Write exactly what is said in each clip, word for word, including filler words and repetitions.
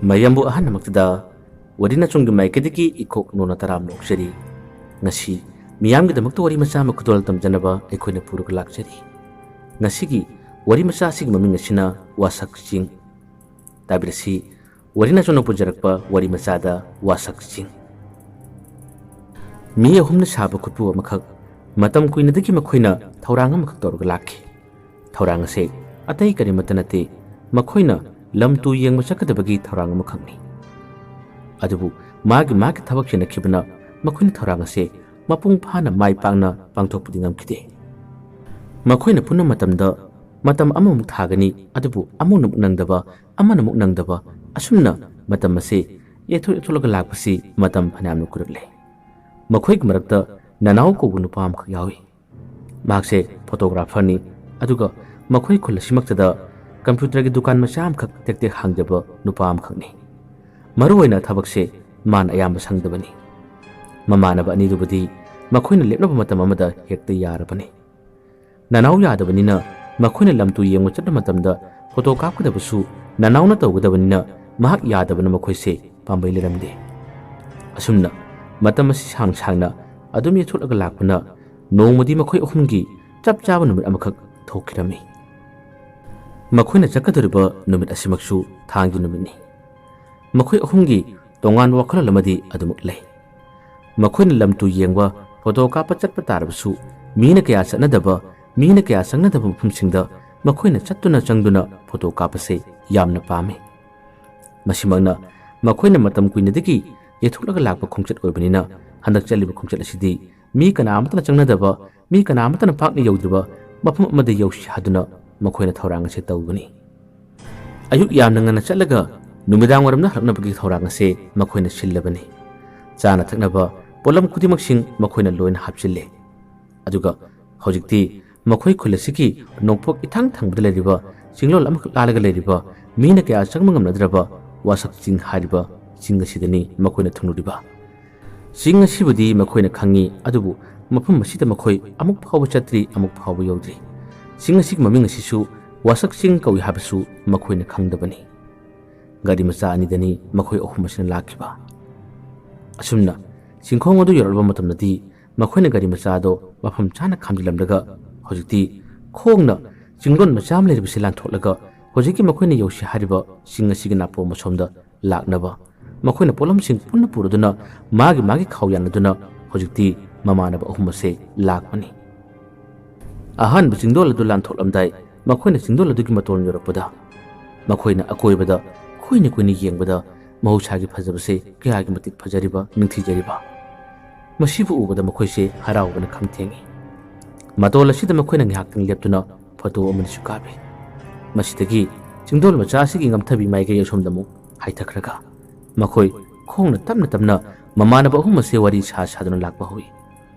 ꯃꯌꯥꯝꯕꯨ ꯑꯍꯥꯟꯕꯃꯛꯇꯗ ꯋꯥꯔꯤ ꯅꯆꯨꯝꯒꯤ ꯃꯥꯏꯀꯩꯗꯒꯤ ꯏꯀꯣꯛ ꯅꯣꯟꯅ ꯇꯔꯥꯝꯅ ꯑꯣꯛꯆꯔꯤ꯫ ꯉꯁꯤ ꯃꯤꯌꯥꯝꯒꯤꯗꯃꯛꯇ ꯋꯥꯔꯤ ꯃꯆꯥ ꯑꯃ ꯈꯨꯗꯣꯜ ꯇꯝꯖꯅꯕ ꯑꯩꯈꯣꯏꯅ ꯄꯨꯔꯒ ꯂꯥꯛꯆꯔꯤ꯫ ꯉꯁꯤꯒꯤ ꯋꯥꯔꯤ ꯃꯆꯥ ꯑꯁꯤꯒꯤ ꯃꯃꯤꯡ ꯑꯁꯤꯅ ꯋꯥꯁꯛ ꯆꯤꯡ꯫ ꯇꯥꯕꯤꯔꯁꯤ, ꯋꯥꯔꯤ ꯅꯆꯨꯝꯅ ꯄꯨꯖꯔꯛꯄ ꯋꯥꯔꯤ ꯃꯆꯥꯗ ꯋꯥꯁꯛ ꯆꯤꯡ꯫ ꯃꯤ ꯑꯍꯨꯝꯅ ꯁꯥꯕ ꯈꯨꯠꯄꯨ ꯑꯃꯈꯛ꯫ ꯃꯇꯝ ꯀꯨꯏꯅꯗꯒꯤ ꯃꯈꯣꯏꯅ ꯊꯧꯔꯥꯡ ꯑꯃꯈꯛ ꯇꯧꯔꯒ ꯂꯥꯛꯈꯤ꯫ ꯊꯧꯔꯥꯡ ꯑꯁꯤ ꯑꯇꯩ ꯀꯔꯤꯃꯠꯇ ꯅꯠꯇꯦ, ꯃꯈꯣꯏꯅ ꯂꯝ ꯇꯨ ꯌꯦꯡꯕ ꯆꯠꯀꯗꯕꯒꯤ ꯊꯧꯔꯥꯡ ꯑꯃꯈꯛꯅꯤ꯫ ꯑꯗꯨꯕꯨ ꯃꯥꯒꯤ ꯃꯥꯒꯤ ꯊꯕꯛ ꯆꯤꯟꯅꯈꯤꯕꯅ ꯃꯈꯣꯏꯅ ꯊꯧꯔꯥꯡ ꯑꯁꯤ ꯃꯄꯨꯡ ꯐꯥꯅ ꯃꯥꯏ ꯄꯥꯛꯅ ꯄꯥꯡꯊꯣꯛꯄꯗꯤ ꯉꯝꯈꯤꯗꯦ꯫ ꯃꯈꯣꯏꯅ ꯄꯨꯟꯕ ꯃꯇꯝꯗ ꯃꯇꯝ ꯑꯃꯃꯨꯛ ꯊꯥꯒꯅꯤ, ꯑꯗꯨꯕꯨ ꯑꯃꯅ ꯑꯃꯨꯛ ꯅꯪꯗꯕ, ꯑꯃꯅ ꯑꯃꯨꯛ ꯅꯪꯗꯕ, ꯑꯁꯨꯝꯅ ꯃꯇꯝ ꯑꯁꯤ ꯌꯩꯊꯣꯛ ꯌꯩꯊꯣꯛꯂꯒ ꯂꯥꯛꯄꯁꯤ ꯃꯇꯝ ꯐꯅꯌꯥꯝꯅ ꯀꯨꯏꯔꯛꯂꯦ꯫ ꯃꯈꯣꯏꯒꯤ ꯃꯔꯛꯇ ꯅꯅꯥꯎ ꯀꯧꯕ ꯅꯨꯄꯥ ꯑꯃꯈꯛ ꯌꯥꯎꯏ꯫ ꯃꯍꯥꯛꯁꯦ ꯐꯣꯇꯣꯒ꯭ꯔꯥꯐꯔꯅꯤ, ꯑꯗꯨꯒ ꯃꯈꯣꯏ ꯈꯨꯜ ꯑꯁꯤꯃꯛꯇꯗ ꯀꯝꯄ꯭ꯌꯨꯇꯔꯒꯤ ꯗꯨꯀꯥꯟ ꯃꯆꯥ ꯑꯃꯈꯛ ꯇꯦꯛ ꯇꯦꯛ ꯍꯥꯡꯖꯕ ꯅꯨꯄꯥ ꯑꯃꯈꯛꯅꯤ꯫ ꯃꯔꯨꯑꯣꯏꯅ ꯊꯕꯛꯁꯦ ꯃꯥꯅ ꯑꯌꯥꯝꯕ ꯁꯪꯗꯕꯅꯤ꯫ ꯃꯃꯥꯟꯅꯕ ꯑꯅꯤꯗꯨꯕꯨꯗꯤ ꯃꯈꯣꯏꯅ ꯂꯦꯞꯅꯕ ꯃꯇꯝ ꯑꯃꯗ ꯍꯦꯛꯇ ꯌꯥꯔꯕꯅꯤ꯫ ꯅꯅꯥꯎ ꯌꯥꯗꯕꯅꯤꯅ ꯃꯈꯣꯏꯅ ꯂꯝꯇꯨ ꯌꯦꯡꯕ ꯆꯠꯄ ꯃꯇꯝꯗ ꯐꯣꯇꯣ ꯀꯥꯞꯀꯗꯕꯁꯨ ꯅꯅꯥꯎꯅ ꯇꯧꯒꯗꯕꯅꯤꯅ ꯃꯍꯥꯛ ꯌꯥꯗꯕꯅ ꯃꯈꯣꯏꯁꯦ ꯄꯥꯝꯕꯩ ꯂꯩꯔꯝꯗꯦ꯫ ꯑꯁꯨꯝꯅ ꯃꯇꯝ ꯑꯁꯤ ꯁꯥꯡꯅ ꯁꯥꯡꯅ ꯑꯗꯨꯝ ꯌꯩꯊꯣꯛꯂꯒ ꯂꯥꯛꯄꯅ ꯅꯣꯡꯃꯗꯤ ꯃꯈꯣꯏ ꯑꯍꯨꯝꯒꯤ ꯆꯞ ꯆꯥꯕ ꯅꯨꯃꯤꯠ ꯑꯃꯈꯛ ꯊꯣꯛꯈꯤꯔꯝꯃꯤ꯫ ꯃꯈꯣꯏꯅ ꯆꯠꯀꯗꯧꯔꯤꯕ ꯅꯨꯃꯤꯠ ꯑꯁꯤꯃꯛꯁꯨ ꯊꯥꯡꯒꯤ ꯅꯨꯃꯤꯠꯅꯤ꯫ ꯃꯈꯣꯏ ꯑꯍꯨꯝꯒꯤ ꯇꯣꯉꯥꯟꯕ ꯋꯥꯈꯜꯂꯣꯟ ꯑꯃꯗꯤ ꯑꯗꯨꯃꯛ ꯂꯩ꯫ ꯃꯈꯣꯏꯅ ꯂꯝꯇꯨ ꯌꯦꯡꯕ, ꯐꯣꯇꯣ ꯀꯥꯞꯄ ꯆꯠꯄ ꯇꯥꯔꯕꯁꯨ, ꯃꯤꯅ ꯀꯌꯥ ꯆꯠꯅꯗꯕ, ꯃꯤꯅ ꯀꯌꯥ ꯆꯪꯅꯗꯕ ꯃꯐꯝꯁꯤꯡꯗ ꯃꯈꯣꯏꯅ ꯆꯠꯇꯨꯅ ꯆꯪꯗꯨꯅ ꯐꯣꯇꯣ ꯀꯥꯞꯄꯁꯦ ꯌꯥꯝꯅ ꯄꯥꯝꯃꯤ꯫ ꯃꯁꯤꯃꯛꯅ ꯃꯈꯣꯏꯅ ꯃꯇꯝ ꯀꯨꯏꯅꯗꯒꯤ ꯌꯩꯊꯣꯛꯂꯒ ꯂꯥꯛꯄ ꯈꯣꯡꯆꯠ ꯑꯣꯏꯕꯅꯤꯅ, ꯍꯟꯗꯛ ꯆꯠꯂꯤꯕ ꯈꯣꯡꯆꯠ ꯑꯁꯤꯗꯤ ꯃꯤ ꯀꯅꯥ ꯑꯃꯠꯇꯅ ꯆꯪꯅꯗꯕ, ꯃꯤ ꯀꯅꯥ ꯑꯃꯠꯇꯅ ꯄꯥꯛꯅ ꯌꯧꯗ꯭ꯔꯤꯕ ꯃꯐꯝ ꯑꯃꯗ ꯌꯧꯁꯤ ꯍꯥꯏꯗꯨꯅ ꯃꯈꯣꯏꯅ ꯊꯧꯔꯥꯡ ꯑꯁꯤ ꯇꯧꯕꯅꯤ꯫ ꯑꯌꯨꯛ ꯌꯥꯝꯅ ꯉꯟꯅ ꯆꯠꯂꯒ ꯅꯨꯃꯤꯗꯥꯡ ꯋꯥꯏꯔꯝꯗ ꯍꯜꯂꯛꯅꯕꯒꯤ ꯊꯧꯔꯥꯡ ꯑꯁꯤ ꯃꯈꯣꯏꯅ ꯁꯤꯜꯂꯕꯅꯤ꯫ ꯆꯥꯅ ꯊꯛꯅꯕ ꯄꯣꯠꯂꯝ ꯈꯨꯗꯤꯡꯃꯛꯁꯤꯡ ꯃꯈꯣꯏꯅ ꯂꯣꯏꯅ ꯍꯥꯞꯆꯤꯜꯂꯦ꯫ ꯑꯗꯨꯒ ꯍꯧꯖꯤꯛꯇꯤ ꯃꯈꯣꯏ ꯈꯨꯜ ꯑꯁꯤꯒꯤ ꯅꯣꯡꯄꯣꯛ ꯏꯊꯪ ꯊꯪꯕꯗ ꯂꯩꯔꯤꯕ ꯆꯤꯡꯂꯣꯜ ꯑꯃꯈꯛ ꯂꯥꯜꯂꯒ ꯂꯩꯔꯤꯕ, ꯃꯤꯅ ꯀꯌꯥ ꯆꯪꯕ ꯉꯝꯅꯗ꯭ꯔꯕ ꯋꯥꯁꯛ ꯆꯤꯡ ꯍꯥꯏꯔꯤꯕ ꯆꯤꯡ ꯑꯁꯤꯗꯅꯤ ꯃꯈꯣꯏꯅ ꯊꯨꯡꯂꯨꯔꯤꯕ꯫ ꯆꯤꯡ ꯑꯁꯤꯕꯨꯗꯤ ꯃꯈꯣꯏꯅ ꯈꯪꯉꯤ, ꯑꯗꯨꯕꯨ ꯃꯐꯝ ꯑꯁꯤꯗ ꯃꯈꯣꯏ ꯑꯃꯨꯛ ꯐꯥꯎꯕ ꯆꯠꯇ꯭ꯔꯤ, ꯑꯃꯨꯛ ꯐꯥꯎꯕ ꯌꯧꯗ꯭ꯔꯤ꯫ ꯆꯤꯡ ꯑꯁꯤꯒꯤ ꯃꯃꯤꯡ ꯑꯁꯤꯁꯨ ꯋꯥꯁꯛ ꯆꯤꯡ ꯀꯧꯏ ꯍꯥꯏꯕꯁꯨ ꯃꯈꯣꯏꯅ ꯈꯪꯗꯕꯅꯤ꯫ ꯒꯥꯔꯤ ꯃꯆꯥ ꯑꯅꯤꯗꯅꯤ ꯃꯈꯣꯏ ꯑꯍꯨꯝ ꯑꯁꯤꯅ ꯂꯥꯛꯈꯤꯕ꯫ ꯑꯁꯨꯝꯅ ꯆꯤꯡꯈꯣꯡ ꯑꯗꯨ ꯌꯧꯔꯛꯂꯕ ꯃꯇꯝꯗꯗꯤ ꯃꯈꯣꯏꯅ ꯒꯥꯔꯤ ꯃꯆꯥ ꯑꯗꯣ ꯃꯐꯝ ꯆꯥꯅ ꯈꯥꯝꯖꯤꯜꯂꯝꯂꯒ ꯍꯧꯖꯤꯛꯇꯤ ꯈꯣꯡꯅ ꯆꯤꯡꯗꯣꯟ ꯃꯆꯥ ꯑꯃ ꯂꯩꯔꯤꯕꯁꯤ ꯂꯥꯟꯊꯣꯛꯂꯒ ꯍꯧꯖꯤꯛꯀꯤ ꯃꯈꯣꯏꯅ ꯌꯧꯁꯤ ꯍꯥꯏꯔꯤꯕ ꯆꯤꯡ ꯑꯁꯤꯒꯤ ꯅꯥꯄꯣꯝ ꯑꯁꯣꯝꯗ ꯂꯥꯛꯅꯕ ꯃꯈꯣꯏꯅ ꯄꯣꯠꯂꯝꯁꯤꯡ ꯄꯨꯟꯅ ꯄꯨꯔꯗꯨꯅ ꯃꯥꯒꯤ ꯃꯥꯒꯤ ꯈꯥꯎ ꯌꯥꯅꯗꯨꯅ ꯍꯧꯖꯤꯛꯇꯤ ꯃꯃꯥꯟꯅꯕ ꯑꯍꯨꯝ ꯑꯁꯦ ꯂꯥꯛꯄꯅꯤ꯫ ꯑꯍꯥꯟꯕ ꯆꯤꯡꯗꯣꯜ ꯑꯗꯨ ꯂꯥꯟꯊꯣꯛꯂꯝꯗꯥꯏ ꯃꯈꯣꯏꯅ ꯆꯤꯡꯗꯣꯜ ꯑꯗꯨꯒꯤ ꯃꯇꯣꯟ ꯌꯧꯔꯛꯄꯗ ꯃꯈꯣꯏꯅ ꯑꯀꯣꯏꯕꯗ ꯀꯨꯏꯅ ꯀꯨꯏꯅ ꯌꯦꯡꯕꯗ ꯃꯍꯧꯁꯥꯒꯤ ꯐꯖꯕꯁꯦ ꯀꯌꯥꯒꯤ ꯃꯇꯤꯛ ꯐꯖꯔꯤꯕ, ꯅꯤꯡꯊꯤꯖꯔꯤꯕ꯫ ꯃꯁꯤꯕꯨ ꯎꯕꯗ ꯃꯈꯣꯏꯁꯦ ꯍꯔꯥꯎꯕꯅ ꯈꯝ ꯊꯦꯡꯏ꯫ ꯃꯇꯣꯜ ꯑꯁꯤꯗ ꯃꯈꯣꯏꯅ ꯉꯥꯏꯍꯥꯛꯇꯪ ꯂꯦꯞꯇꯨꯅ ꯐꯣꯇꯣ ꯑꯃꯅꯤꯁꯨ ꯀꯥꯞꯄꯤ꯫ ꯃꯁꯤꯗꯒꯤ ꯆꯤꯡꯗꯣꯜ ꯃꯆꯥ ꯑꯁꯤꯒꯤ ꯉꯝꯊꯕꯤ ꯃꯥꯏꯀꯩ ꯑꯁꯣꯝꯗ ꯑꯃꯨꯛ ꯍꯥꯏꯊꯈ꯭ꯔꯒ ꯃꯈꯣꯏ ꯈꯣꯡꯅ ꯇꯞꯅ ꯇꯞꯅ ꯃꯃꯥꯟꯅꯕ ꯑꯍꯨꯝ ꯑꯁꯦ ꯋꯥꯔꯤ ꯁꯥ ꯁꯥꯗꯨꯅ ꯂꯥꯛꯄ ꯍꯧꯏ꯫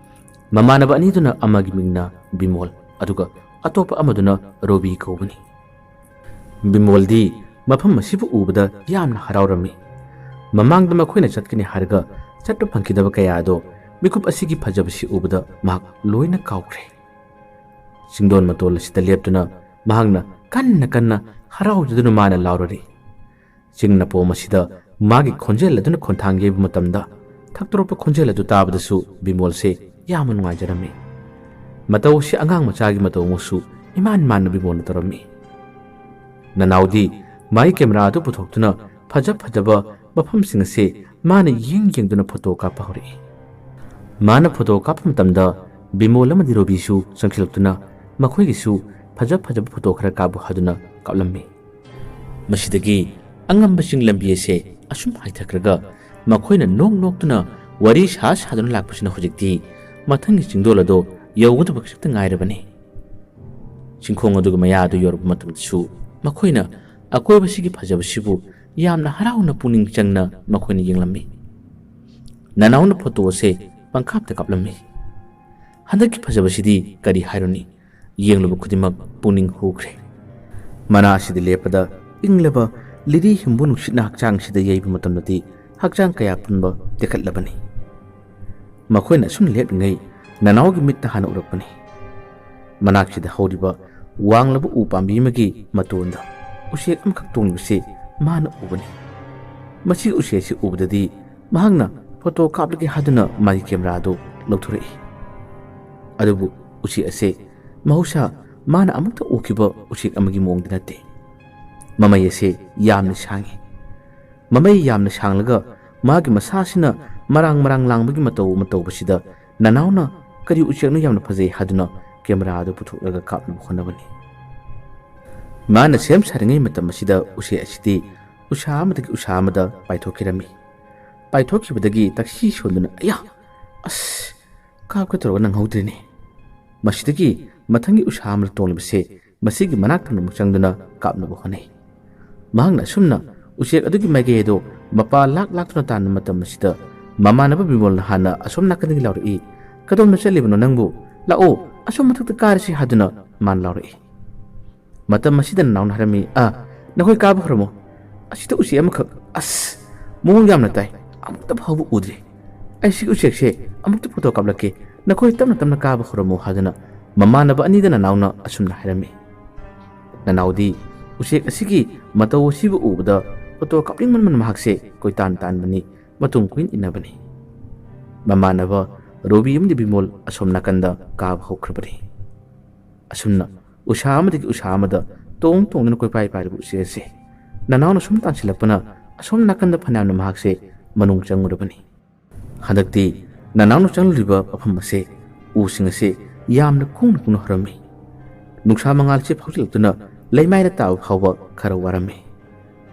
ꯃꯃꯥꯟꯅꯕ ꯑꯅꯤꯗꯨꯅ ꯑꯃꯒꯤ ꯃꯤꯡꯅ ꯕꯤꯃꯣꯜ ꯑꯗꯨꯒ ꯑꯇꯣꯞꯄ ꯑꯃꯗꯨꯅ ꯔꯣꯕꯤ ꯀꯧꯕꯅꯤ꯫ ꯕꯤꯃꯣꯜꯗꯤ ꯃꯐꯝ ꯑꯁꯤꯕꯨ ꯎꯕꯗ ꯌꯥꯝꯅ ꯍꯔꯥꯎꯔꯝꯃꯤ꯫ ꯃꯃꯥꯡꯗ ꯃꯈꯣꯏꯅ ꯆꯠꯀꯅꯤ ꯍꯥꯏꯔꯒ ꯆꯠꯄ ꯐꯪꯈꯤꯗꯕ ꯀꯌꯥ ꯑꯗꯣ ꯃꯤꯀꯨꯞ ꯑꯁꯤꯒꯤ ꯐꯖꯕꯁꯤ ꯎꯕꯗ ꯃꯍꯥꯛ ꯂꯣꯏꯅ ꯀꯥꯎꯈ꯭ꯔꯦ꯫ ꯆꯤꯡꯗꯣꯟ ꯃꯇꯣꯜ ꯑꯁꯤꯗ ꯂꯦꯞꯇꯨꯅ ꯃꯍꯥꯛꯅ ꯀꯟꯅ ꯀꯟꯅ ꯍꯔꯥꯎꯖꯗꯨꯅ ꯃꯥꯅ ꯂꯥꯎꯔꯔꯤ꯫ ꯆꯤꯡ ꯅꯥꯄꯣꯝ ꯑꯁꯤꯗ ꯃꯥꯒꯤ ꯈꯣꯟꯖꯦꯜ ꯑꯗꯨꯅ ꯈꯣꯟꯊꯥꯡ ꯌꯩꯕ ꯃꯇꯝꯗ ꯊꯛꯇꯣꯔꯛꯄ ꯈꯣꯟꯖꯦꯜ ꯑꯗꯨ ꯇꯥꯕꯗꯁꯨ ꯕꯤꯃꯣꯜꯁꯦ ꯌꯥꯝꯅ ꯅꯨꯡꯉꯥꯏꯖꯔꯝꯃꯤ꯫ ꯃꯇꯧ ꯑꯁꯤ ꯑꯉꯥꯡ ꯃꯆꯥꯒꯤ ꯃꯇꯧ ꯑꯃꯁꯨ ꯏꯃꯥꯟ ꯃꯥꯟꯅ ꯕꯤꯃꯣꯜꯅ ꯇꯧꯔꯝꯃꯤ꯫ ꯅꯅꯥꯎꯗꯤ ꯃꯥꯒꯤ ꯀꯦꯃꯦꯔꯥ ꯑꯗꯨ ꯄꯨꯊꯣꯛꯇꯨꯅ ꯐꯖ ꯐꯖꯕ ꯃꯐꯝꯁꯤꯡ ꯑꯁꯤ ꯃꯥꯅ ꯌꯦꯡ ꯌꯦꯡꯗꯨꯅ ꯐꯣꯇꯣ ꯀꯥꯞꯄ ꯍꯧꯔꯛꯏ꯫ ꯃꯥꯅ ꯐꯣꯇꯣ ꯀꯥꯞꯄ ꯃꯇꯝꯗ ꯕꯤꯃꯣꯜ ꯑꯃꯗꯤ ꯔꯣꯕꯤꯁꯨ ꯆꯪꯁꯤꯜꯂꯛꯇꯨꯅ ꯃꯈꯣꯏꯒꯤꯁꯨ ꯐꯖ ꯐꯖꯕ ꯐꯣꯇꯣ ꯈꯔ ꯀꯥꯞꯄꯨ ꯍꯥꯏꯗꯨꯅ ꯀꯥꯞꯂꯝꯃꯤ꯫ ꯃꯁꯤꯗꯒꯤ ꯑꯉꯝꯕ ꯆꯤꯡ ꯂꯝꯕꯤ ꯑꯁꯦ ꯑꯁꯨꯝ ꯍꯥꯏꯊꯈ꯭ꯔꯒ ꯃꯈꯣꯏꯅ ꯅꯣꯛ ꯅꯣꯛꯇꯨꯅ ꯋꯥꯔꯤ ꯁꯥ ꯁꯥꯗꯨꯅ ꯂꯥꯛꯄꯁꯤꯅ ꯍꯧꯖꯤꯛꯇꯤ ꯃꯊꯪꯒꯤ ꯆꯤꯡꯗꯣꯜ ꯑꯗꯣ ꯌꯧꯒꯗꯕ ꯈꯖꯤꯛꯇ ꯉꯥꯏꯔꯕꯅꯤ꯫ ꯆꯤꯡꯈꯣꯡ ꯑꯗꯨꯒꯤ ꯃꯌꯥ ꯑꯗꯨ ꯌꯧꯔꯕ ꯃꯇꯝꯗꯁꯨ ꯃꯈꯣꯏꯅ ꯑꯀꯣꯏꯕꯁꯤꯒꯤ ꯐꯖꯕꯁꯤꯕꯨ ꯌꯥꯝꯅ ꯍꯔꯥꯎꯅ ꯄꯨꯛꯅꯤꯡ ꯆꯪꯅ ꯃꯈꯣꯏꯅ ꯌꯦꯡꯂꯝꯃꯤ꯫ ꯅꯅꯥꯎꯅ ꯐꯣꯇꯣ ꯑꯁꯦ ꯄꯪꯀꯥꯞꯇ ꯀꯥꯞꯂꯝꯃꯤ꯫ ꯍꯟꯗꯛꯀꯤ ꯐꯖꯕꯁꯤꯗꯤ ꯀꯔꯤ ꯍꯥꯏꯔꯨꯅꯤ? ꯌꯦꯡꯂꯨꯕ ꯈꯨꯗꯤꯡꯃꯛ ꯄꯨꯛꯅꯤꯡ ꯍꯨꯈ꯭ꯔꯦ꯫ ꯃꯅꯥ ꯑꯁꯤꯗ ꯂꯦꯞꯄꯗ ꯏꯪꯂꯕ ꯂꯤꯔꯤ ꯍꯨꯝꯕ ꯅꯨꯡꯁꯤꯠꯅ ꯍꯛꯆꯥꯡꯁꯤꯗ ꯌꯩꯕ ꯃꯇꯝꯗꯗꯤ ꯍꯛꯆꯥꯡ ꯀꯌꯥ ꯄꯨꯝꯕ ꯇꯦꯛꯈꯠꯂꯕꯅꯤ꯫ ꯃꯈꯣꯏꯅ ꯑꯁꯨꯝ ꯂꯦꯞꯂꯤꯉꯩ ꯅꯅꯥꯎꯒꯤ ꯃꯤꯠꯇ ꯍꯥꯟꯅ ꯎꯔꯛꯄꯅꯤ꯫ ꯃꯅꯥꯛꯁꯤꯗ ꯍꯧꯔꯤꯕ ꯋꯥꯡꯂꯕ ꯎ ꯄꯥꯝꯕꯤ ꯑꯃꯒꯤ ꯃꯇꯣꯟꯗ ꯎꯆꯦꯛ ꯑꯃꯈꯛ ꯇꯣꯡꯂꯤꯕꯁꯤ ꯃꯥꯅ ꯎꯕꯅꯤ꯫ ꯃꯁꯤꯒꯤ ꯎꯆꯦꯛ ꯑꯁꯤ ꯎꯕꯗꯗꯤ ꯃꯍꯥꯛꯅ ꯐꯣꯇꯣ ꯀꯥꯞꯂꯒꯦ ꯍꯥꯏꯗꯨꯅ ꯃꯥꯒꯤ ꯀꯦꯃꯦꯔꯥꯗꯨ ꯂꯧꯊꯣꯔꯛꯏ꯫ ꯑꯗꯨꯕꯨ ꯎꯆꯦꯛ ꯑꯁꯦ ꯃꯍꯧꯁꯥ ꯃꯥꯅ ꯑꯃꯨꯛꯇ ꯎꯈꯤꯕ ꯎꯆꯦꯛ ꯑꯃꯒꯤ ꯃꯑꯣꯡꯗꯤ ꯅꯠꯇꯦ꯫ ꯃꯃꯩ ꯑꯁꯦ ꯌꯥꯝꯅ ꯁꯥꯡꯏ꯫ ꯃꯃꯩ ꯌꯥꯝꯅ ꯁꯥꯡꯂꯒ ꯃꯥꯒꯤ ꯃꯁꯥꯁꯤꯅ ꯃꯔꯥꯡ ꯃꯔꯥꯡ ꯂꯥꯡꯕꯒꯤ ꯃꯇꯧ ꯑꯃ ꯇꯧꯕꯁꯤꯗ ꯅꯅꯥꯎꯅ "ꯀꯔꯤ ꯎꯆꯦꯛꯅꯣ ꯌꯥꯝꯅ ꯐꯖꯩ?" ꯍꯥꯏꯗꯨꯅ ꯀꯦꯃꯦꯔꯥ ꯑꯗꯨ ꯄꯨꯊꯣꯛꯂꯒ ꯀꯥꯞꯅꯕ ꯍꯣꯠꯅꯕꯅꯤ꯫ ꯃꯥꯅ ꯁꯦꯝ ꯁꯥꯔꯤꯉꯩ ꯃꯇꯝ ꯑꯁꯤꯗ ꯎꯆꯦꯛ ꯑꯁꯤꯗꯤ ꯎꯁꯥ ꯑꯃꯗꯒꯤ ꯎꯁꯥ ꯑꯃꯗ ꯄꯥꯏꯊꯣꯛꯈꯤꯔꯝꯃꯤ꯫ ꯄꯥꯏꯊꯣꯛꯈꯤꯕꯗꯒꯤ ꯇꯛꯁꯤ ꯁꯣꯟꯗꯨꯅ, "ꯑꯌꯥ! ꯑꯁ! ꯀꯥꯞꯀꯦ ꯇꯧꯔꯒ ꯅꯪꯍꯧꯗ꯭ꯔꯦꯅꯦ꯫" ꯃꯁꯤꯗꯒꯤ ꯃꯊꯪꯒꯤ ꯎꯁꯥ ꯑꯃꯗ ꯇꯣꯡꯂꯤꯕꯁꯦ ꯃꯁꯤꯒꯤ ꯃꯅꯥꯛꯇ ꯑꯃꯨꯛ ꯆꯪꯗꯨꯅ ꯀꯥꯞꯅꯕ ꯍꯣꯠꯅꯩ꯫ ꯃꯍꯥꯛꯅ ꯑꯁꯨꯝꯅ ꯎꯆꯦꯛ ꯑꯗꯨꯒꯤ ꯃꯥꯏꯀꯩ ꯑꯗꯨ ꯃꯄꯥ ꯂꯥꯛ ꯂꯥꯛꯇꯨꯅ ꯇꯥꯟꯕ ꯃꯇꯝ ꯑꯁꯤꯗ ꯃꯃꯥꯟꯅꯕ ꯕꯤꯃꯣꯜꯅ ꯍꯥꯟꯅ ꯑꯁꯣꯝ ꯅꯥꯀꯟꯗꯒꯤ ꯂꯥꯎꯔꯛꯏ, "ꯀꯗꯣꯝꯗ ꯆꯠꯂꯤꯕꯅꯣ ꯅꯪꯕꯨ? ꯂꯥꯛꯑꯣ, ꯑꯁꯣꯝ ꯃꯊꯛꯇ ꯀꯥꯔꯁꯤ" ꯍꯥꯏꯗꯨꯅ ꯃꯥꯅ ꯂꯥꯎꯔꯛꯏ꯫ ꯃꯇꯝ ꯑꯁꯤꯗ ꯅꯅꯥꯎꯅ ꯍꯥꯏꯔꯝꯃꯤ, "ꯑ, ꯅꯈꯣꯏ ꯀꯥꯕ ꯍꯧꯔꯝꯃꯣ꯫ ꯑꯁꯤꯗ ꯎꯆꯦꯛ ꯑꯃꯈꯛ, ꯑꯁ, ꯃꯑꯣꯡ ꯌꯥꯝꯅ ꯇꯥꯏ꯫ ꯑꯃꯨꯛꯇ ꯐꯥꯎꯕ ꯎꯗ꯭ꯔꯤ꯫ ꯑꯩ ꯁꯤꯒꯤ ꯎꯆꯦꯛꯁꯦ ꯑꯃꯨꯛꯇ ꯐꯣꯇꯣ ꯀꯥꯞꯂꯛꯀꯦ꯫ ꯅꯈꯣꯏ ꯇꯞꯅ ꯇꯞꯅ ꯀꯥꯕ ꯍꯧꯔꯝꯃꯣ" ꯍꯥꯏꯗꯨꯅ ꯃꯃꯥꯟꯅꯕ ꯑꯅꯤꯗ ꯅꯅꯥꯎꯅ ꯑꯁꯨꯝꯅ ꯍꯥꯏꯔꯝꯃꯤ꯫ ꯅꯅꯥꯎꯗꯤ ꯎꯆꯦꯛ ꯑꯁꯤꯒꯤ ꯃꯇꯧ ꯑꯁꯤꯕꯨ ꯎꯕꯗ ꯐꯣꯇꯣ ꯀꯥꯞꯅꯤꯡꯃꯟꯕꯅ ꯃꯍꯥꯛꯁꯦ ꯀꯣꯏꯇꯥꯟ ꯇꯥꯟꯕꯅꯤ, ꯃꯇꯨꯡ ꯀꯨꯏꯅ ꯏꯟꯅꯕꯅꯤ꯫ ꯃꯃꯥꯟꯅꯕ ꯔꯣꯕꯤ ꯑꯃꯗꯤ ꯕꯤꯃꯣꯜ ꯑꯁꯣꯝ ꯅꯥꯀꯟꯗ ꯀꯥꯕ ꯍꯧꯈ꯭ꯔꯕꯅꯤ꯫ ꯑꯁꯨꯝꯅ ꯎꯁꯥ ꯑꯃꯗꯒꯤ ꯎꯁꯥ ꯑꯃꯗ ꯇꯣꯡ ꯇꯣꯡꯗꯨꯅ ꯀꯣꯏꯄꯥꯏ ꯄꯥꯏꯔꯤꯕ ꯎꯆꯦꯛ ꯑꯁꯦ ꯅꯅꯥꯎꯅ ꯁꯨꯝ ꯇꯥꯟꯁꯤꯜꯂꯛꯄꯅ ꯑꯁꯣꯝ ꯅꯥꯀꯟꯗ ꯐꯅꯌꯥꯝꯅ ꯃꯍꯥꯛꯁꯦ ꯃꯅꯨꯡ ꯆꯪꯉꯨꯔꯕꯅꯤ꯫ ꯍꯟꯗꯛꯇꯤ ꯅꯅꯥꯎꯅ ꯆꯪꯂꯨꯔꯤꯕ ꯃꯐꯝ ꯑꯁꯦ ꯎꯁꯤꯡ ꯑꯁꯦ ꯌꯥꯝꯅ ꯀꯨꯡꯅ ꯀꯨꯡꯅ ꯍꯧꯔꯝꯃꯤ꯫ ꯅꯨꯡꯁꯥ ꯃꯉꯥꯜꯁꯦ ꯐꯥꯎꯖꯤꯜꯂꯛꯇꯨꯅ ꯂꯩꯃꯥꯏꯗ ꯇꯥꯕ ꯐꯥꯎꯕ ꯈꯔ ꯋꯥꯔꯝꯃꯤ꯫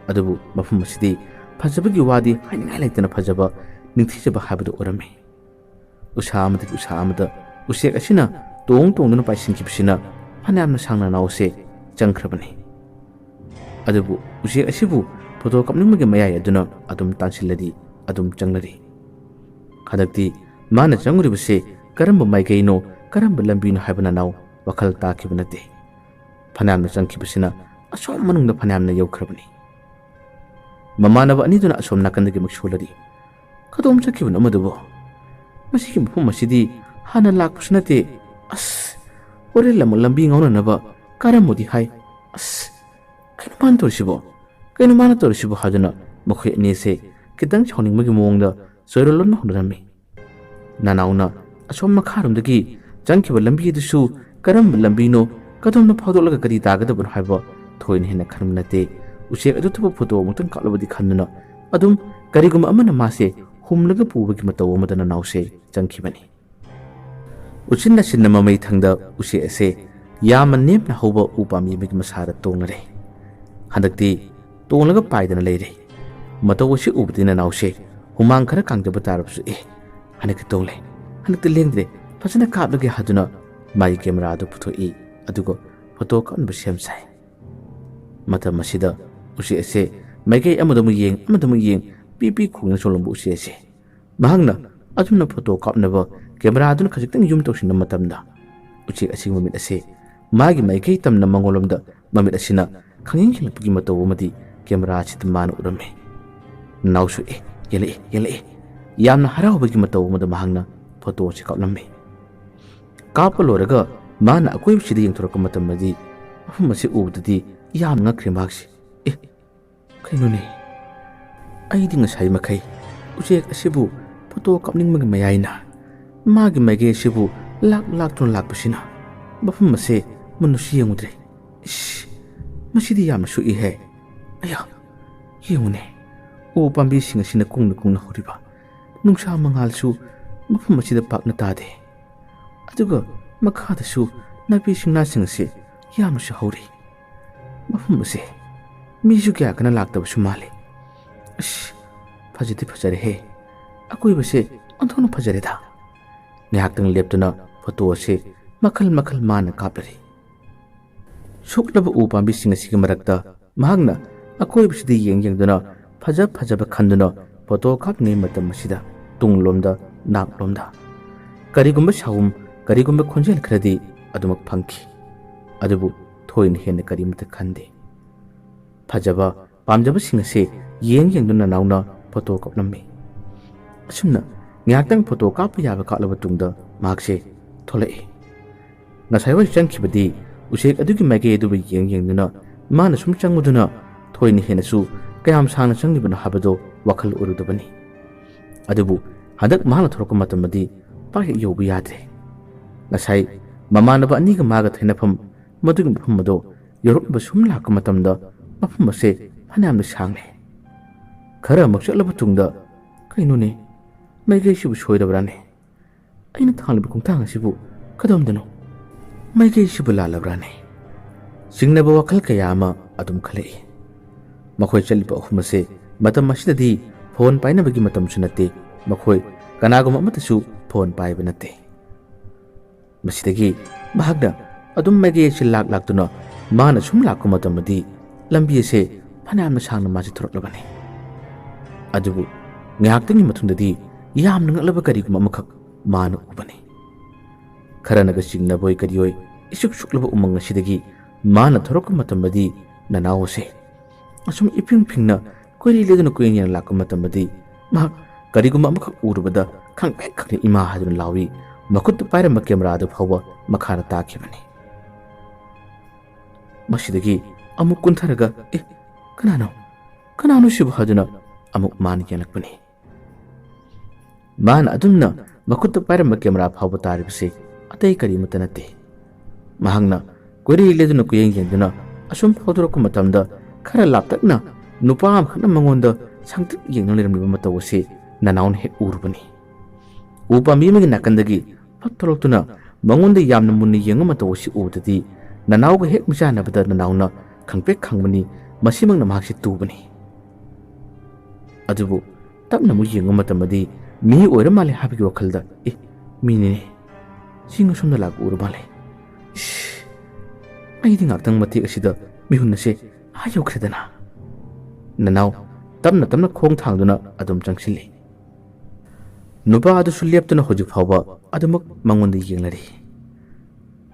ꯑꯗꯨꯕꯨ ꯃꯐꯝ ꯑꯁꯤꯗꯤ ꯐꯖꯕꯒꯤ ꯋꯥꯗꯤ ꯍꯥꯏꯅꯤꯡꯉꯥꯏ ꯂꯩꯇꯅ ꯐꯖꯕ, ꯅꯤꯡꯊꯤꯖꯕ ꯍꯥꯏꯕꯗꯨ ꯑꯣꯏꯔꯝꯃꯤ꯫ ꯎꯁꯥ ꯑꯃꯗꯒꯤ ꯎꯁꯥ ꯑꯃꯗ ꯎꯆꯦꯛ ꯑꯁꯤꯅ ꯇꯣꯡ ꯇꯣꯡꯗꯨꯅ ꯄꯥꯏꯁꯤꯟꯈꯤꯕꯁꯤꯅ ꯐꯅꯌꯥꯝꯅ ꯁꯥꯡꯅ ꯅꯥꯎꯁꯦ ꯆꯪꯈ꯭ꯔꯕꯅꯤ꯫ ꯑꯗꯨꯕꯨ ꯎꯆꯦꯛ ꯑꯁꯤꯕꯨ ꯐꯣꯇꯣ ꯀꯥꯞꯅꯤꯡꯕꯒꯤ ꯃꯌꯥꯏ ꯑꯗꯨꯅ ꯑꯗꯨꯝ ꯇꯥꯟꯁꯤꯜꯂꯗꯤ ꯑꯗꯨꯝ ꯆꯪꯂꯔꯤ꯫ ꯍꯟꯗꯛꯇꯤ ꯃꯥꯅ ꯆꯪꯉꯨꯔꯤꯕꯁꯤ ꯀꯔꯝꯕ ꯃꯥꯏꯀꯩꯅꯣ, ꯀꯔꯝꯕ ꯂꯝꯕꯤꯅꯣ ꯍꯥꯏꯕ ꯅꯅꯥꯎ ꯋꯥꯈꯜ ꯇꯥꯈꯤꯕ ꯅꯠꯇꯦ꯫ ꯐꯅꯌꯥꯝꯅ ꯆꯪꯈꯤꯕꯁꯤꯅ ꯑꯁꯣꯝ ꯃꯅꯨꯡꯗ ꯐꯅꯌꯥꯝꯅ ꯌꯧꯈ꯭ꯔꯕꯅꯤ꯫ ꯃꯃꯥꯟꯅꯕ ꯑꯅꯤꯗꯨꯅ ꯑꯁꯣꯝ ꯅꯥꯀꯟꯗꯒꯤ ꯑꯃꯨꯛ ꯁꯣꯜꯂꯔꯤ꯫ "ꯀꯗꯣꯝ ꯆꯠꯈꯤꯕꯅꯣ ꯑꯃꯗꯨꯕꯨ? ꯃꯁꯤꯒꯤ ꯃꯐꯝ ꯑꯁꯤꯗꯤ ꯍꯥꯟꯅ ꯂꯥꯛꯄꯁꯨ ꯅꯠꯇꯦ꯫ ꯑꯁ, ꯍꯣꯔꯦꯟ ꯑꯃꯨꯛ ꯂꯝꯕꯤ ꯉꯥꯎꯅꯅꯕ ꯀꯥꯔꯝꯃꯨꯗꯤ ꯍꯥꯏ꯫ ꯑꯁ, ꯀꯩꯅꯣ ꯃꯥꯅ ꯇꯧꯔꯤꯁꯤꯕꯣ? "ꯀꯩꯅꯣ ꯃꯥꯅ ꯇꯧꯔꯤꯁꯤꯕꯨ?" ꯍꯥꯏꯗꯨꯅ ꯃꯈꯣꯏ ꯑꯅꯤꯁꯦ ꯈꯤꯇꯪ ꯁꯥꯎꯅꯤꯡꯕꯒꯤ ꯃꯑꯣꯡꯗ ꯆꯣꯏꯔꯣꯜꯂꯣꯟꯅ ꯍꯣꯠꯅꯔꯝꯃꯤ꯫ ꯅꯅꯥꯎꯅ ꯑꯁꯣꯝ ꯃꯈꯥꯔꯣꯝꯗꯒꯤ ꯆꯪꯈꯤꯕ ꯂꯝꯕꯤ ꯑꯗꯨꯁꯨ ꯀꯔꯝꯕ ꯂꯝꯕꯤꯅꯣ, ꯀꯗꯣꯝꯗ ꯐꯥꯎꯗꯣꯛꯂꯒ ꯀꯔꯤ ꯇꯥꯒꯗꯕꯅꯣ ꯍꯥꯏꯕ ꯊꯣꯏꯅ ꯍꯦꯟꯅ ꯈꯟꯕ ꯅꯠꯇꯦ꯫ ꯎꯆꯦꯛ ꯑꯗꯨ ꯊꯨꯕ ꯐꯣꯇꯣ ꯑꯃꯨꯛꯇꯪ ꯀꯥꯞꯂꯕꯗꯤ ꯈꯟꯗꯨꯅ ꯑꯗꯨꯝ ꯀꯔꯤꯒꯨꯝꯕ ꯑꯃꯅ ꯃꯥꯁꯦ ꯍꯨꯝꯂꯒ ꯄꯨꯕꯒꯤ ꯃꯇꯧ ꯑꯃꯗ ꯅꯅꯥꯎꯁꯦ ꯆꯪꯈꯤꯕꯅꯤ꯫ ꯎꯆꯤꯟ ꯅꯥꯆꯤꯟꯅ ꯃꯃꯩ ꯊꯪꯗ ꯎꯆꯦꯛ ꯑꯁꯦ ꯌꯥꯝꯅ ꯅꯦꯝꯅ ꯍꯧꯕ ꯎ ꯄꯥꯝꯕꯤ ꯑꯃꯒꯤ ꯃꯁꯥꯗ ꯇꯣꯡꯂꯔꯦ꯫ ꯍꯟꯗꯛꯇꯤ ꯇꯣꯡꯂꯒ ꯄꯥꯏꯗꯅ ꯂꯩꯔꯦ꯫ ꯃꯇꯧ ꯑꯁꯤ ꯎꯕꯗꯤ ꯅꯅꯥꯎꯁꯦ ꯍꯨꯃꯥꯡ ꯈꯔ ꯀꯥꯡꯗꯕ ꯇꯥꯔꯕꯁꯨ, "ꯑꯦ, ꯍꯟꯗꯛꯇꯤ ꯇꯣꯡꯂꯦ, ꯍꯟꯗꯛꯇꯤ ꯂꯦꯡꯗ꯭ꯔꯦ, ꯐꯖꯅ ꯀꯥꯞꯂꯒꯦ" ꯍꯥꯏꯗꯨꯅ ꯃꯥꯒꯤ ꯀꯦꯃꯦꯔꯥ ꯑꯗꯨ ꯄꯨꯊꯣꯛꯏ, ꯑꯗꯨꯒ ꯐꯣꯇꯣ ꯀꯥꯞꯅꯕ ꯁꯦꯝ ꯁꯥꯏ꯫ ꯃꯇꯝ ꯑꯁꯤꯗ ꯎꯆꯦꯛ ꯑꯁꯦ ꯃꯥꯏꯀꯩ ꯑꯃꯗ ꯑꯃꯨꯛ ꯌꯦꯡ, ꯑꯃꯗ ꯑꯃꯨꯛ ꯌꯦꯡ, ꯄꯤ ꯄꯤ ꯈꯣꯡꯅ ꯆꯣꯡꯂꯝꯕ ꯎꯆꯦꯛ ꯑꯁꯦ ꯃꯍꯥꯛꯅ ꯑꯗꯨꯝꯅ ꯐꯣꯇꯣ ꯀꯥꯞꯅꯕ ꯀꯦꯃꯦꯔꯥꯗꯨꯅ ꯈꯖꯤꯛꯇꯪ ꯌꯨꯝ ꯇꯧꯁꯤꯟꯕ ꯃꯇꯝꯗ, ꯎꯆꯦꯛ ꯑꯁꯤꯒꯤ ꯃꯃꯤꯠ ꯑꯁꯦ ꯃꯥꯒꯤ ꯃꯥꯏꯀꯩ ꯇꯝꯅ ꯃꯉꯣꯟꯂꯣꯝꯗ ꯃꯃꯤꯠ ꯑꯁꯤꯅ ꯈꯪꯌꯦꯡ ꯌꯦꯡꯂꯛꯄꯒꯤ ꯃꯇꯧ ꯑꯃꯗꯤ ꯀꯦꯃꯦꯔꯥ ꯑꯁꯤꯗ ꯃꯥꯅ ꯎꯔꯝꯃꯤ꯫ ꯅꯥꯎꯁꯨ, "ꯑꯦ, ꯌꯦꯡꯂꯛꯑꯦ, ꯌꯦꯡꯂꯛꯑꯦ!" ꯌꯥꯝꯅ ꯍꯔꯥꯎꯕꯒꯤ ꯃꯇꯧ ꯑꯃꯗ ꯃꯍꯥꯛꯅ ꯐꯣꯇꯣ ꯑꯁꯤ ꯀꯥꯞꯂꯝꯃꯤ꯫ ꯀꯥꯞꯄ ꯂꯣꯏꯔꯒ ꯃꯥꯅ ꯑꯀꯣꯏꯕꯁꯤꯗ ꯌꯦꯡꯊꯣꯔꯛꯄ ꯃꯇꯝꯗꯗꯤ, ꯃꯐꯝ ꯑꯁꯤ ꯎꯕꯗꯗꯤ ꯌꯥꯝꯅ ꯉꯛꯈ꯭ꯔꯦ ꯃꯍꯥꯛꯁꯤ꯫ "ꯑꯦ, ꯀꯩꯅꯣꯅꯦ? ꯑꯩꯗꯤ ꯉꯁꯥꯏ ꯃꯈꯩ ꯎꯆꯦꯛ ꯑꯁꯤꯕꯨ ꯐꯣꯇꯣ ꯀꯥꯞꯅꯤꯡꯕꯒꯤ ꯃꯌꯥꯏꯅ ꯃꯥꯒꯤ ꯃꯥꯏꯀꯩ ꯑꯁꯤꯕꯨ ꯂꯥꯛ ꯂꯥꯛꯇꯨꯅ ꯂꯥꯛꯄꯁꯤꯅ ꯃꯐꯝ ꯑꯁꯦ ꯃꯨꯟꯅꯁꯨ ꯌꯦꯡꯉꯨꯗ꯭ꯔꯦ꯫ ꯏꯁ, ꯃꯁꯤꯗꯤ ꯌꯥꯝꯅ ꯁꯣꯛꯏꯍꯦ꯫ ꯑꯌꯥ, ꯌꯦꯡꯉꯨꯅꯦ, ꯎ ꯄꯥꯝꯕꯤꯁꯤꯡ ꯑꯁꯤꯅ ꯀꯨꯡꯅ ꯀꯨꯡꯅ ꯍꯧꯔꯤꯕ, ꯅꯨꯡꯁꯥ ꯃꯉꯥꯜꯁꯨ ꯃꯐꯝ ꯑꯁꯤꯗ ꯄꯥꯛꯅ ꯇꯥꯗꯦ꯫ ꯑꯗꯨꯒ ꯃꯈꯥꯗꯁꯨ ꯅꯥꯄꯤ ꯁꯤꯡꯅꯥꯁꯤꯡ ꯑꯁꯤ ꯌꯥꯝꯅꯁꯨ ꯍꯧꯔꯤ꯫ ꯃꯐꯝ ꯑꯁꯦ ꯃꯤꯁꯨ ꯀꯌꯥ ꯀꯟꯅ ꯂꯥꯛꯇꯕꯁꯨ ꯃꯥꯜꯂꯤ꯫ ꯑꯁ, ꯐꯖꯗꯤ ꯐꯖꯔꯦꯍꯦ꯫ ꯑꯀꯣꯏꯕꯁꯦ ꯑꯣꯟꯊꯣꯛꯅ ꯐꯖꯔꯦꯗ꯫" ꯉꯥꯏꯍꯥꯛꯇꯪ ꯂꯦꯞꯇꯨꯅ ꯐꯣꯇꯣ ꯑꯁꯤ ꯃꯈꯜ ꯃꯈꯜ ꯃꯥꯅ ꯀꯥꯞꯂꯔꯤ꯫ ꯁꯨꯛꯂꯕ ꯎ ꯄꯥꯝꯕꯤꯁꯤꯡ ꯑꯁꯤꯒꯤ ꯃꯔꯛꯇ ꯃꯍꯥꯛꯅ ꯑꯀꯣꯏꯕꯁꯤꯗ ꯌꯦꯡ ꯌꯦꯡꯗꯨꯅ ꯐꯖ ꯐꯖꯕ ꯈꯟꯗꯨꯅ ꯐꯣꯇꯣ ꯀꯥꯞꯂꯤꯉꯩ ꯃꯇꯝ ꯑꯁꯤꯗ ꯇꯨꯡꯂꯣꯝꯗ, ꯅꯥꯛꯂꯣꯝꯗ ꯀꯔꯤꯒꯨꯝꯕ ꯁꯥꯍꯨꯝ, ꯀꯔꯤꯒꯨꯝꯕ ꯈꯣꯟꯖꯦꯜ ꯈꯔꯗꯤ ꯑꯗꯨꯃꯛ ꯐꯪꯈꯤ꯫ ꯑꯗꯨꯕꯨ ꯊꯣꯏꯅ ꯍꯦꯟꯅ ꯀꯔꯤꯃꯠꯇ ꯈꯟꯗꯦ꯫ ꯐꯖꯕ, ꯄꯥꯝꯖꯕꯁꯤꯡ ꯑꯁꯤ ꯌꯦꯡ ꯌꯦꯡꯗꯨꯅ ꯅꯅꯥꯎꯅ ꯐꯣꯇꯣ ꯀꯥꯞꯂꯝꯃꯤ꯫ ꯑꯁꯨꯝꯅ ꯉꯥꯏꯍꯥꯛꯇꯪ ꯐꯣꯇꯣ ꯀꯥꯞꯄ ꯌꯥꯕ ꯀꯥꯞꯂꯕ ꯇꯨꯡꯗ ꯃꯍꯥꯛꯁꯦ ꯊꯣꯛꯂꯛꯏ꯫ ꯉꯁꯥꯏꯋꯥꯏ ꯆꯪꯈꯤꯕꯗꯤ ꯎꯆꯦꯛ ꯑꯗꯨꯒꯤ ꯃꯥꯏꯀꯩ ꯑꯗꯨꯕꯨ ꯌꯦꯡ ꯌꯦꯡꯗꯨꯅ ꯃꯥꯅ ꯁꯨꯝ ꯆꯪꯉꯨꯗꯨꯅ ꯊꯣꯏꯅ ꯍꯦꯟꯅꯁꯨ ꯀꯌꯥꯝ ꯁꯥꯡꯅ ꯆꯪꯂꯤꯕꯅꯣ ꯍꯥꯏꯕꯗꯣ ꯋꯥꯈꯜ ꯑꯣꯏꯔꯨꯗꯕꯅꯤ꯫ ꯑꯗꯨꯕꯨ ꯍꯟꯗꯛ ꯃꯍꯥꯛꯅ ꯊꯣꯔꯛꯄ ꯃꯇꯝꯗꯗꯤ ꯄꯥꯛ ꯍꯦꯛ ꯌꯧꯕ ꯌꯥꯗ꯭ꯔꯦ꯫ ꯉꯁꯥꯏ ꯃꯃꯥꯟꯅꯕ ꯑꯅꯤꯒ ꯃꯥꯒ ꯊꯦꯡꯅꯐꯝ, ꯃꯗꯨꯒꯤ ꯃꯐꯝ ꯑꯗꯣ ꯌꯧꯔꯛꯅꯕ ꯁꯨꯝ ꯂꯥꯛꯄ ꯃꯇꯝꯗ ꯃꯐꯝ ꯑꯁꯦ ꯐꯅꯌꯥꯝꯅ ꯁꯥꯡꯂꯦ꯫ ꯈꯔ ꯑꯃꯨꯛ ꯆꯠꯂꯕ ꯇꯨꯡꯗ, "ꯀꯩꯅꯣꯅꯦ, ꯃꯥꯏꯀꯩꯁꯤꯕꯨ ꯁꯣꯏꯔꯕ꯭ꯔꯥꯅꯦ? ꯑꯩꯅ ꯊꯥꯡꯂꯤꯕ ꯈꯣꯡꯊꯥꯡ ꯑꯁꯤꯕꯨ ꯀꯗꯣꯝꯗꯅꯣ? ꯃꯥꯏꯀꯩꯁꯤꯕꯨ ꯂꯥꯜꯂꯕ꯭ꯔꯥꯅꯦ?" ꯆꯤꯡꯅꯕ ꯋꯥꯈꯜ ꯀꯌꯥ ꯑꯃ ꯑꯗꯨꯝ ꯈꯜꯂꯛꯏ꯫ ꯃꯈꯣꯏ ꯆꯠꯂꯤꯕ ꯑꯍꯨꯝ ꯑꯁꯦ ꯃꯇꯝ ꯑꯁꯤꯗꯗꯤ ꯐꯣꯟ ꯄꯥꯏꯅꯕꯒꯤ ꯃꯇꯝꯁꯨ ꯅꯠꯇꯦ꯫ ꯃꯈꯣꯏ ꯀꯅꯥꯒꯨꯝꯕ ꯑꯃꯠꯇꯁꯨ ꯐꯣꯟ ꯄꯥꯏꯕ ꯅꯠꯇꯦ꯫ ꯃꯁꯤꯗꯒꯤ ꯃꯍꯥꯛꯅ ꯑꯗꯨꯝ ꯃꯥꯏꯀꯩ ꯑꯁꯤ ꯂꯥꯛ ꯂꯥꯛꯇꯨꯅ ꯃꯥꯅ ꯁꯨꯝ ꯂꯥꯛꯄ ꯃꯇꯝꯗꯗꯤ ꯂꯝꯕꯤ ꯑꯁꯦ ꯐꯅꯌꯥꯝꯅ ꯁꯥꯡꯅ ꯃꯥꯁꯤ ꯊꯣꯔꯛꯂꯕꯅꯤ꯫ ꯑꯗꯨꯕꯨ ꯉꯥꯏꯍꯥꯛꯇꯪꯒꯤ ꯃꯇꯨꯡꯗꯗꯤ ꯌꯥꯝꯅ ꯉꯛꯂꯕ ꯀꯔꯤꯒꯨꯝꯕ ꯑꯃꯈꯛ ꯃꯥꯅ ꯎꯕꯅꯤ꯫ ꯈꯔꯅꯒ ꯆꯤꯡꯅꯕꯣꯏ ꯀꯔꯤꯑꯣꯏ ꯏꯁꯨꯛ ꯁꯨꯛꯂꯕ ꯎꯃꯪ ꯑꯁꯤꯗꯒꯤ ꯃꯥꯅ ꯊꯣꯔꯛꯄ ꯃꯇꯝꯗꯗꯤ ꯅꯅꯥꯎ ꯑꯁꯦ ꯑꯁꯨꯝ ꯏꯐꯤꯡ ꯐꯤꯡꯅ ꯀꯣꯏꯔꯤ ꯂꯩꯗꯨꯅ ꯀꯣꯏꯌꯦꯡ ꯌꯦꯡ ꯂꯥꯛꯄ ꯃꯇꯝꯗꯗꯤ ꯃꯍꯥꯛ ꯀꯔꯤꯒꯨꯝꯕ ꯑꯃꯈꯛ ꯎꯔꯨꯕꯗ ꯈꯪꯄ꯭ꯔꯦꯛ ꯈꯪꯉꯦ ꯏꯃꯥ ꯍꯥꯏꯗꯨꯅ ꯂꯥꯎꯏ꯫ ꯃꯈꯨꯠꯇ ꯄꯥꯏꯔꯝꯕ ꯀꯦꯃꯦꯔꯥꯗꯨ ꯐꯥꯎꯕ ꯃꯈꯥꯗ ꯇꯥꯈꯤꯕꯅꯤ꯫ ꯃꯁꯤꯗꯒꯤ ꯑꯃꯨꯛ ꯀꯨꯟꯊꯔꯒ, "ꯑꯦ, ꯀꯅꯥꯅꯣ? ꯀꯅꯥꯅꯣ ꯁꯤꯕꯨ?" ꯍꯥꯏꯗꯨꯅ ꯑꯃꯨꯛ ꯃꯥꯅ ꯌꯦꯡꯂꯛꯄꯅꯤ꯫ ꯃꯥꯅ ꯑꯗꯨꯝꯅ ꯃꯈꯨꯠꯇ ꯄꯥꯏꯔꯝꯕ ꯀꯦꯃꯦꯔꯥ ꯐꯥꯎꯕ ꯇꯥꯔꯤꯕꯁꯤ ꯑꯇꯩ ꯀꯔꯤꯃꯠꯇ ꯅꯠꯇꯦ꯫ ꯃꯍꯥꯛꯅ ꯀꯣꯏꯔꯤ ꯂꯩꯗꯨꯅ ꯀꯨꯌꯦꯡ ꯌꯦꯡꯗꯨꯅ ꯑꯁꯨꯝ ꯐꯥꯎꯗꯣꯔꯛꯄ ꯃꯇꯝꯗ ꯈꯔ ꯂꯥꯞꯇꯛꯅ ꯅꯨꯄꯥ ꯑꯃꯈꯛꯅ ꯃꯉꯣꯟꯗ ꯁꯪꯇ꯭ꯔꯤꯛ ꯌꯦꯡꯗꯨꯅ ꯂꯩꯔꯝꯂꯤꯕ ꯃꯇꯧ ꯑꯁꯤ ꯅꯅꯥꯎꯅ ꯍꯦꯛ ꯎꯔꯨꯕꯅꯤ꯫ ꯎ ꯄꯥꯝꯕꯤ ꯑꯃꯒꯤ ꯅꯥꯀꯟꯗꯒꯤ ꯐꯠ ꯊꯣꯛꯂꯛꯇꯨꯅ ꯃꯉꯣꯟꯗ ꯌꯥꯝꯅ ꯃꯨꯟꯅ ꯌꯦꯡꯕ ꯃꯇꯧ ꯑꯁꯤ ꯎꯕꯗꯗꯤ ꯅꯅꯥꯎꯒ ꯍꯦꯛ ꯃꯤꯆꯥꯟꯅꯕꯗ ꯅꯅꯥꯎꯅ ꯈꯪꯄ꯭ꯔꯦꯛ ꯈꯪꯕꯅꯤ, ꯃꯁꯤꯃꯛꯅ ꯃꯍꯥꯛꯁꯤ ꯇꯨꯕꯅꯤ꯫ ꯑꯗꯨꯕꯨ ꯇꯞꯅ ꯑꯃꯨꯛ ꯌꯦꯡꯕ ꯃꯇꯝꯗꯗꯤ ꯃꯤ ꯑꯣꯏꯔ ꯃꯥꯜꯂꯦ ꯍꯥꯏꯕꯒꯤ ꯋꯥꯈꯜꯗ, "ꯑꯦ, ꯃꯤꯅꯤꯅꯦ꯫ ꯆꯤꯡ ꯑꯁꯣꯝꯗ ꯂꯥꯛꯄ ꯎꯔ ꯃꯥꯜꯂꯦ꯫ ꯏꯁ, ꯑꯩꯗꯤ ꯉꯥꯛꯇꯪ ꯃꯇꯦꯛ ꯑꯁꯤꯗ ꯃꯤꯍꯨꯟ ꯑꯁꯦ ꯑꯥ ꯌꯧꯈ꯭ꯔꯦꯗꯅ"꯫ ꯅꯅꯥꯎ ꯇꯞꯅ ꯇꯞꯅ ꯈꯣꯡ ꯊꯥꯡꯗꯨꯅ ꯑꯗꯨꯝ ꯆꯪꯁꯤꯜꯂꯤ꯫ ꯅꯨꯄꯥ ꯑꯗꯨꯁꯨ ꯂꯦꯞꯇꯨꯅ ꯍꯧꯖꯤꯛ ꯐꯥꯎꯕ ꯑꯗꯨꯃꯛ ꯃꯉꯣꯟꯗ ꯌꯦꯡꯂꯔꯤ꯫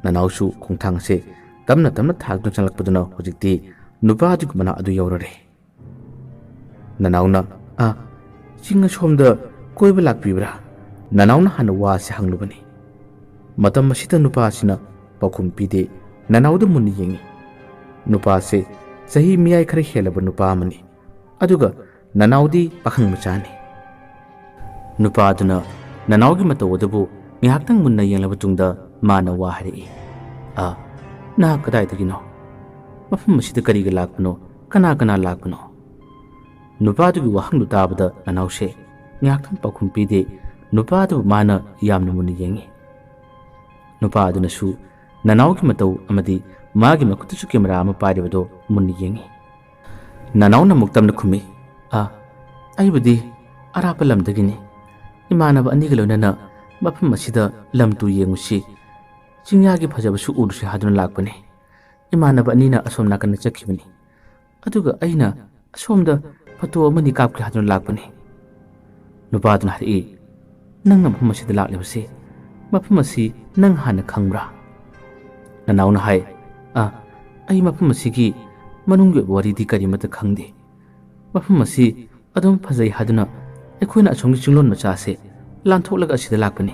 ꯅꯅꯥꯎꯁꯨ ꯈꯣꯡꯊꯥꯡ ꯑꯁꯦ ꯇꯞꯅ ꯇꯞꯅ ꯊꯥꯡꯗꯨꯅ ꯆꯪꯂꯛꯄꯗꯨꯅ ꯍꯧꯖꯤꯛꯇꯤ ꯅꯨꯄꯥ ꯑꯗꯨꯒꯤ ꯃꯅꯥꯛ ꯑꯗꯨ ꯌꯧꯔꯔꯦ꯫ ꯅꯅꯥꯎꯅ, "ꯑꯥ, ꯆꯤꯡ ꯑꯁꯣꯝꯗ ꯀꯣꯏꯕ ꯂꯥꯛꯄꯤꯕ꯭ꯔꯥ?" ꯅꯅꯥꯎꯅ ꯍꯥꯟꯅ ꯋꯥ ꯑꯁꯤ ꯍꯪꯂꯨꯕꯅꯤ꯫ ꯃꯇꯝ ꯑꯁꯤꯗ ꯅꯨꯄꯥ ꯑꯁꯤꯅ ꯄꯥꯎꯈꯨꯝ ꯄꯤꯗꯦ, ꯅꯅꯥꯎꯗ ꯃꯨꯟꯅ ꯌꯦꯡꯉꯤ꯫ ꯅꯨꯄꯥ ꯑꯁꯦ ꯆꯍꯤ ꯃꯌꯥꯏ ꯈꯔ ꯍꯦꯜꯂꯕ ꯅꯨꯄꯥ ꯑꯃꯅꯤ꯫ ꯑꯗꯨꯒ ꯅꯅꯥꯎꯗꯤ ꯄꯥꯈꯪ ꯃꯆꯥꯅꯤ꯫ ꯅꯨꯄꯥ ꯑꯗꯨꯅ ꯅꯅꯥꯎꯒꯤ ꯃꯇꯧ ꯑꯗꯨꯕꯨ ꯉꯥꯏꯍꯥꯛꯇꯪ ꯃꯨꯟꯅ ꯌꯦꯡꯂꯕ ꯇꯨꯡꯗ ꯃꯥꯅ ꯋꯥ ꯍꯥꯏꯔꯛꯏ, "ꯑ, ꯅꯍꯥꯛ ꯀꯗꯥꯏꯗꯒꯤꯅꯣ? ꯃꯐꯝ ꯑꯁꯤꯗ ꯀꯔꯤꯒꯤ ꯂꯥꯛꯄꯅꯣ? ꯀꯅꯥ ꯀꯅꯥ ꯂꯥꯛꯄꯅꯣ?" ꯅꯨꯄꯥꯗꯨꯒꯤ ꯋꯥꯍꯪꯗꯨ ꯇꯥꯕꯗ ꯅꯅꯥꯎꯁꯦ ꯉꯥꯏꯍꯥꯛꯇꯪ ꯄꯥꯎꯈꯨꯝ ꯄꯤꯗꯦ꯫ ꯅꯨꯄꯥꯗꯨꯕꯨ ꯃꯥꯅ ꯌꯥꯝꯅ ꯃꯨꯟꯅ ꯌꯦꯡꯉꯤ꯫ ꯅꯨꯄꯥ ꯑꯗꯨꯅꯁꯨ ꯅꯅꯥꯎꯒꯤ ꯃꯇꯧ ꯑꯃꯗꯤ ꯃꯥꯒꯤ ꯃꯈꯨꯠꯇꯁꯨ ꯀꯦꯃꯦꯔꯥ ꯑꯃ ꯄꯥꯏꯔꯤꯕꯗꯣ ꯃꯨꯟꯅ ꯌꯦꯡꯉꯤ꯫ ꯅꯅꯥꯎꯅ ꯑꯃꯨꯛ ꯇꯞꯅ ꯈꯨꯝꯃꯤ, "ꯑ, ꯑꯩꯕꯨꯗꯤ ꯑꯔꯥꯞꯄ ꯂꯝꯗꯒꯤꯅꯤ꯫ ꯏꯃꯥꯟꯅꯕ ꯑꯅꯤꯒ ꯂꯣꯏꯅꯅ ꯃꯐꯝ ꯑꯁꯤꯗ ꯂꯝ ꯇꯨ ꯌꯦꯡꯉꯨꯁꯤ, ꯆꯤꯡꯌꯥꯒꯤ ꯐꯖꯕꯁꯨ ꯎꯔꯨꯁꯤ ꯍꯥꯏꯗꯨꯅ ꯂꯥꯛꯄꯅꯤ꯫ ꯏꯃꯥꯟꯅꯕ ꯑꯅꯤꯅ ꯑꯁꯣꯝ ꯅꯥꯀꯟꯗ ꯆꯠꯈꯤꯕꯅꯤ꯫ ꯑꯗꯨꯒ ꯑꯩꯅ ꯑꯁꯣꯝꯗ ꯐꯣꯇꯣ ꯑꯃꯅꯤ ꯀꯥꯞꯀꯦ ꯍꯥꯏꯗꯨꯅ ꯂꯥꯛꯄꯅꯤ꯫" ꯅꯨꯄꯥꯗꯨꯅ ꯍꯥꯏꯔꯛꯏ, "ꯅꯪꯅ ꯃꯐꯝ ꯑꯁꯤꯗ ꯂꯥꯛꯂꯤꯕꯁꯤ, ꯃꯐꯝ ꯑꯁꯤ ꯅꯪ ꯍꯥꯟꯅ ꯈꯪꯕ꯭ꯔꯥ?" ꯅꯅꯥꯎꯅ ꯍꯥꯏ, "ꯑ, ꯑꯩ ꯃꯐꯝ ꯑꯁꯤꯒꯤ ꯃꯅꯨꯡꯒꯤ ꯑꯣꯏꯕ ꯋꯥꯔꯤꯗꯤ ꯀꯔꯤꯃꯠꯇ ꯈꯪꯗꯦ꯫ ꯃꯐꯝ ꯑꯁꯤ ꯑꯗꯨꯝ ꯐꯖꯩ ꯍꯥꯏꯗꯨꯅ ꯑꯩꯈꯣꯏꯅ ꯑꯁꯣꯝꯒꯤ ꯆꯤꯡꯂꯣꯟ ꯃꯆꯥꯁꯦ ꯂꯥꯟꯊꯣꯛꯂꯒ ꯑꯁꯤꯗ ꯂꯥꯛꯄꯅꯤ꯫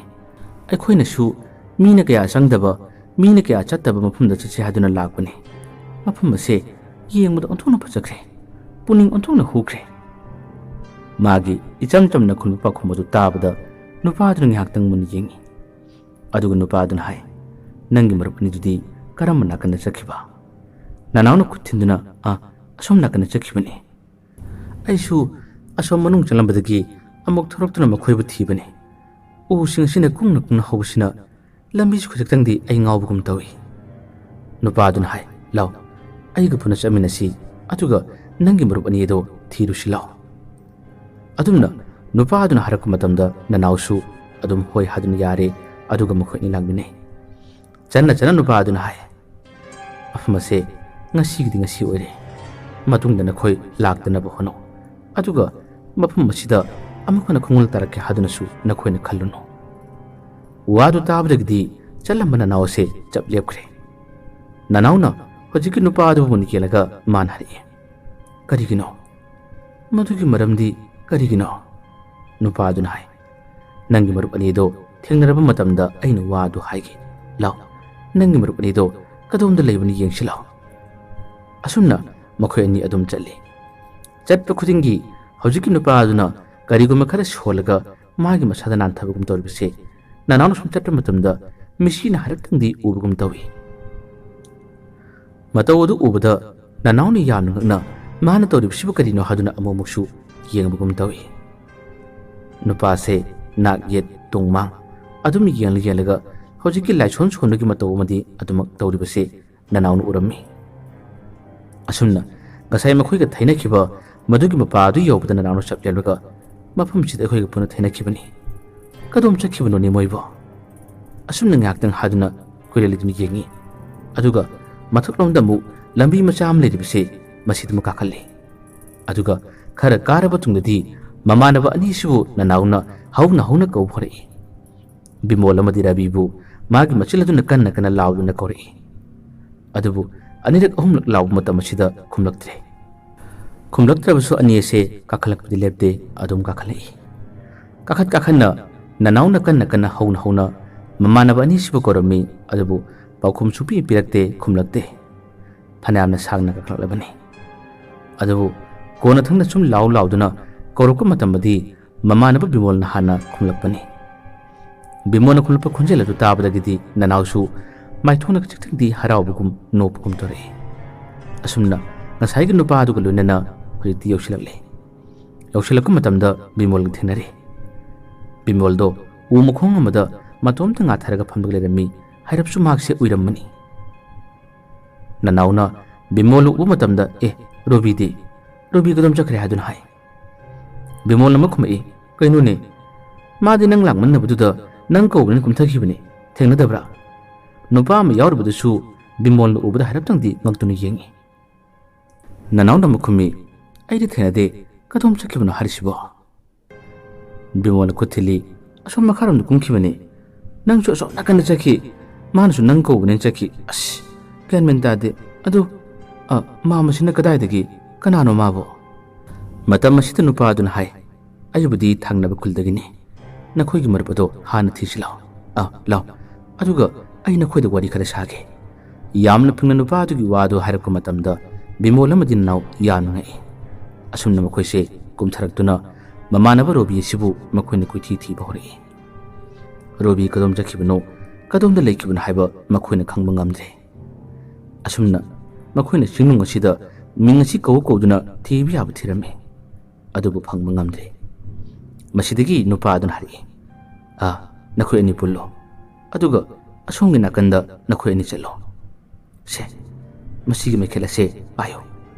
ꯑꯩꯈꯣꯏꯅꯁꯨ ꯃꯤꯅ ꯀꯌꯥ ꯆꯪꯗꯕ, ꯃꯤꯅ ꯀꯌꯥ ꯆꯠꯇꯕ ꯃꯐꯝꯗ ꯆꯠꯁꯤ ꯍꯥꯏꯗꯨꯅ ꯂꯥꯛꯄꯅꯤ꯫ ꯃꯐꯝ ꯑꯁꯦ ꯌꯦꯡꯕꯗ ꯑꯣꯟꯊꯣꯛꯅ ꯐꯖꯈ꯭ꯔꯦ꯫ ꯄꯨꯛꯅꯤꯡ ꯑꯣꯟꯊꯣꯛꯅ ꯍꯨꯈ꯭ꯔꯦ꯫" ꯃꯥꯒꯤ ꯏꯆꯝ ꯆꯝꯅ ꯈꯨꯝꯕ ꯄꯥꯎꯈꯨꯝ ꯑꯗꯨ ꯇꯥꯕꯗ ꯅꯨꯄꯥꯗꯨꯅ ꯉꯥꯏꯍꯥꯛꯇꯪ ꯃꯨꯟꯅ ꯌꯦꯡꯉꯤ꯫ ꯑꯗꯨꯒ ꯅꯨꯄꯥꯗꯨꯅ ꯍꯥꯏ, "ꯅꯪꯒꯤ ꯃꯔꯨꯞ ꯑꯅꯤꯗꯨꯗꯤ ꯀꯔꯝꯕ ꯅꯥꯀꯟꯗ ꯆꯠꯈꯤꯕ?" ꯅꯅꯥꯎꯅ ꯈꯨꯠ ꯊꯤꯟꯗꯨꯅ, "ꯑ, ꯑꯁꯣꯝ ꯅꯥꯀꯟꯗ ꯆꯠꯈꯤꯕꯅꯤ꯫ ꯑꯩꯁꯨ ꯑꯁꯣꯝ ꯃꯅꯨꯡ ꯆꯪꯂꯝꯕꯗꯒꯤ ꯑꯃꯨꯛ ꯊꯣꯔꯛꯇꯨꯅ ꯃꯈꯣꯏꯕꯨ ꯊꯤꯕꯅꯤ꯫ ꯎꯁꯤꯡ ꯑꯁꯤꯅ ꯀꯨꯡꯅ ꯀꯨꯡꯅ ꯍꯧꯕꯁꯤꯅ ꯂꯝꯕꯤꯁꯨ ꯈꯖꯤꯛꯇꯪꯗꯤ ꯑꯩ ꯉꯥꯎꯕꯒꯨꯝ ꯇꯧꯏ꯫" ꯅꯨꯄꯥꯗꯨꯅ ꯍꯥꯏ, "ꯂꯥꯎ, ꯑꯩꯒ ꯄꯨꯟꯅ ꯆꯠꯃꯤꯟꯅꯁꯤ, ꯑꯗꯨꯒ ꯅꯪꯒꯤ ꯃꯔꯨꯞ ꯑꯅꯤ ꯑꯗꯣ ꯊꯤꯔꯨꯁꯤ ꯂꯥꯎ꯫" ꯑꯗꯨꯝꯅ ꯅꯨꯄꯥꯗꯨꯅ ꯍꯥꯏꯔꯛꯄ ꯃꯇꯝꯗ ꯅꯅꯥꯎꯁꯨ ꯑꯗꯨꯝ ꯍꯣꯏ ꯍꯥꯏꯗꯨꯅ ꯌꯥꯔꯦ, ꯑꯗꯨꯒ ꯃꯈꯣꯏ ꯑꯅꯤ ꯂꯥꯛꯃꯤꯟꯅꯩ꯫ ꯆꯟꯅ ꯆꯟꯅ ꯅꯨꯄꯥꯗꯨꯅ ꯍꯥꯏ, "ꯃꯐꯝ ꯑꯁꯦ ꯉꯁꯤꯒꯤꯗꯤ ꯉꯁꯤ ꯑꯣꯏꯔꯦ꯫ ꯃꯇꯨꯡꯗ ꯅꯈꯣꯏ ꯂꯥꯛꯇꯅꯕ ꯍꯣꯠꯅꯧ꯫ ꯑꯗꯨꯒ ꯃꯐꯝ ꯑꯁꯤꯗ ꯑꯃꯨꯛ ꯍꯟꯅ ꯈꯣꯡꯒꯨꯜ ꯇꯥꯔꯛꯀꯦ ꯍꯥꯏꯗꯨꯅꯁꯨ ꯅꯈꯣꯏꯅ ꯈꯜꯂꯨꯅꯨ꯫" ꯋꯥꯗꯨ ꯇꯥꯕꯗꯒꯤꯗꯤ ꯆꯠꯂꯝꯕ ꯅꯅꯥꯎ ꯑꯁꯦ ꯆꯞ ꯂꯦꯞꯈ꯭ꯔꯦ꯫ ꯅꯅꯥꯎꯅ ꯍꯧꯖꯤꯛꯀꯤ ꯅꯨꯄꯥ ꯑꯗꯨꯕꯨ ꯃꯨꯟꯅ ꯌꯦꯡꯂꯒ ꯃꯥꯅ ꯍꯥꯏꯔꯛꯏ, "ꯀꯔꯤꯒꯤꯅꯣ? ꯃꯗꯨꯒꯤ ꯃꯔꯝꯗꯤ ꯀꯔꯤꯒꯤꯅꯣ?" ꯅꯨꯄꯥ ꯑꯗꯨꯅ ꯍꯥꯏ, "ꯅꯪꯒꯤ ꯃꯔꯨꯞ ꯑꯅꯤꯗꯣ ꯊꯦꯡꯅꯔꯕ ꯃꯇꯝꯗ ꯑꯩꯅ ꯋꯥ ꯑꯗꯨ ꯍꯥꯏꯒꯦ꯫ ꯂꯥꯎ, ꯅꯪꯒꯤ ꯃꯔꯨꯞ ꯑꯅꯤꯗꯣ ꯀꯗꯣꯝꯗ ꯂꯩꯕꯅꯤ ꯌꯦꯡꯁꯤ ꯂꯥꯎ꯫" ꯑꯁꯨꯝꯅ ꯃꯈꯣꯏ ꯑꯅꯤ ꯑꯗꯨꯝ ꯆꯠꯂꯤ꯫ ꯆꯠꯄ ꯈꯨꯗꯤꯡꯒꯤ ꯍꯧꯖꯤꯛꯀꯤ ꯅꯨꯄꯥ ꯑꯗꯨꯅ ꯀꯔꯤꯒꯨꯝꯕ ꯈꯔ ꯁꯣꯜꯂꯒ ꯃꯥꯒꯤ ꯃꯁꯥꯗ ꯅꯥꯟꯊꯕꯒꯨꯝ ꯇꯧꯔꯤꯕꯁꯦ ꯅꯅꯥꯎꯅ ꯁꯨꯝ ꯆꯠꯄ ꯃꯇꯝꯗ ꯃꯤꯠꯁꯤꯅ ꯍꯥꯏꯔꯞꯇꯪꯗꯤ ꯎꯕꯒꯨꯝ ꯇꯧꯏ꯫ ꯃꯇꯧ ꯑꯗꯨ ꯎꯕꯗ ꯅꯅꯥꯎꯅ ꯌꯥꯝꯅ ꯉꯛꯅ ꯃꯥꯅ ꯇꯧꯔꯤꯕꯁꯤꯕꯨ ꯀꯔꯤꯅꯣ ꯍꯥꯏꯗꯨꯅ ꯑꯃꯨꯛ ꯑꯃꯨꯛꯁꯨ ꯌꯦꯡꯕꯒꯨꯝ ꯇꯧꯏ꯫ ꯅꯨꯄꯥꯁꯦ ꯅꯥꯛ ꯌꯦꯠ ꯇꯨꯡ ꯃꯥꯡ ꯑꯗꯨꯝ ꯌꯦꯡꯂ ꯌꯦꯡꯂꯒ ꯍꯧꯖꯤꯛꯀꯤ ꯂꯥꯏꯁꯣꯟ ꯁꯣꯟꯕꯒꯤ ꯃꯇꯧ ꯑꯃꯗꯤ ꯑꯗꯨꯃꯛ ꯇꯧꯔꯤꯕꯁꯦ ꯅꯅꯥꯎꯅ ꯎꯔꯝꯃꯤ꯫ ꯑꯁꯨꯝꯅ ꯉꯁꯥꯏ ꯃꯈꯣꯏꯒ ꯊꯩꯅꯈꯤꯕ ꯃꯗꯨꯒꯤ ꯃꯄꯥ ꯑꯗꯨ ꯌꯧꯕꯗ ꯅꯅꯥꯎꯅ ꯆꯞ ꯂꯦꯞꯂꯒ, "ꯃꯐꯝꯁꯤꯗ ꯑꯩꯈꯣꯏꯒ ꯄꯨꯟꯅ ꯊꯩꯅꯈꯤꯕꯅꯤ꯫ ꯀꯗꯣꯝ ꯆꯠꯈꯤꯕꯅꯣꯅꯦ ꯃꯣꯏꯕꯣ?" ꯑꯁꯨꯝꯅ ꯉꯥꯏꯍꯥꯛꯇꯪ ꯍꯥꯏꯗꯨꯅ ꯀꯣꯏꯔꯦꯜ ꯑꯗꯨꯅ ꯌꯦꯡꯉꯤ꯫ ꯑꯗꯨꯒ ꯃꯊꯛꯂꯣꯝꯗ ꯑꯃꯨꯛ ꯂꯝꯕꯤ ꯃꯆꯥ ꯑꯃ ꯂꯩꯔꯤꯕꯁꯦ ꯃꯁꯤꯗ ꯑꯃꯨꯛ ꯀꯥꯈꯠꯂꯤ꯫ ꯑꯗꯨꯒ ꯈꯔ ꯀꯥꯔꯕ ꯇꯨꯡꯗꯗꯤ ꯃꯃꯥꯟꯅꯕ ꯑꯅꯤꯁꯤꯕꯨ ꯅꯅꯥꯎꯅ ꯍꯧꯅ ꯍꯧꯅ ꯀꯧꯕ ꯍꯧꯔꯛꯏ꯫ ꯕꯤꯃꯣꯜ ꯑꯃꯗꯤ ꯔꯕꯤꯕꯨ ꯃꯥꯒꯤ ꯃꯆꯤꯜ ꯑꯗꯨꯅ ꯀꯟꯅ ꯀꯟꯅ ꯂꯥꯎꯗꯨꯅ ꯀꯧꯔꯛꯏ꯫ ꯑꯗꯨꯕꯨ ꯑꯅꯤꯔꯛ ꯑꯍꯨꯝꯂꯛ ꯂꯥꯎꯕ ꯃꯇꯝ ꯑꯁꯤꯗ ꯈꯨꯝꯂꯛꯇ꯭ꯔꯦ꯫ ꯈꯨꯝꯂꯛꯇ꯭ꯔꯕꯁꯨ ꯑꯅꯤ ꯑꯁꯦ ꯀꯥꯈꯠꯂꯛꯄꯗꯤ ꯂꯦꯞꯇꯦ, ꯑꯗꯨꯝ ꯀꯥꯈꯠꯂꯛꯏ꯫ ꯀꯥꯈꯠ ꯀꯥꯈꯠꯅ ꯅꯅꯥꯎꯅ ꯀꯟꯅ ꯀꯟꯅ ꯍꯧꯅ ꯍꯧꯅ ꯃꯃꯥꯟꯅꯕ ꯑꯅꯤꯁꯤꯕꯨ ꯀꯧꯔꯝꯃꯤ, ꯑꯗꯨꯕꯨ ꯄꯥꯎꯈꯨꯝ ꯁꯨꯡꯄꯤ ꯄꯤꯔꯛꯇꯦ, ꯈꯨꯝꯂꯛꯇꯦ꯫ ꯐꯅꯌꯥꯝꯅ ꯁꯥꯡꯅ ꯀꯥꯈꯠꯂꯛꯂꯕꯅꯤ꯫ ꯑꯗꯨꯕꯨ ꯀꯣꯟꯅ ꯊꯪꯅ ꯁꯨꯝ ꯂꯥꯎ ꯂꯥꯎꯗꯨꯅ ꯀꯧꯔꯛꯄ ꯃꯇꯝꯗꯗꯤ ꯃꯃꯥꯟꯅꯕ ꯕꯤꯃꯣꯜꯅ ꯍꯥꯟꯅ ꯈꯨꯝꯂꯛꯄꯅꯤ꯫ ꯕꯤꯃꯣꯜꯅ ꯈꯨꯝꯂꯛꯄ ꯈꯣꯟꯖꯦꯜ ꯑꯗꯨ ꯇꯥꯕꯗꯒꯤꯗꯤ ꯅꯅꯥꯎꯁꯨ ꯃꯥꯏꯊꯣꯡꯅ ꯈꯖꯤꯛꯇꯪꯗꯤ ꯍꯔꯥꯎꯕꯒꯨꯝ ꯅꯣꯛꯄꯒꯨꯝ ꯇꯧꯔꯛꯏ꯫ ꯑꯁꯨꯝꯅ ꯉꯁꯥꯏꯒꯤ ꯅꯨꯄꯥ ꯑꯗꯨꯒ ꯂꯣꯏꯅꯅ ꯍꯧꯖꯤꯛꯇꯤ ꯌꯧꯁꯤꯜꯂꯛꯂꯦ꯫ ꯌꯧꯁꯤꯜꯂꯛꯄ ꯃꯇꯝꯗ ꯕꯤꯃꯣꯜꯒ ꯊꯦꯡꯅꯔꯦ꯫ ꯕꯤꯃꯣꯜꯗꯣ ꯎ ꯃꯈꯣꯡ ꯑꯃꯗ ꯃꯇꯣꯝꯇ ꯉꯥꯊꯔꯒ ꯐꯝꯂꯒ ꯂꯩꯔꯝꯃꯤ, ꯍꯥꯏꯔꯞꯁꯨ ꯃꯍꯥꯛꯁꯦ ꯎꯏꯔꯝꯃꯅꯤ꯫ ꯅꯅꯥꯎꯅ ꯕꯤꯃꯣꯜ ꯎꯕ ꯃꯇꯝꯗ, "ꯑꯦ, ꯔꯣꯕꯤꯗꯤ? ꯔꯣꯕꯤ ꯀꯗꯣꯝ ꯆꯠꯈ꯭ꯔꯦ?" ꯍꯥꯏꯗꯨꯅ ꯍꯥꯏ꯫ ꯕꯤꯃꯣꯜꯅ ꯑꯃꯨꯛ ꯈꯨꯝꯃꯛꯏ, "ꯀꯩꯅꯣꯅꯦ? ꯃꯥꯗꯤ ꯅꯪ ꯂꯥꯛꯃꯟꯅꯕꯗꯨꯗ ꯅꯪ ꯀꯧꯕꯅꯤꯅ ꯀꯨꯝꯊꯈꯤꯕꯅꯤ, ꯊꯦꯡꯅꯗꯕ꯭ꯔꯥ?" ꯅꯨꯄꯥ ꯑꯃ ꯌꯥꯎꯔꯤꯕꯗꯨꯁꯨ ꯕꯤꯃꯣꯜꯅ ꯎꯕꯗ ꯍꯥꯏꯔꯞꯇꯪꯗꯤ ꯉꯛꯇꯨꯅ ꯌꯦꯡꯉꯤ꯫ ꯅꯅꯥꯎꯅ ꯑꯃꯨꯛ ꯈꯨꯝꯃꯤ, "ꯑꯩꯗꯤ ꯊꯦꯡꯅꯗꯦ, ꯀꯗꯣꯝ ꯆꯠꯈꯤꯕꯅꯣ ꯍꯥꯏꯔꯤꯁꯤꯕꯣ?" ꯕꯤꯃꯣꯜꯅ ꯈꯨꯠ ꯊꯤꯜꯂꯤ, "ꯑꯁꯣꯝ ꯃꯈꯥꯔꯣꯝꯗ ꯀꯨꯝꯈꯤꯕꯅꯤ꯫ ꯅꯪꯁꯨ ꯑꯁꯣꯝ ꯅꯥꯀꯟꯗ ꯆꯠꯈꯤ꯫ ꯃꯥꯅꯁꯨ ꯅꯪ ꯀꯧꯕꯅꯦꯅ ꯆꯠꯈꯤ꯫ ꯑꯁ, ꯒ꯭ꯌꯥꯟ ꯃꯦꯟ ꯇꯥꯗꯦ꯫ ꯑꯗꯨ, ꯑ, ꯃꯥ ꯃꯁꯤꯅ ꯀꯗꯥꯏꯗꯒꯤ? ꯀꯅꯥꯅꯣ ꯃꯥꯕꯣ?" ꯃꯇꯝ ꯑꯁꯤꯗ ꯅꯨꯄꯥ ꯑꯗꯨꯅ ꯍꯥꯏ, "ꯑꯩꯕꯨꯗꯤ ꯊꯪꯅꯕ ꯈꯨꯜꯗꯒꯤꯅꯤ꯫ ꯅꯈꯣꯏꯒꯤ ꯃꯔꯨꯞ ꯑꯗꯣ ꯍꯥꯟꯅ ꯊꯤꯁꯤ ꯂꯥꯎ꯫ ꯑ, ꯂꯥꯎ꯫ ꯑꯗꯨꯒ ꯑꯩ ꯅꯈꯣꯏꯗ ꯋꯥꯔꯤ ꯈꯔ ꯁꯥꯒꯦ꯫" ꯌꯥꯝꯅ ꯐꯤꯡꯅ ꯅꯨꯄꯥ ꯑꯗꯨꯒꯤ ꯋꯥꯗꯨ ꯍꯥꯏꯔꯛꯄ ꯃꯇꯝꯗ ꯕꯤꯃꯣꯜ ꯑꯃꯗꯤ ꯅꯅꯥꯎ ꯌꯥꯝꯅ ꯉꯛꯏ꯫ ꯑꯁꯨꯝꯅ ꯃꯈꯣꯏꯁꯦ ꯀꯨꯝꯊꯔꯛꯇꯨꯅ ꯃꯃꯥꯟꯅꯕ ꯔꯣꯕꯤ ꯑꯁꯤꯕꯨ ꯃꯈꯣꯏꯅ ꯀꯣꯏꯊꯤ ꯊꯤꯕ ꯍꯧꯔꯛꯏ꯫ ꯔꯣꯕꯤ ꯀꯗꯣꯝ ꯆꯠꯈꯤꯕꯅꯣ, ꯀꯗꯣꯝꯗ ꯂꯩꯈꯤꯕꯅꯣ ꯍꯥꯏꯕ ꯃꯈꯣꯏꯅ ꯈꯪꯕ ꯉꯝꯗ꯭ꯔꯦ꯫ ꯑꯁꯨꯝꯅ ꯃꯈꯣꯏꯅ ꯆꯤꯡꯅꯨꯡ ꯑꯁꯤꯗ ꯃꯤꯡ ꯑꯁꯤ ꯀꯧ ꯀꯧꯗꯨꯅ ꯊꯤꯕ ꯌꯥꯕ ꯊꯤꯔꯝꯃꯤ, ꯑꯗꯨꯕꯨ ꯐꯪꯕ ꯉꯝꯗ꯭ꯔꯦ꯫ ꯃꯁꯤꯗꯒꯤ ꯅꯨꯄꯥ ꯑꯗꯨꯅ ꯍꯥꯏꯔꯛꯏ, "ꯑꯥ, ꯅꯈꯣꯏ ꯑꯅꯤ ꯄꯨꯜꯂꯣ, ꯑꯗꯨꯒ ꯑꯁꯣꯝꯒꯤ ꯅꯥꯀꯟꯗ ꯅꯈꯣꯏ ꯑꯅꯤ ꯆꯠꯂꯣ꯫ ꯁꯦ, ꯃꯁꯤꯒꯤ ꯃꯩꯈꯦꯠ ꯑꯁꯦ ꯄꯥꯏꯌꯨ,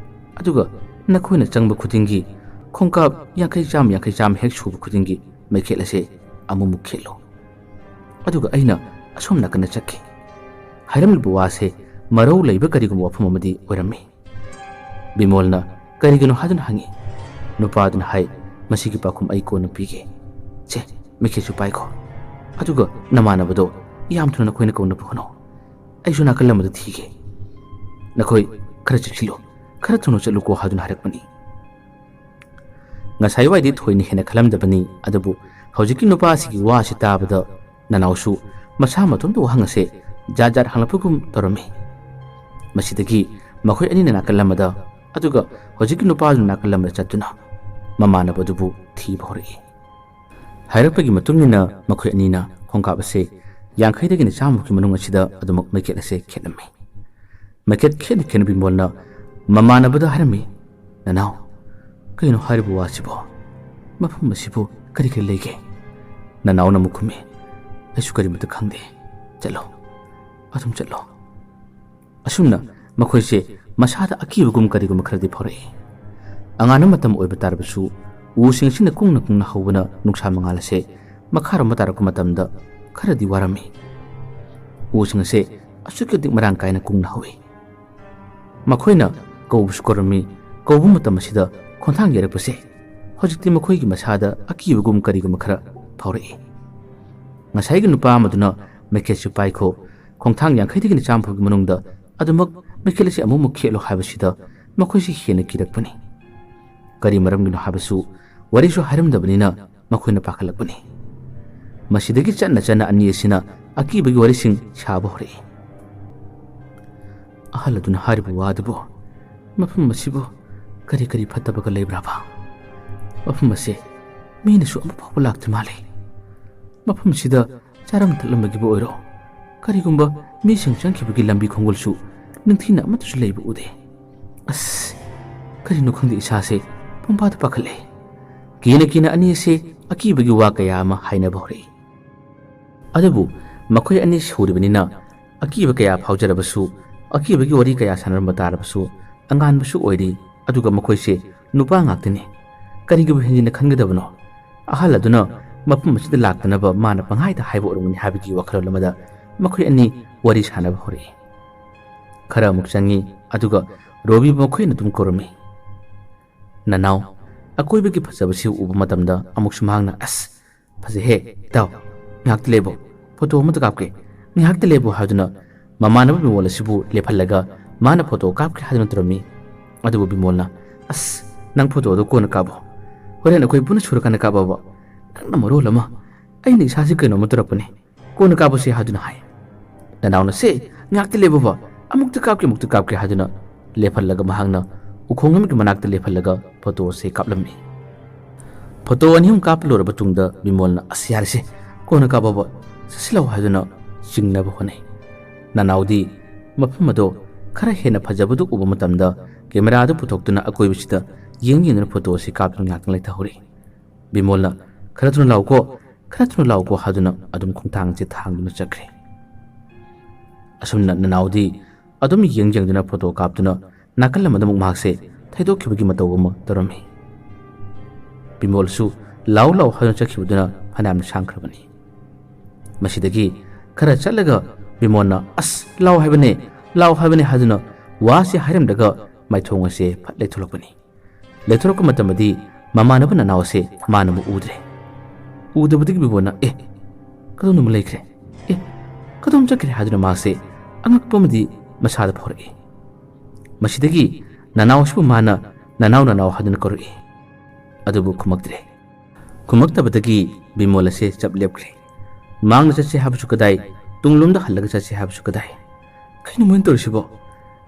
ꯑꯗꯨꯒ ꯅꯈꯣꯏꯅ ꯆꯪꯕ ꯈꯨꯗꯤꯡꯒꯤ ꯈꯣꯡꯀꯥꯞ ꯌꯥꯡꯈꯩ, ꯆꯥꯝꯃ, ꯌꯥꯡꯈꯩ, ꯆꯥꯝꯃ ꯍꯦꯛ ꯁꯨꯕ ꯈꯨꯗꯤꯡꯒꯤ ꯃꯩꯈꯦꯠ ꯑꯁꯦ ꯑꯃꯨꯛꯃꯨꯛ ꯈꯦꯠꯂꯨ, ꯑꯗꯨꯒ ꯑꯩꯅ ꯑꯁꯣꯝ ꯅꯥꯀꯟꯗ ꯆꯠꯈꯤ"꯫ ꯍꯥꯏꯔꯝꯂꯤꯕ ꯋꯥꯁꯦ ꯃꯔꯧ ꯂꯩꯕ ꯀꯔꯤꯒꯨꯝꯕ ꯋꯥꯐꯝ ꯑꯃꯗꯤ ꯑꯣꯏꯔꯝꯃꯤ꯫ ꯕꯤꯃꯣꯜꯅ ꯀꯔꯤꯒꯤꯅꯣ ꯍꯥꯏꯗꯨꯅ ꯍꯪꯉꯤ꯫ ꯅꯨꯄꯥ ꯑꯗꯨꯅ ꯍꯥꯏ, "ꯃꯁꯤꯒꯤ ꯄꯥꯎꯈꯨꯝ ꯑꯩ ꯀꯣꯟꯅ ꯄꯤꯒꯦ꯫ ꯁꯦ, ꯃꯩꯈꯦꯠꯁꯨ ꯄꯥꯏꯈꯣ꯫ ꯑꯗꯨꯒ ꯅꯃꯥꯟꯅꯕꯗꯣ ꯌꯥꯝ ꯊꯨꯅ ꯅꯈꯣꯏꯅ ꯀꯧꯅꯕ ꯍꯣꯠꯅꯧ꯫ ꯑꯩꯁꯨ ꯅꯥꯀꯜ ꯑꯃꯗ ꯊꯤꯒꯦ꯫ ꯅꯈꯣꯏ ꯈꯔ ꯆꯦꯛꯁꯤꯜꯂꯨ, ꯈꯔ ꯊꯨꯅ ꯆꯠꯂꯨꯀꯣ" ꯍꯥꯏꯗꯨꯅ ꯍꯥꯏꯔꯛꯄꯅꯤ꯫ ꯉꯁꯥꯏ ꯋꯥꯏꯗꯤ ꯊꯣꯏꯅ ꯍꯦꯟꯅ ꯈꯜꯂꯝꯗꯕꯅꯤ, ꯑꯗꯨꯕꯨ ꯍꯧꯖꯤꯛꯀꯤ ꯅꯨꯄꯥ ꯑꯁꯤꯒꯤ ꯋꯥ ꯑꯁꯤ ꯇꯥꯕꯗ ꯅꯅꯥꯎꯁꯨ ꯃꯁꯥ ꯃꯇꯣꯝꯇ ꯋꯥꯍꯪ ꯑꯁꯦ ꯖꯥꯠ ꯖꯥꯠ ꯍꯪꯂꯛꯄꯒꯨꯝ ꯇꯧꯔꯝꯃꯤ꯫ ꯃꯁꯤꯗꯒꯤ ꯃꯈꯣꯏ ꯑꯅꯤꯅ ꯅꯥꯀꯜ ꯑꯃꯗ, ꯑꯗꯨꯒ ꯍꯧꯖꯤꯛꯀꯤ ꯅꯨꯄꯥꯗꯨꯅ ꯅꯥꯀꯜ ꯑꯃꯗ ꯆꯠꯇꯨꯅ ꯃꯃꯥꯟꯅꯕꯗꯨꯕꯨ ꯊꯤꯕ ꯍꯧꯔꯛꯏ꯫ ꯍꯥꯏꯔꯛꯄꯒꯤ ꯃꯇꯨꯡ ꯏꯟꯅ ꯃꯈꯣꯏ ꯑꯅꯤꯅ ꯈꯣꯡꯀꯥꯞ ꯑꯁꯦ ꯌꯥꯡꯈꯩꯗꯒꯤꯅ ꯆꯥꯝꯃ ꯐꯥꯎꯒꯤ ꯃꯅꯨꯡ ꯑꯁꯤꯗ ꯑꯗꯨꯃꯛ ꯃꯩꯈꯦꯠ ꯑꯁꯦ ꯈꯦꯠꯂꯝꯃꯤ꯫ ꯃꯩꯈꯦꯠ ꯈꯦꯠꯅ ꯈꯦꯠꯅ ꯕꯤꯃꯣꯜꯅ ꯃꯃꯥꯟꯅꯕꯗ ꯍꯥꯏꯔꯝꯃꯤ, "ꯅꯅꯥꯎ, ꯀꯩꯅꯣ ꯍꯥꯏꯔꯤꯕ ꯋꯥꯁꯤꯕꯣ? ꯃꯐꯝ ꯑꯁꯤꯕꯨ ꯀꯔꯤ ꯀꯔꯤ ꯂꯩꯒꯦ?" ꯅꯅꯥꯎꯅ ꯑꯃꯨꯛ ꯈꯨꯝꯃꯤ, "ꯑꯩꯁꯨ ꯀꯔꯤꯃꯠꯇ ꯈꯪꯗꯦ꯫ ꯆꯠꯂꯣ, ꯑꯗꯨꯝ ꯆꯠꯂꯣ"꯫ ꯑꯁꯨꯝꯅ ꯃꯈꯣꯏꯁꯦ ꯃꯁꯥꯗ ꯑꯀꯤꯕꯒꯨꯝ ꯀꯔꯤꯒꯨꯝꯕ ꯈꯔꯗꯤ ꯐꯥꯎꯔꯛꯏ꯫ ꯑꯉꯥꯟꯕ ꯃꯇꯝ ꯑꯣꯏꯕ ꯇꯥꯔꯕꯁꯨ ꯎꯁꯤꯡ ꯑꯁꯤꯅ ꯀꯨꯡꯅ ꯀꯨꯡꯅ ꯍꯧꯕꯅ ꯅꯨꯡꯁꯥ ꯃꯉꯥꯜ ꯑꯁꯦ ꯃꯈꯥꯔꯣꯝꯗ ꯇꯥꯔꯛꯄ ꯃꯇꯝꯗ ꯈꯔꯗꯤ ꯋꯥꯔꯝꯃꯤ꯫ ꯎꯁꯤꯡ ꯑꯁꯦ ꯑꯁꯨꯛꯀꯤ ꯃꯇꯤꯛ ꯃꯔꯥꯡ ꯀꯥꯏꯅ ꯀꯨꯡꯅ ꯍꯧꯏ꯫ ꯃꯈꯣꯏꯅ ꯀꯧꯕꯁꯨ ꯀꯧꯔꯝꯃꯤ꯫ ꯀꯧꯕ ꯃꯇꯝ ꯑꯁꯤꯗ ꯈꯣꯡꯊꯥꯡ ꯌꯩꯔꯛꯄꯁꯦ ꯍꯧꯖꯤꯛꯇꯤ ꯃꯈꯣꯏꯒꯤ ꯃꯁꯥꯗ ꯑꯀꯤꯕꯒꯨꯝ ꯀꯔꯤꯒꯨꯝꯕ ꯈꯔ ꯐꯥꯎꯔꯛꯏ꯫ ꯉꯁꯥꯏꯒꯤ ꯅꯨꯄꯥ ꯑꯃꯗꯨꯅ "ꯃꯩꯈꯦꯠꯁꯨ ꯄꯥꯏꯈꯣ, ꯈꯣꯡꯊꯥꯡ ꯌꯥꯡꯈꯩꯗꯒꯤꯅ ꯆꯥꯝꯃ ꯐꯥꯎꯒꯤ ꯃꯅꯨꯡꯗ ꯑꯗꯨꯃꯛ ꯃꯩꯈꯦꯠ ꯑꯁꯤ ꯑꯃꯨꯛꯃꯨꯛ ꯈꯦꯠꯂꯣ" ꯍꯥꯏꯕꯁꯤꯗ ꯃꯈꯣꯏꯁꯤ ꯍꯦꯟꯅ ꯀꯤꯔꯛꯄꯅꯤ꯫ ꯀꯔꯤ ꯃꯔꯝꯒꯤꯅꯣ ꯍꯥꯏꯕꯁꯨ ꯋꯥꯔꯤꯁꯨ ꯍꯥꯏꯔꯝꯗꯕꯅꯤꯅ ꯃꯈꯣꯏꯅ ꯄꯥꯈꯠꯂꯛꯄꯅꯤ꯫ ꯃꯁꯤꯗꯒꯤ ꯆꯠꯅ ꯆꯠꯅ ꯑꯅꯤ ꯑꯁꯤꯅ ꯑꯀꯤꯕꯒꯤ ꯋꯥꯔꯤꯁꯤꯡ ꯁꯥꯕ ꯍꯧꯔꯛꯏ꯫ ꯑꯍꯜ ꯑꯗꯨꯅ ꯍꯥꯏꯔꯤꯕ ꯋꯥ ꯑꯗꯨꯕꯨ "ꯃꯐꯝ ꯑꯁꯤꯕꯨ ꯀꯔꯤ ꯀꯔꯤ ꯐꯠꯇꯕꯒ ꯂꯩꯕ꯭ꯔꯥꯕ? ꯃꯐꯝ ꯑꯁꯦ ꯃꯤꯅꯁꯨ ꯑꯃꯨꯛ ꯐꯥꯎꯕ ꯂꯥꯛꯇ꯭ꯔꯤ ꯃꯥꯜꯂꯦ꯫ ꯃꯐꯝꯁꯤꯗ ꯆꯥꯔꯝ ꯊꯛꯂꯝꯕꯒꯤꯕꯨ ꯑꯣꯏꯔꯣ, ꯀꯔꯤꯒꯨꯝꯕ ꯃꯤꯁꯤꯡ ꯆꯪꯈꯤꯕꯒꯤ ꯂꯝꯕꯤ ꯈꯣꯡꯒꯨꯜꯁꯨ ꯅꯤꯡꯊꯤꯅ ꯑꯃꯠꯇꯁꯨ ꯂꯩꯕ ꯎꯗꯦ꯫ ꯑꯁ, ꯀꯔꯤꯅꯣ ꯈꯪꯗꯦ, ꯏꯁꯥꯁꯦ ꯄꯨꯡꯄꯥꯗ ꯄꯥꯈꯠꯂꯦ꯫" ꯀꯤꯅ ꯀꯤꯅ ꯑꯅꯤꯁꯦ ꯑꯀꯤꯕꯒꯤ ꯋꯥ ꯀꯌꯥ ꯑꯃ ꯍꯥꯏꯅꯕ ꯍꯧꯔꯛꯏ꯫ ꯑꯗꯨꯕꯨ ꯃꯈꯣꯏ ꯑꯅꯤ ꯁꯨꯔꯤꯕꯅꯤꯅ ꯑꯀꯤꯕ ꯀꯌꯥ ꯐꯥꯎꯖꯔꯕꯁꯨ, ꯑꯀꯤꯕꯒꯤ ꯋꯥꯔꯤ ꯀꯌꯥ ꯁꯥꯟꯅꯔꯝꯕ ꯇꯥꯔꯕꯁꯨ, ꯑꯉꯥꯟꯕꯁꯨ ꯑꯣꯏꯔꯤ, ꯑꯗꯨꯒ ꯃꯈꯣꯏꯁꯦ ꯅꯨꯄꯥ ꯉꯥꯛꯇꯅꯤ꯫ ꯀꯔꯤꯒꯤꯕꯨ ꯍꯦꯟꯖꯤꯟꯅ ꯈꯟꯒꯗꯕꯅꯣ? ꯑꯍꯜ ꯑꯗꯨꯅ ꯃꯐꯝ ꯑꯁꯤꯗ ꯂꯥꯛꯇꯅꯕ ꯃꯥꯅ ꯄꯪꯍꯥꯏꯗ ꯍꯥꯏꯕ ꯑꯣꯏꯔꯝꯒꯅꯤ ꯍꯥꯏꯕꯒꯤ ꯋꯥꯈꯜꯂꯣꯟ ꯑꯃꯗ ꯃꯈꯣꯏ ꯑꯅꯤ ꯋꯥꯔꯤ ꯁꯥꯟꯅꯕ ꯍꯧꯔꯛꯏ꯫ ꯈꯔ ꯑꯃꯨꯛ ꯆꯪꯉꯤ, ꯑꯗꯨꯒ ꯔꯣꯕꯤꯕꯨ ꯃꯈꯣꯏꯅ ꯑꯗꯨꯝ ꯀꯧꯔꯝꯃꯤ꯫ "ꯅꯅꯥꯎ, ꯑꯀꯣꯏꯕꯒꯤ ꯐꯖꯕꯁꯤ ꯎꯕ ꯃꯇꯝꯗ ꯑꯃꯨꯛꯁꯨ ꯃꯍꯥꯛꯅ, 'ꯑꯁ, ꯐꯖꯩꯍꯦ, ꯏꯇꯥꯎ, ꯉꯥꯏꯍꯥꯛꯇ ꯂꯦꯞꯄꯣ, ꯐꯣꯇꯣ ꯑꯃꯇ ꯀꯥꯞꯀꯦ, ꯉꯥꯏꯍꯥꯛꯇ ꯂꯦꯞꯄꯣ,' ꯍꯥꯏꯗꯨꯅ ꯃꯃꯥꯟꯅꯕ ꯕꯤꯃꯣꯜ ꯑꯁꯤꯕꯨ ꯂꯦꯞꯍꯜꯂꯒ ꯃꯥꯅ ꯐꯣꯇꯣ ꯀꯥꯞꯀꯦ ꯍꯥꯏꯗꯨꯅ ꯇꯧꯔꯝꯃꯤ꯫ ꯑꯗꯨꯕꯨ ꯕꯤꯃꯣꯜꯅ, "ꯑꯁ, ꯅꯪ ꯐꯣꯇꯣꯗꯣ ꯀꯣꯟꯅ ꯀꯥꯞꯄꯣ, ꯍꯣꯔꯦꯟ ꯑꯩꯈꯣꯏ ꯄꯨꯟꯅ ꯁꯨꯔꯀꯥꯟꯗ ꯀꯥꯞꯄꯕ꯫ ꯅꯪꯅ ꯃꯔꯣꯜ ꯑꯃ ꯑꯩꯅ ꯏꯁꯥꯁꯤ ꯀꯩꯅꯣꯝꯃ ꯇꯧꯔꯛꯄꯅꯦ, ꯀꯣꯟꯅ ꯀꯥꯞꯄꯁꯦ," ꯍꯥꯏꯗꯨꯅ ꯍꯥꯏ꯫ ꯅꯅꯥꯎꯅ, "ꯁꯦ, ꯉꯥꯏꯍꯥꯛꯇ ꯂꯦꯞꯄꯣꯕ, ꯑꯃꯨꯛꯇ ꯀꯥꯞꯀꯦ, ꯑꯃꯨꯛꯇ ꯀꯥꯞꯀꯦ," ꯍꯥꯏꯗꯨꯅ ꯂꯦꯞꯍꯜꯂꯒ ꯃꯍꯥꯛꯅ ꯎꯈꯣꯡ ꯑꯃꯒꯤ ꯃꯅꯥꯛꯇ ꯂꯦꯞꯍꯜꯂꯒ ꯐꯣꯇꯣ ꯑꯁꯤ ꯀꯥꯞꯂꯝꯃꯤ꯫ ꯐꯣꯇꯣ ꯑꯅꯤ ꯑꯍꯨꯝ ꯀꯥꯞꯄ ꯂꯣꯏꯔꯕ ꯇꯨꯡꯗ ꯕꯤꯃꯣꯜꯅ, "ꯑꯁ, ꯌꯥꯔꯦꯁꯦ, ꯀꯣꯟꯅ ꯀꯥꯞꯄꯕ, ꯆꯠꯁꯤꯜꯂꯛꯑꯣ," ꯍꯥꯏꯗꯨꯅ ꯆꯤꯡꯅꯕ ꯍꯣꯠꯅꯩ꯫ ꯅꯅꯥꯎꯗꯤ ꯃꯐꯝ ꯑꯗꯣ ꯈꯔ ꯍꯦꯟꯅ ꯐꯖꯕꯗꯨ ꯎꯕ ꯃꯇꯝꯗ ꯀꯦꯃꯦꯔꯥꯗꯨ ꯄꯨꯊꯣꯛꯇꯨꯅ ꯑꯀꯣꯏꯕꯁꯤꯗ ꯌꯦꯡ ꯌꯦꯡꯗꯨꯅ ꯐꯣꯇꯣ ꯑꯁꯤ ꯀꯥꯞꯇꯨꯅ ꯉꯥꯏꯍꯥꯛꯇꯪ ꯂꯩꯊꯍꯧꯔꯤ꯫ ꯕꯤꯃꯣꯜꯅ, "ꯈꯔ ꯊꯨꯅ ꯂꯥꯛꯎꯀꯣ, ꯈꯔ ꯊꯨꯅ ꯂꯥꯛꯎꯀꯣ," ꯍꯥꯏꯗꯨꯅ ꯑꯗꯨꯝ ꯈꯣꯡꯊꯥꯡꯁꯦ ꯊꯥꯡꯗꯨꯅ ꯆꯠꯈ꯭ꯔꯦ꯫ ꯑꯁꯨꯝꯅ ꯅꯅꯥꯎꯗꯤ ꯑꯗꯨꯝ ꯌꯦꯡ ꯌꯦꯡꯗꯨꯅ ꯐꯣꯇꯣ ꯀꯥꯞꯇꯨꯅ ꯅꯥꯀꯜ ꯑꯃꯗ ꯑꯃꯨꯛ ꯃꯍꯥꯛꯁꯦ ꯊꯩꯗꯣꯛꯈꯤꯕꯒꯤ ꯃꯇꯧ ꯑꯃ ꯇꯧꯔꯝꯃꯤ꯫ ꯕꯤꯃꯣꯜꯁꯨ ꯂꯥꯎ ꯂꯥꯎ ꯍꯥꯏꯗꯨꯅ ꯆꯠꯈꯤꯕꯗꯨꯅ ꯐꯅꯌꯥꯝꯅ ꯁꯥꯡꯈ꯭ꯔꯕꯅꯤ꯫ ꯃꯁꯤꯗꯒꯤ ꯈꯔ ꯆꯠꯂꯒ ꯕꯤꯃꯣꯜꯅ, "ꯑꯁ, ꯂꯥꯎ ꯍꯥꯏꯕꯅꯦ, ꯂꯥꯎ ꯍꯥꯏꯕꯅꯦ," ꯍꯥꯏꯗꯨꯅ ꯋꯥꯁꯤ ꯍꯥꯏꯔꯝꯂꯒ ꯃꯥꯏꯊꯣꯡ ꯑꯁꯦ ꯐꯠ ꯂꯩꯊꯣꯛꯂꯛꯄꯅꯤ꯫ ꯂꯩꯊꯣꯔꯛꯄ ꯃꯇꯝꯗꯗꯤ ꯃꯃꯥꯟꯅꯕ ꯅꯅꯥꯎ ꯑꯁꯦ ꯃꯥꯅ ꯑꯃꯨꯛ ꯎꯗ꯭ꯔꯦ꯫ ꯎꯗꯕꯗꯒꯤ ꯕꯤꯃꯣꯜꯅ, "ꯑꯦ, ꯀꯗꯣꯝꯗ ꯑꯃꯨꯛ ꯂꯩꯈ꯭ꯔꯦ? ꯑꯦ, ꯀꯗꯣꯝ ꯆꯠꯈ꯭ꯔꯦ?" ꯍꯥꯏꯗꯨꯅ ꯃꯥꯁꯦ ꯑꯉꯛꯄ ꯑꯃꯗꯤ ꯃꯁꯥꯗ ꯐꯥꯎꯔꯛꯏ꯫ ꯃꯁꯤꯗꯒꯤ ꯅꯅꯥꯎ ꯑꯁꯤꯕꯨ ꯃꯥꯅ "ꯅꯅꯥꯎ, ꯅꯅꯥꯎ" ꯍꯥꯏꯗꯨꯅ ꯀꯧꯔꯛꯏ꯫ ꯑꯗꯨꯕꯨ ꯈꯨꯝꯃꯛꯇ꯭ꯔꯦ꯫ ꯈꯨꯝꯃꯛꯇꯕꯗꯒꯤ ꯕꯤꯃꯣꯜ ꯑꯁꯦ ꯆꯞ ꯂꯦꯞꯈ꯭ꯔꯦ꯫ ꯃꯥꯡꯗ ꯆꯠꯁꯦ ꯍꯥꯏꯕꯁꯨ ꯀꯗꯥꯏ, ꯇꯨꯡꯂꯣꯝꯗ ꯍꯜꯂꯒ ꯆꯠꯁꯦ ꯍꯥꯏꯕꯁꯨ ꯀꯗꯥꯏ꯫ "ꯀꯩꯅꯣ ꯃꯣꯏꯅ ꯇꯧꯔꯤꯁꯤꯕꯣ?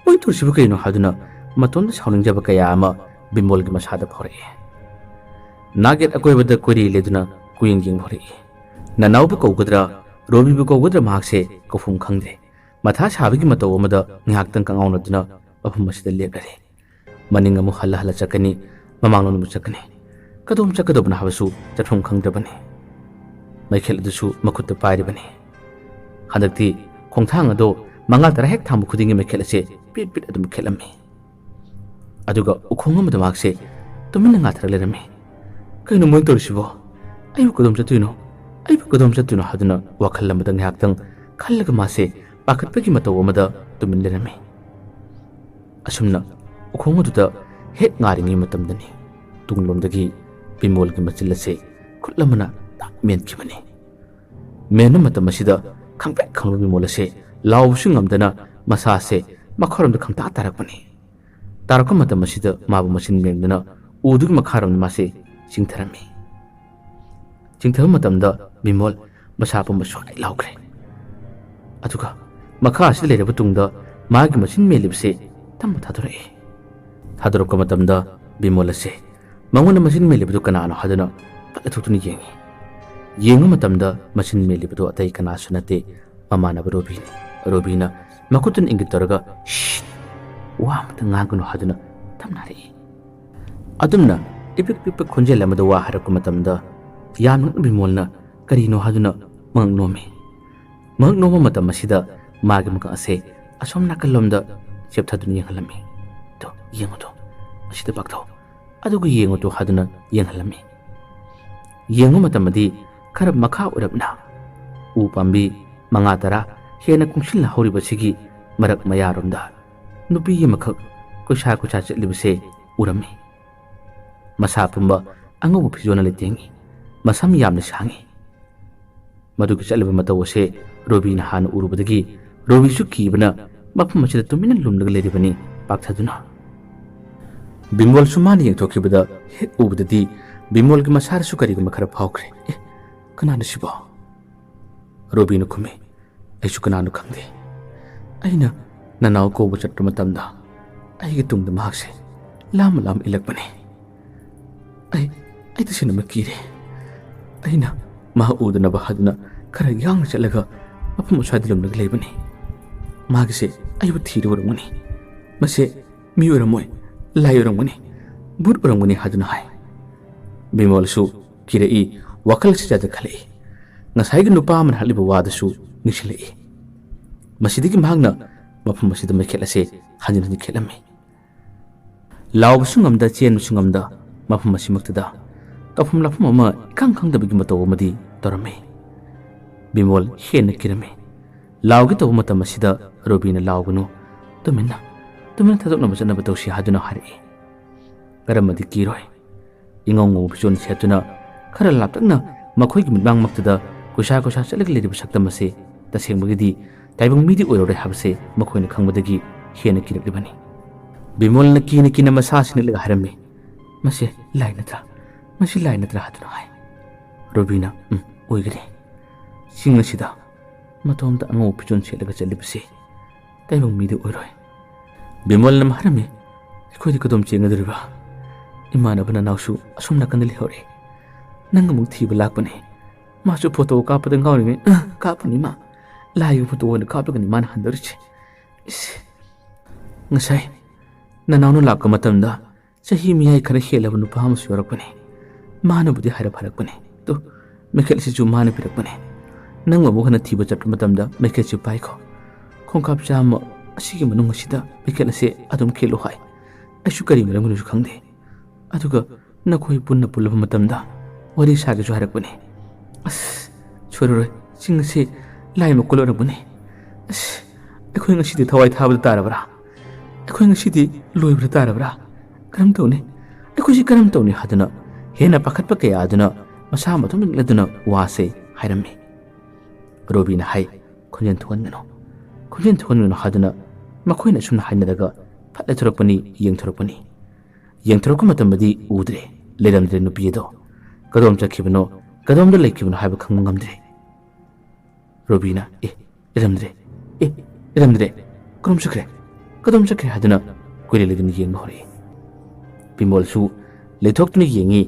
ꯃꯣꯏꯅ ꯇꯧꯔꯤꯁꯤꯕꯨ ꯀꯩꯅꯣ?" ꯍꯥꯏꯗꯨꯅ ꯃꯇꯣꯝꯇ ꯁꯥꯎꯅꯤꯡꯖꯕ ꯀꯌꯥ ꯑꯃ ꯕꯤꯃꯣꯜꯒꯤ ꯃꯁꯥꯗ ꯐꯥꯎꯔꯛꯏ꯫ ꯅꯥꯒꯦꯠ ꯑꯀꯣꯏꯕꯗ ꯀꯣꯏꯔꯤ ꯂꯩꯗꯨꯅ ꯀꯨꯌꯦꯡ ꯌꯦꯡꯕ ꯍꯧꯔꯛꯏ꯫ ꯅꯅꯥꯎꯕꯨ ꯀꯧꯒꯗ꯭ꯔꯥ, ꯔꯣꯕꯤꯕꯨ ꯀꯧꯒꯗ꯭ꯔꯥ ꯃꯍꯥꯛꯁꯦ ꯀꯧꯐꯝ ꯈꯪꯗ꯭ꯔꯦ꯫ ꯃꯊꯥ ꯁꯥꯕꯒꯤ ꯃꯇꯧ ꯑꯃꯗ ꯉꯥꯏꯍꯥꯛꯇꯪ ꯀꯉꯥꯎꯅꯗꯨꯅ ꯃꯐꯝ ꯑꯁꯤꯗ ꯂꯦꯞꯂꯔꯦ꯫ ꯃꯅꯤꯡ ꯑꯃꯨꯛ ꯍꯜꯂ ꯍꯜꯂ ꯆꯠꯀꯅꯤ, ꯃꯃꯥꯡꯂꯣꯝ ꯑꯃꯨꯛ ꯆꯠꯀꯅꯤ꯫ ꯀꯗꯣꯝ ꯆꯠꯀꯗꯧꯕꯅꯣ ꯍꯥꯏꯕꯁꯨ ꯆꯠꯐꯝ ꯈꯪꯗ꯭ꯔꯕꯅꯤ꯫ ꯃꯩꯈꯦꯠ ꯑꯗꯨꯁꯨ ꯃꯈꯨꯠꯇ ꯄꯥꯏꯔꯤꯕꯅꯤ꯫ ꯍꯟꯗꯛꯇꯤ ꯈꯣꯡꯊꯥꯡ ꯑꯗꯣ ꯃꯉꯥ ꯇꯔꯥ ꯍꯦꯛ ꯊꯥꯡꯕ ꯈꯨꯗꯤꯡꯒꯤ ꯃꯩꯈꯦꯠ ꯑꯁꯦ ꯄꯤꯠ ꯄꯤꯠ ꯑꯗꯨꯝ ꯈꯦꯠꯂꯝꯃꯤ꯫ ꯑꯗꯨꯒ ꯎꯈꯣꯡ ꯑꯃꯗ ꯃꯍꯥꯛꯁꯦ ꯇꯨꯃꯤꯟꯅ ꯉꯥꯊꯔ ꯂꯩꯔꯝꯃꯤ꯫ "ꯀꯩꯅꯣ ꯃꯣꯏꯅ ꯇꯧꯔꯤꯁꯤꯕꯣ? ꯑꯩꯕꯨ ꯀꯗꯣꯝ ꯆꯠꯇꯣꯏꯅꯣ? ꯑꯩꯕꯨ ꯀꯗꯣꯝ ꯆꯠꯇꯣꯏꯅꯣ?" ꯍꯥꯏꯗꯨꯅ ꯋꯥꯈꯜ ꯑꯃꯗ ꯉꯥꯏꯍꯥꯛꯇꯪ ꯈꯜꯂꯒ ꯃꯥꯁꯦ ꯄꯥꯈꯠꯄꯒꯤ ꯃꯇꯧ ꯑꯃꯗ ꯇꯨꯃꯤꯟ ꯂꯩꯔꯝꯃꯤ꯫ ꯑꯁꯨꯝꯅ ꯎꯈꯣꯡ ꯑꯗꯨꯗ ꯍꯦꯛ ꯉꯥꯔꯤꯉꯩ ꯃꯇꯝꯗꯅꯤ ꯇꯨꯡꯂꯣꯝꯗꯒꯤ ꯕꯤꯃꯣꯜꯒꯤ ꯃꯆꯤꯜ ꯑꯁꯦ ꯈꯨꯠ ꯑꯃꯅ ꯇꯥꯛ ꯃꯦꯟꯈꯤꯕꯅꯤ꯫ ꯃꯦꯟꯕ ꯃꯇꯝ ꯑꯁꯤꯗ ꯈꯪꯄ꯭ꯔꯦꯛ ꯈꯪꯕ ꯕꯤꯃꯣꯜ ꯑꯁꯦ ꯂꯥꯎꯕꯁꯨ ꯉꯝꯗꯅ ꯃꯁꯥꯁꯦ ꯃꯈꯥꯔꯣꯝꯗ ꯈꯪꯇꯥ ꯇꯥꯔꯛꯄꯅꯤ꯫ ꯇꯥꯔꯛꯄ ꯃꯇꯝ ꯑꯁꯤꯗ ꯃꯥꯕꯨ ꯃꯆꯤꯟ ꯃꯦꯟꯗꯨꯅ ꯎꯗꯨꯒꯤ ꯃꯈꯥꯔꯣꯝꯗ ꯃꯥꯁꯦ ꯆꯤꯡꯊꯔꯝꯃꯤ꯫ ꯆꯤꯡꯊꯕ ꯃꯇꯝꯗ ꯕꯤꯃꯣꯜ ꯃꯁꯥ ꯄꯨꯝꯕ ꯁ꯭ꯋꯥꯏ ꯂꯥꯎꯈ꯭ꯔꯦ꯫ ꯑꯗꯨꯒ ꯃꯈꯥ ꯑꯁꯤꯗ ꯂꯩꯔꯕ ꯇꯨꯡꯗ ꯃꯥꯒꯤ ꯃꯆꯤꯟ ꯃꯦꯜꯂꯤꯕꯁꯦ ꯇꯞꯅ ꯊꯥꯗꯣꯔꯛꯏ꯫ ꯊꯥꯗꯣꯔꯛꯄ ꯃꯇꯝꯗ ꯕꯤꯃꯣꯜ ꯑꯁꯦ ꯃꯉꯣꯟꯗ ꯃꯆꯤꯟ ꯃꯦꯜꯂꯤꯕꯗꯨ ꯀꯅꯥꯅꯣ ꯍꯥꯏꯗꯨꯅ ꯄꯠ ꯂꯊꯣꯛꯇꯨꯅ ꯌꯦꯡꯉꯤ꯫ ꯌꯦꯡꯕ ꯃꯇꯝꯗ ꯃꯆꯤꯟ ꯃꯦꯜꯂꯤꯕꯗꯨ ꯑꯇꯩ ꯀꯅꯥꯁꯨ ꯅꯠꯇꯦ, ꯃꯃꯥꯟꯅꯕ ꯔꯣꯕꯤꯅꯤ꯫ ꯔꯣꯕꯤꯅ ꯃꯈꯨꯠꯇꯨꯅ ꯏꯪꯒꯤꯠ ꯇꯧꯔꯒ, "ꯁꯤꯠ! ꯋꯥ ꯑꯃꯇ ꯉꯥꯡꯒꯅꯨ" ꯍꯥꯏꯗꯨꯅ ꯇꯞꯅ ꯍꯥꯏꯔꯛꯏ꯫ ꯑꯗꯨꯝꯅ ꯏꯄꯤꯛ ꯄꯤꯛꯄ ꯈꯣꯟꯖꯦꯜ ꯑꯃꯗ ꯋꯥ ꯍꯥꯏꯔꯛꯄ ꯃꯇꯝꯗ ꯌꯥꯝ ꯅꯣꯛꯅ ꯕꯤꯃꯣꯜꯅ ꯀꯔꯤꯅꯣ ꯍꯥꯏꯗꯨꯅ ꯃꯉꯛ ꯅꯣꯝꯃꯤ꯫ ꯃꯉꯛ ꯅꯣꯝꯕ ꯃꯇꯝ ꯑꯁꯤꯗ ꯃꯥꯒꯤ ꯃꯉꯛ ꯑꯁꯦ ꯑꯁꯣꯝ ꯅꯥꯀꯜꯂꯣꯝꯗ ꯆꯦꯞꯊꯗꯨꯅ ꯌꯦꯡꯍꯜꯂꯝꯃꯤ꯫ "ꯇꯣ, ꯌꯦꯡꯉꯨ ꯇꯣ, ꯑꯁꯤꯗ ꯄꯥꯛꯊꯧ, ꯑꯗꯨꯒ ꯌꯦꯡꯉꯨ ꯇꯣ" ꯍꯥꯏꯗꯨꯅ ꯌꯦꯡꯍꯜꯂꯝꯃꯤ꯫ ꯌꯦꯡꯕ ꯃꯇꯝꯗꯗꯤ ꯈꯔ ꯃꯈꯥ ꯑꯣꯏꯔꯞꯅ ꯎ ꯄꯥꯝꯕꯤ ꯃꯉꯥ ꯇꯔꯥ ꯍꯦꯟꯅ ꯀꯨꯡꯁꯤꯜꯂ ꯍꯧꯔꯤꯕꯁꯤꯒꯤ ꯃꯔꯛ ꯃꯌꯥꯔꯣꯝꯗ ꯅꯨꯄꯤ ꯑꯃꯈꯛ ꯀꯣꯏꯁꯥ ꯀꯣꯏꯁꯥ ꯆꯠꯂꯤꯕꯁꯦ ꯎꯔꯝꯃꯤ꯫ ꯃꯁꯥ ꯄꯨꯝꯕ ꯑꯉꯧꯕ ꯐꯤꯖꯣꯜꯅ ꯂꯩꯇꯦꯡꯉꯤ꯫ ꯃꯁꯝ ꯌꯥꯝꯅ ꯁꯥꯡꯉꯤ꯫ ꯃꯗꯨꯒꯤ ꯆꯠꯂꯤꯕ ꯃꯇꯧ ꯑꯁꯦ ꯔꯣꯕꯤꯅ ꯍꯥꯟꯅ ꯎꯔꯨꯕꯗꯒꯤ ꯔꯣꯕꯤꯁꯨ ꯀꯤꯕꯅ ꯃꯐꯝ ꯑꯁꯤꯗ ꯇꯨꯃꯤꯟꯅ ꯂꯨꯝꯂꯒ ꯂꯩꯔꯤꯕꯅꯤ ꯄꯥꯛꯊꯗꯨꯅ꯫ ꯕꯤꯃꯣꯜꯁꯨ ꯃꯥꯅ ꯌꯦꯡꯊꯣꯛꯈꯤꯕꯗ ꯍꯦꯛ ꯎꯕꯗꯗꯤ ꯕꯤꯃꯣꯜꯒꯤ ꯃꯁꯥꯗꯁꯨ ꯀꯔꯤꯒꯨꯝꯕ ꯈꯔ ꯐꯥꯎꯈ꯭ꯔꯦ꯫ "ꯑꯦ, ꯀꯅꯥꯅꯣ ꯁꯤꯕꯣ?" ꯔꯣꯕꯤꯅ ꯈꯨꯝꯃꯤ, "ꯑꯩꯁꯨ ꯀꯅꯥꯅꯣ ꯈꯪꯗꯦ꯫ ꯑꯩꯅ ꯅꯅꯥꯎ ꯀꯧꯕ ꯆꯠꯄ ꯃꯇꯝꯗ ꯑꯩꯒꯤ ꯇꯨꯡꯗ ꯃꯍꯥꯛꯁꯦ ꯂꯥꯝꯃ ꯂꯥꯝꯃ ꯏꯜꯂꯛꯄꯅꯤ꯫ ꯑꯩ ꯑꯩ ꯇꯁꯦꯡꯅꯃꯛ ꯀꯤꯔꯦ꯫ ꯑꯩꯅ ꯃꯍꯥꯛ ꯎꯗꯅꯕ ꯍꯥꯏꯗꯨꯅ ꯈꯔ ꯌꯥꯡꯅ ꯆꯠꯂꯒ ꯃꯐꯝ ꯑꯁ꯭ꯋꯥꯏꯗ ꯂꯨꯝꯂꯒ ꯂꯩꯕꯅꯤ꯫ ꯃꯥꯒꯤꯁꯦ ꯑꯩꯕꯨ ꯊꯤꯔ ꯑꯣꯏꯔꯝꯒꯅꯤ꯫ ꯃꯁꯦ ꯃꯤ ꯑꯣꯏꯔꯝꯃꯣꯏ, ꯂꯥꯏ ꯑꯣꯏꯔꯝꯒꯅꯤ, ꯚꯨꯠ ꯑꯣꯏꯔꯝꯒꯅꯤ ꯍꯥꯏꯗꯨꯅ ꯍꯥꯏ꯫ ꯕꯤꯃꯣꯜꯁꯨ ꯀꯤꯔꯛꯏ, ꯋꯥꯈꯜ ꯑꯁꯤ ꯖꯥꯠ ꯈꯜꯂꯛꯏ꯫ ꯉꯁꯥꯏꯒꯤ ꯅꯨꯄꯥ ꯑꯃꯅ ꯍꯥꯏꯔꯤꯕ ꯋꯥꯗꯨꯁꯨ ꯅꯤꯡꯁꯤꯡꯂꯛꯏ꯫ ꯃꯁꯤꯗꯒꯤ ꯃꯍꯥꯛꯅ ꯃꯐꯝ ꯑꯁꯤꯗ ꯃꯩꯈꯦꯠ ꯑꯁꯦ ꯍꯟꯖꯤꯟ ꯍꯟꯖꯤꯟ ꯈꯦꯠꯂꯝꯃꯤ꯫ ꯂꯥꯎꯕꯁꯨ ꯉꯝꯗ, ꯆꯦꯟꯕꯁꯨ ꯉꯝꯗ, ꯃꯐꯝ ꯑꯁꯤꯃꯛꯇꯗ ꯇꯧꯐꯝ ꯂꯥꯛꯐꯝ ꯑꯃ ꯏꯈꯪ ꯈꯪꯗꯕꯒꯤ ꯃꯇꯧ ꯑꯃꯗꯤ ꯇꯧꯔꯝꯃꯤ꯫ ꯕꯤꯃꯣꯜ ꯍꯦꯟꯅ ꯀꯤꯔꯝꯃꯤ꯫ ꯂꯥꯎꯒꯦ ꯇꯧꯕ ꯃꯇꯝ ꯑꯁꯤꯗ ꯔꯣꯕꯤꯅ "ꯂꯥꯎꯒꯅꯨ, ꯇꯨꯃꯤꯟꯅ, ꯇꯨꯃꯤꯟꯅ ꯊꯥꯗꯣꯛꯅꯕ ꯆꯠꯅꯕ ꯇꯧꯁꯤ" ꯍꯥꯏꯗꯨꯅ ꯍꯥꯏꯔꯛꯏ꯫ ꯀꯔꯝꯃꯗꯤ ꯀꯤꯔꯣꯏ? ꯏꯉꯧ ꯉꯧꯕ ꯐꯤꯖꯣꯜ ꯁꯦꯠꯇꯨꯅ ꯈꯔ ꯂꯥꯞꯇꯛꯅ ꯃꯈꯣꯏꯒꯤ ꯃꯤꯠꯃꯥꯡꯃꯛꯇꯗ ꯀꯣꯏꯁꯥ ꯀꯣꯏꯁꯥ ꯆꯠꯂꯒ ꯂꯩꯔꯤꯕ ꯁꯛꯇꯝ ꯑꯁꯤ ꯇꯁꯦꯡꯕꯒꯤꯗꯤ ꯇꯥꯏꯕꯪ ꯃꯤꯗꯤ ꯑꯣꯏꯔꯔꯣꯏ ꯍꯥꯏꯕꯁꯦ ꯃꯈꯣꯏꯅ ꯈꯪꯕꯗꯒꯤ ꯍꯦꯟꯅ ꯀꯤꯔꯛꯂꯤꯕꯅꯤ꯫ ꯕꯤꯃꯣꯜꯅ ꯀꯤꯅ ꯀꯤꯅ ꯃꯁꯥ ꯁꯤꯡꯅꯂꯒ ꯍꯥꯏꯔꯝꯃꯤ, "ꯃꯁꯤ ꯂꯥꯏ ꯅꯠꯇ꯭ꯔꯥ? ꯃꯁꯤ ꯂꯥꯏ ꯅꯠꯇ꯭ꯔꯥ?" ꯍꯥꯏꯗꯨꯅ ꯍꯥꯏ꯫ ꯔꯣꯕꯤꯅ, "ꯎꯝ, ꯑꯣꯏꯒꯅꯤ꯫ ꯆꯤꯡ ꯑꯁꯤꯗ ꯃꯇꯣꯝꯇ ꯑꯉꯧꯕ ꯐꯤꯖꯣꯜ ꯁꯦꯠꯂꯒ ꯆꯠꯂꯤꯕꯁꯤ ꯇꯥꯏꯕꯪ ꯃꯤꯗꯤ ꯑꯣꯏꯔꯣꯏ꯫" ꯕꯤꯃꯣꯜꯅ ꯑꯃ ꯍꯥꯏꯔꯝꯃꯤ, "ꯑꯩꯈꯣꯏꯗꯤ ꯀꯗꯣꯝ ꯆꯦꯟꯒꯗꯧꯔꯤꯕ? ꯏꯃꯥꯟꯅꯕ ꯅꯅꯥꯎꯁꯨ ꯑꯁꯣꯝ ꯅꯥꯀꯟꯗ ꯂꯩꯍꯧꯔꯦ꯫ ꯅꯪ ꯑꯃꯨꯛ ꯊꯤꯕ ꯂꯥꯛꯄꯅꯦ꯫ ꯃꯥꯁꯨ ꯐꯣꯇꯣ ꯀꯥꯞꯄꯗ ꯉꯥꯎꯔꯤꯉꯩ, ꯑ, ꯀꯥꯞꯄꯅꯤ ꯃꯥ꯫ ꯂꯥꯏꯒꯤ ꯐꯣꯇꯣ ꯑꯣꯏꯅ ꯀꯥꯞꯂꯒꯅꯤ ꯃꯥꯅ ꯍꯟꯗꯣꯔꯤꯁꯦ꯫ ꯏꯁ, ꯉꯁꯥꯏ ꯅꯅꯥꯎꯅ ꯂꯥꯛꯄ ꯃꯇꯝꯗ ꯆꯍꯤ ꯃꯌꯥꯏ ꯈꯔ ꯍꯦꯜꯂꯕ ꯅꯨꯄꯥ ꯑꯃꯁꯨ ꯌꯥꯎꯔꯛꯄꯅꯦ꯫ ꯃꯥꯅꯕꯨꯗꯤ ꯍꯥꯏꯔꯞ ꯍꯥꯏꯔꯛꯄꯅꯦ꯫ ꯇꯨ, ꯃꯩꯈꯦꯠꯁꯤꯁꯨ ꯃꯥꯅ ꯄꯤꯔꯛꯄꯅꯦ꯫ ꯅꯪ ꯑꯃꯨꯛ ꯍꯟꯅ ꯊꯤꯕ ꯆꯠꯄ ꯃꯇꯝꯗ ꯃꯩꯈꯦꯠꯁꯤ ꯄꯥꯏꯈꯣ꯫ ꯈꯣꯡꯀꯥꯞ ꯆꯥꯝꯃ ꯑꯁꯤꯒꯤ ꯃꯅꯨꯡ ꯑꯁꯤꯗ ꯃꯩꯈꯦꯠ ꯑꯁꯦ ꯑꯗꯨꯝ ꯈꯦꯠꯂꯨ ꯍꯥꯏ꯫ ꯑꯩꯁꯨ ꯀꯔꯤ ꯃꯔꯝꯒꯤꯅꯣꯁꯨ ꯈꯪꯗꯦ꯫ ꯑꯗꯨꯒ ꯅꯈꯣꯏ ꯄꯨꯟꯅ ꯄꯨꯜꯂꯕ ꯃꯇꯝꯗ ꯋꯥꯔꯤ ꯁꯥꯒꯦꯁꯨ ꯍꯥꯏꯔꯛꯄꯅꯦ꯫ ꯑꯁ, ꯁꯣꯏꯔꯔꯣꯏ, ꯆꯤꯡ ꯑꯁꯤ ꯂꯥꯏ ꯃꯀꯣꯜ ꯑꯣꯏꯔꯝꯒꯅꯤ꯫ ꯑꯁ, ꯑꯩꯈꯣꯏ ꯉꯁꯤꯗꯤ ꯊꯋꯥꯏ ꯊꯥꯕꯗ ꯇꯥꯔꯕ꯭ꯔꯥ? ꯑꯩꯈꯣꯏ ꯉꯁꯤꯗꯤ ꯂꯣꯏꯕꯗ ꯇꯥꯔꯕ꯭ꯔꯥ? ꯀꯔꯝ ꯇꯧꯅꯤ? ꯑꯩꯈꯣꯏꯁꯤ ꯀꯔꯝ ꯇꯧꯅꯤ?" ꯍꯥꯏꯗꯨꯅ ꯍꯦꯟꯅ ꯄꯥꯈꯠꯄ ꯀꯌꯥ ꯑꯗꯨꯅ ꯃꯁꯥ ꯃꯊꯟꯇ ꯅꯤꯛꯂꯗꯨꯅ ꯋꯥꯁꯦ ꯍꯥꯏꯔꯝꯃꯤ꯫ ꯔꯣꯕꯤꯅ ꯍꯥꯏ, "ꯈꯣꯟꯖꯦꯜ ꯊꯣꯛꯍꯟꯒꯅꯨ, ꯈꯣꯟꯖꯦꯜ ꯊꯣꯛꯍꯟꯒꯅꯨ" ꯍꯥꯏꯗꯨꯅ ꯃꯈꯣꯏꯅ ꯑꯁꯨꯝꯅ ꯍꯥꯏꯅꯔꯒ ꯐꯠ ꯂꯩꯊꯣꯔꯛꯄꯅꯤ, ꯌꯦꯡꯊꯣꯔꯛꯄꯅꯤ꯫ ꯌꯦꯡꯊꯣꯔꯛꯄ ꯃꯇꯝꯗꯗꯤ ꯎꯗ꯭ꯔꯦ, ꯂꯩꯔꯝꯗ꯭ꯔꯦ ꯅꯨꯄꯤ ꯑꯗꯣ꯫ ꯀꯗꯣꯝ ꯆꯠꯈꯤꯕꯅꯣ, ꯀꯗꯣꯝꯗ ꯂꯩꯈꯤꯕꯅꯣ ꯍꯥꯏꯕ ꯈꯪꯕ ꯉꯝꯗ꯭ꯔꯦ꯫ ꯔꯣꯕꯤꯅ, "ꯑꯦ, ꯂꯩꯔꯝꯗ꯭ꯔꯦ, ꯑꯦ, ꯂꯩꯔꯝꯗ꯭ꯔꯦ, ꯀꯔꯣꯝ ꯆꯠꯈ꯭ꯔꯦ, ꯀꯗꯣꯝ ꯆꯠꯈ꯭ꯔꯦ?" ꯍꯥꯏꯗꯨꯅ ꯀꯣꯏꯂꯩ ꯂꯩꯗꯨꯅ ꯌꯦꯡꯕ ꯍꯧꯔꯛꯏ꯫ ꯕꯤꯃꯣꯜꯁꯨ ꯂꯩꯊꯣꯛꯇꯨꯅ ꯌꯦꯡꯉꯤ꯫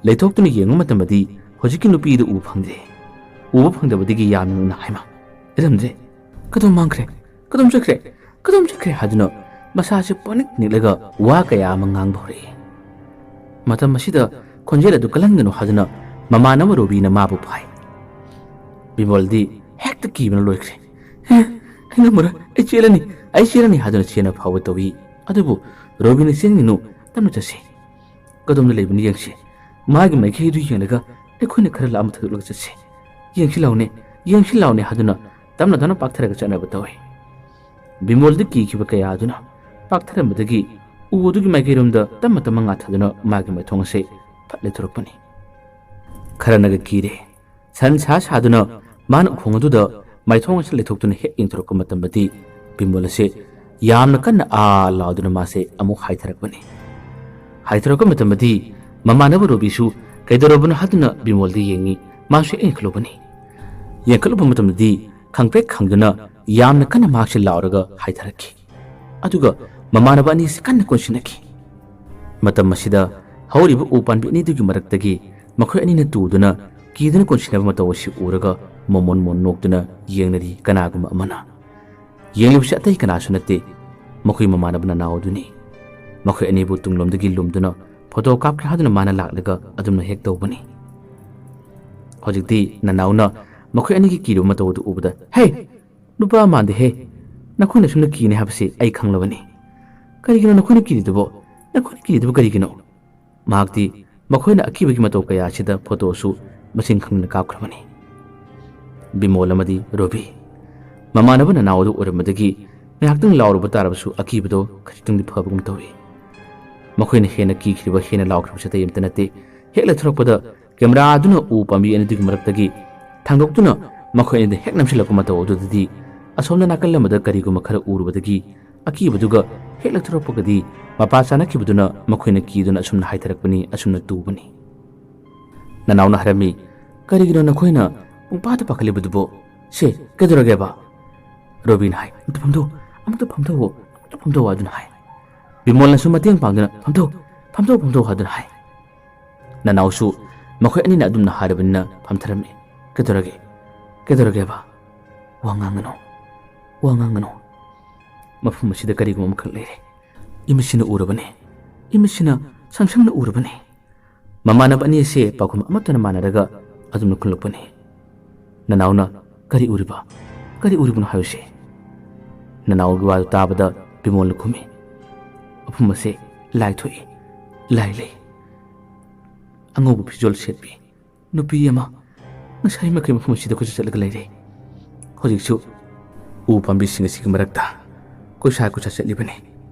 ꯂꯩꯊꯣꯛꯇꯨꯅ ꯌꯦꯡꯕ ꯃꯇꯝꯗꯗꯤ ꯍꯧꯖꯤꯛꯀꯤ ꯅꯨꯄꯤꯗꯨ ꯎꯕ ꯐꯪꯗ꯭ꯔꯦ꯫ ꯎꯕ ꯐꯪꯗꯕꯗꯒꯤ ꯌꯥꯝꯅ ꯉꯛꯅ, "ꯍꯥꯏꯃ, ꯏꯔꯝꯗ꯭ꯔꯦ, ꯀꯗꯣꯝ ꯃꯥꯡꯈ꯭ꯔꯦ, ꯀꯗꯣꯝ ꯆꯠꯈ꯭ꯔꯦ, ꯀꯗꯣꯝ ꯆꯠꯈ꯭ꯔꯦ?" ꯍꯥꯏꯗꯨꯅ ꯃꯁꯥꯁꯦ ꯄꯪꯅꯤꯛ ꯅꯤꯛꯂꯒ ꯋꯥ ꯀꯌꯥ ꯑꯃ ꯉꯥꯡꯕ ꯍꯧꯔꯛꯏ꯫ ꯃꯇꯝ ꯑꯁꯤꯗ ꯈꯣꯟꯖꯦꯜ ꯑꯗꯨ ꯀꯜꯍꯟꯒꯅꯨ ꯍꯥꯏꯗꯨꯅ ꯃꯃꯥꯟꯅꯕ ꯔꯣꯕꯤꯅ ꯃꯥꯕꯨ ꯐꯥꯏ꯫ ꯕꯤꯃꯣꯜꯗꯤ ꯍꯦꯛꯇ ꯀꯤꯕꯅ ꯂꯣꯏꯈ꯭ꯔꯦ꯫ "ꯑꯦ, ꯑꯩ ꯉꯝꯃꯔꯣꯏ, ꯑꯩ ꯆꯦꯜꯂꯅꯤ, ꯑꯩ ꯆꯦꯜꯂꯅꯤ" ꯍꯥꯏꯗꯨꯅ ꯆꯦꯟꯕ ꯐꯥꯎꯕ ꯇꯧꯏ꯫ ꯑꯗꯨꯕꯨ ꯔꯣꯕꯤꯅ, "ꯆꯦꯟꯒꯅꯨ, ꯇꯞꯅ ꯆꯠꯁꯤ꯫ ꯀꯗꯣꯝꯗ ꯂꯩꯕꯅꯣ ꯌꯦꯡꯁꯤ꯫ ꯃꯥꯒꯤ ꯃꯥꯏꯀꯩꯗꯨ ꯌꯦꯡꯂꯒ ꯑꯩꯈꯣꯏꯅ ꯈꯔ ꯂꯥꯞꯅ ꯊꯥꯗꯣꯛꯂꯒ ꯆꯠꯁꯤ꯫ ꯌꯦꯡꯁꯤ ꯂꯥꯎꯅꯦ, ꯌꯦꯡꯁꯤ ꯂꯥꯎꯅꯦ" ꯍꯥꯏꯗꯨꯅ ꯇꯞꯅ ꯇꯞꯅ ꯄꯥꯛꯊꯔꯒ ꯆꯠꯅꯕ ꯇꯧꯏ꯫ ꯕꯤꯃꯣꯜꯗꯤ ꯀꯤꯈꯤꯕ ꯀꯌꯥ ꯑꯗꯨꯅ ꯄꯥꯛꯊꯔꯝꯕꯗꯒꯤ ꯎ ꯑꯗꯨꯒꯤ ꯃꯥꯏꯀꯩꯔꯣꯝꯗ ꯇꯞꯅ ꯇꯞꯅ ꯉꯥꯊꯗꯨꯅ ꯃꯥꯒꯤ ꯃꯥꯏꯊꯣꯡ ꯑꯁꯦ ꯐꯠ ꯂꯩꯊꯣꯔꯛꯄꯅꯤ꯫ ꯈꯔꯅꯒ ꯀꯤꯔꯦ꯫ ꯁꯟ ꯁꯥ ꯁꯥꯗꯨꯅ ꯃꯥꯅ ꯎꯈꯣꯡ ꯑꯗꯨꯗ ꯃꯥꯏꯊꯣꯡ ꯑꯁꯤ ꯂꯩꯊꯣꯛꯇꯨꯅ ꯍꯦꯛ ꯌꯦꯡꯊꯣꯔꯛꯄ ꯃꯇꯝꯗꯗꯤ ꯕꯤꯃꯣꯜ ꯑꯁꯦ ꯌꯥꯝꯅ ꯀꯟꯅ "ꯑꯥ" ꯂꯥꯎꯗꯨꯅ ꯃꯥꯁꯦ ꯑꯃꯨꯛ ꯍꯥꯏꯊꯔꯛꯄꯅꯤ꯫ ꯍꯥꯏꯊꯔꯛꯄ ꯃꯇꯝꯗꯗꯤ ꯃꯃꯥꯟꯅꯕ ꯔꯣꯕꯤꯁꯨ ꯀꯩꯗꯧꯔꯕꯅꯣ ꯍꯥꯏꯗꯨꯅ ꯕꯤꯃꯣꯜꯗ ꯌꯦꯡꯉꯤ꯫ ꯃꯥꯁꯨ ꯍꯦꯛ ꯌꯦꯡꯈꯠꯂꯨꯕꯅꯤ꯫ ꯌꯦꯡꯈꯠꯂꯨꯕ ꯃꯇꯝꯗꯗꯤ ꯈꯪꯄ꯭ꯔꯦꯛ ꯈꯪꯗꯨꯅ ꯌꯥꯝꯅ ꯀꯟꯅ ꯃꯍꯥꯛꯁꯦ ꯂꯥꯎꯔꯒ ꯍꯥꯏꯊꯔꯛꯈꯤ꯫ ꯑꯗꯨꯒ ꯃꯃꯥꯟꯅꯕ ꯑꯅꯤꯁꯤ ꯀꯟꯅ ꯀꯣꯟꯁꯤꯟꯅꯈꯤ꯫ ꯃꯇꯝ ꯑꯁꯤꯗ ꯍꯧꯔꯤꯕ ꯎ ꯄꯥꯝꯕꯤ ꯑꯅꯤꯗꯨꯒꯤ ꯃꯔꯛꯇꯒꯤ ꯃꯈꯣꯏ ꯑꯅꯤꯅ ꯇꯨꯗꯨꯅ ꯀꯤꯗꯨꯅ ꯀꯣꯟꯁꯤꯟꯅꯕ ꯃꯇꯧ ꯑꯁꯤ ꯎꯔꯒ ꯃꯣꯃꯣꯟ ꯃꯣꯟ ꯅꯣꯛꯇꯨꯅ ꯌꯦꯡꯅꯔꯤ ꯀꯅꯥꯒꯨꯝꯕ ꯑꯃꯅ꯫ ꯌꯦꯡꯂꯤꯕꯁꯤ ꯑꯇꯩ ꯀꯅꯥꯁꯨ ꯅꯠꯇꯦ, ꯃꯈꯣꯏ ꯃꯃꯥꯟꯅꯕ ꯅꯅꯥꯎ ꯑꯗꯨꯅꯤ꯫ ꯃꯈꯣꯏ ꯑꯅꯤꯕꯨ ꯇꯨꯡꯂꯣꯝꯗꯒꯤ ꯂꯨꯝꯗꯨꯅ ꯐꯣꯇꯣ ꯀꯥꯞꯀꯦ ꯍꯥꯏꯗꯨꯅ ꯃꯥꯅ ꯂꯥꯛꯂꯒ ꯑꯗꯨꯝꯅ ꯍꯦꯛ ꯇꯧꯕꯅꯤ꯫ ꯍꯧꯖꯤꯛꯇꯤ ꯅꯅꯥꯎꯅ ꯃꯈꯣꯏ ꯑꯅꯤꯒꯤ ꯀꯤꯔꯤꯕ ꯃꯇꯧ ꯑꯗꯨ ꯎꯕꯗ, "ꯍꯦ, ꯅꯨꯄꯥ ꯃꯥꯟꯗꯦꯍꯦ, ꯅꯈꯣꯏꯅ ꯁꯨꯝꯅ ꯀꯤꯅꯤ ꯍꯥꯏꯕꯁꯤ ꯑꯩ ꯈꯪꯂꯕꯅꯤ꯫ ꯀꯔꯤꯒꯤꯅꯣ ꯅꯈꯣꯏꯅ ꯀꯤꯔꯤꯗꯨꯕꯣ? ꯅꯈꯣꯏꯅ ꯀꯤꯔꯤꯗꯨꯕꯨ ꯀꯔꯤꯒꯤꯅꯣ?" ꯃꯍꯥꯛꯇꯤ ꯃꯈꯣꯏꯅ ꯑꯀꯤꯕꯒꯤ ꯃꯇꯧ ꯀꯌꯥ ꯑꯁꯤꯗ ꯐꯣꯇꯣꯁꯨ ꯃꯁꯤꯡ ꯈꯪꯗꯅ ꯀꯥꯞꯈ꯭ꯔꯕꯅꯤ꯫ ꯕꯤꯃꯣꯜ ꯑꯃꯗꯤ ꯔꯣꯕꯤ, ꯃꯃꯥꯟꯅꯕ ꯅꯅꯥꯎ ꯑꯗꯨ ꯑꯣꯏꯔꯝꯕꯗꯒꯤ ꯉꯥꯏꯍꯥꯛꯇꯪ ꯂꯥꯎꯔꯨꯕ ꯇꯥꯔꯕꯁꯨ ꯑꯀꯤꯕꯗꯣ ꯈꯖꯤꯛꯇꯪꯗꯤ ꯐꯕꯒꯨꯝ ꯇꯧꯏ꯫ ꯃꯈꯣꯏꯅ ꯍꯦꯟꯅ ꯀꯤꯈ꯭ꯔꯤꯕ, ꯍꯦꯟꯅ ꯂꯥꯎꯈ꯭ꯔꯤꯕꯁꯤ ꯑꯇꯩ ꯑꯃꯠꯇ ꯅꯠꯇꯦ, ꯍꯦꯛ ꯂꯩꯊꯣꯔꯛꯄꯗ ꯀꯦꯃꯦꯔꯥ ꯑꯗꯨꯅ ꯎ ꯄꯥꯝꯕꯤ ꯑꯅꯤꯗꯨꯒꯤ ꯃꯔꯛꯇꯒꯤ ꯊꯥꯡꯗꯣꯛꯇꯨꯅ ꯃꯈꯣꯏ ꯑꯅꯤꯗ ꯍꯦꯛ ꯅꯝꯁꯤꯜꯂꯛꯄ ꯃꯇꯧ ꯑꯗꯨꯗꯗꯤ ꯑꯁꯣꯝꯗ ꯅꯥꯀꯜ ꯑꯃꯗ ꯀꯔꯤꯒꯨꯝꯕ ꯈꯔ ꯎꯔꯨꯕꯗꯒꯤ ꯑꯀꯤꯕꯗꯨꯒ ꯍꯦꯛ ꯂꯧꯊꯣꯔꯛꯄꯒꯗꯤ ꯃꯄꯥ ꯆꯥꯅꯈꯤꯕꯗꯨꯅ ꯃꯈꯣꯏꯅ ꯀꯤꯗꯨꯅ ꯑꯁꯨꯝꯅ ꯍꯥꯏꯊꯔꯛꯄꯅꯤ, ꯑꯁꯨꯝꯅ ꯇꯨꯕꯅꯤ꯫ ꯅꯅꯥꯎꯅ ꯍꯥꯏꯔꯝꯃꯤ, "ꯀꯔꯤꯒꯤꯅꯣ ꯅꯈꯣꯏꯅ ꯄꯨꯡꯄꯥꯗ ꯄꯥꯈꯠꯂꯤꯕꯗꯨꯕꯣ? ꯁꯦ, ꯀꯩꯗꯧꯔꯒꯦꯕ?" ꯔꯣꯕꯤꯟ ꯍꯥꯏ, "ꯑꯃꯨꯛꯇ ꯐꯝꯊꯧ, ꯑꯃꯨꯛꯇ ꯐꯝꯊꯧꯑꯣ, ꯑꯃꯨꯛꯇ ꯐꯝꯊꯧꯑꯣ" ꯑꯗꯨꯅ ꯍꯥꯏ꯫ ꯕꯤꯃꯣꯜꯅꯁꯨ ꯃꯇꯦꯡ ꯄꯥꯡꯗꯨꯅ, "ꯐꯝꯊꯧ, ꯐꯝꯊꯧ, ꯐꯝꯊꯧ" ꯍꯥꯏꯗꯨꯅ ꯍꯥꯏ꯫ ꯅꯅꯥꯎꯁꯨ ꯃꯈꯣꯏ ꯑꯅꯤꯅ ꯑꯗꯨꯝꯅ ꯍꯥꯏꯔꯕꯅꯤꯅ ꯐꯝꯊꯔꯝꯃꯤ꯫ "ꯀꯩꯗꯧꯔꯒꯦ? ꯀꯩꯗꯧꯔꯒꯦꯕ? ꯋꯥ ꯉꯥꯡꯒꯅꯨ, ꯋꯥ ꯉꯥꯡꯒꯅꯨ꯫ ꯃꯐꯝ ꯑꯁꯤꯗ ꯀꯔꯤꯒꯨꯝꯕ ꯑꯃꯈꯛ ꯂꯩꯔꯦ꯫ ꯏꯃꯤꯠꯁꯤꯅ ꯎꯔꯕꯅꯤ, ꯏꯃꯤꯠꯁꯤꯅ ꯁꯪꯁꯪꯅ ꯎꯔꯕꯅꯤ꯫" ꯃꯃꯥꯟꯅꯕ ꯑꯅꯤ ꯑꯁꯤ ꯄꯥꯎꯈꯨꯝ ꯑꯃꯠꯇꯅ ꯃꯥꯟꯅꯔꯒ ꯑꯗꯨꯝꯅ ꯈꯨꯝꯂꯛꯄꯅꯤ꯫ ꯅꯅꯥꯎꯅ, "ꯀꯔꯤ ꯎꯔꯤꯕ? ꯀꯔꯤ ꯎꯔꯤꯕꯅꯣ ꯍꯥꯏꯌꯨꯁꯦ?" ꯅꯅꯥꯎꯒꯤ ꯋꯥꯗꯨ ꯇꯥꯕꯗ ꯕꯤꯃꯣꯜꯅ ꯈꯨꯝꯃꯤ, "ꯃꯐꯝ ꯑꯁꯦ ꯂꯥꯏ ꯊꯣꯛꯏ, ꯂꯥꯏ ꯂꯩ꯫ ꯑꯉꯧꯕ ꯐꯤꯖꯣꯜ ꯁꯦꯠꯄꯤ ꯅꯨꯄꯤ ꯑꯃ ꯉꯁꯥꯏ ꯃꯈꯩ ꯃꯐꯝ ꯑꯁꯤꯗ ꯀꯣꯏꯆꯠ ꯆꯠꯂꯒ ꯂꯩꯔꯦ꯫ ꯍꯧꯖꯤꯛꯁꯨ ꯎ ꯄꯥꯝꯕꯤꯁꯤꯡ ꯑꯁꯤꯒꯤ ꯃꯔꯛꯇ ꯀꯣꯏꯁꯥ ꯀꯣꯏꯁꯥ ꯆꯠꯂꯤꯕꯅꯤ꯫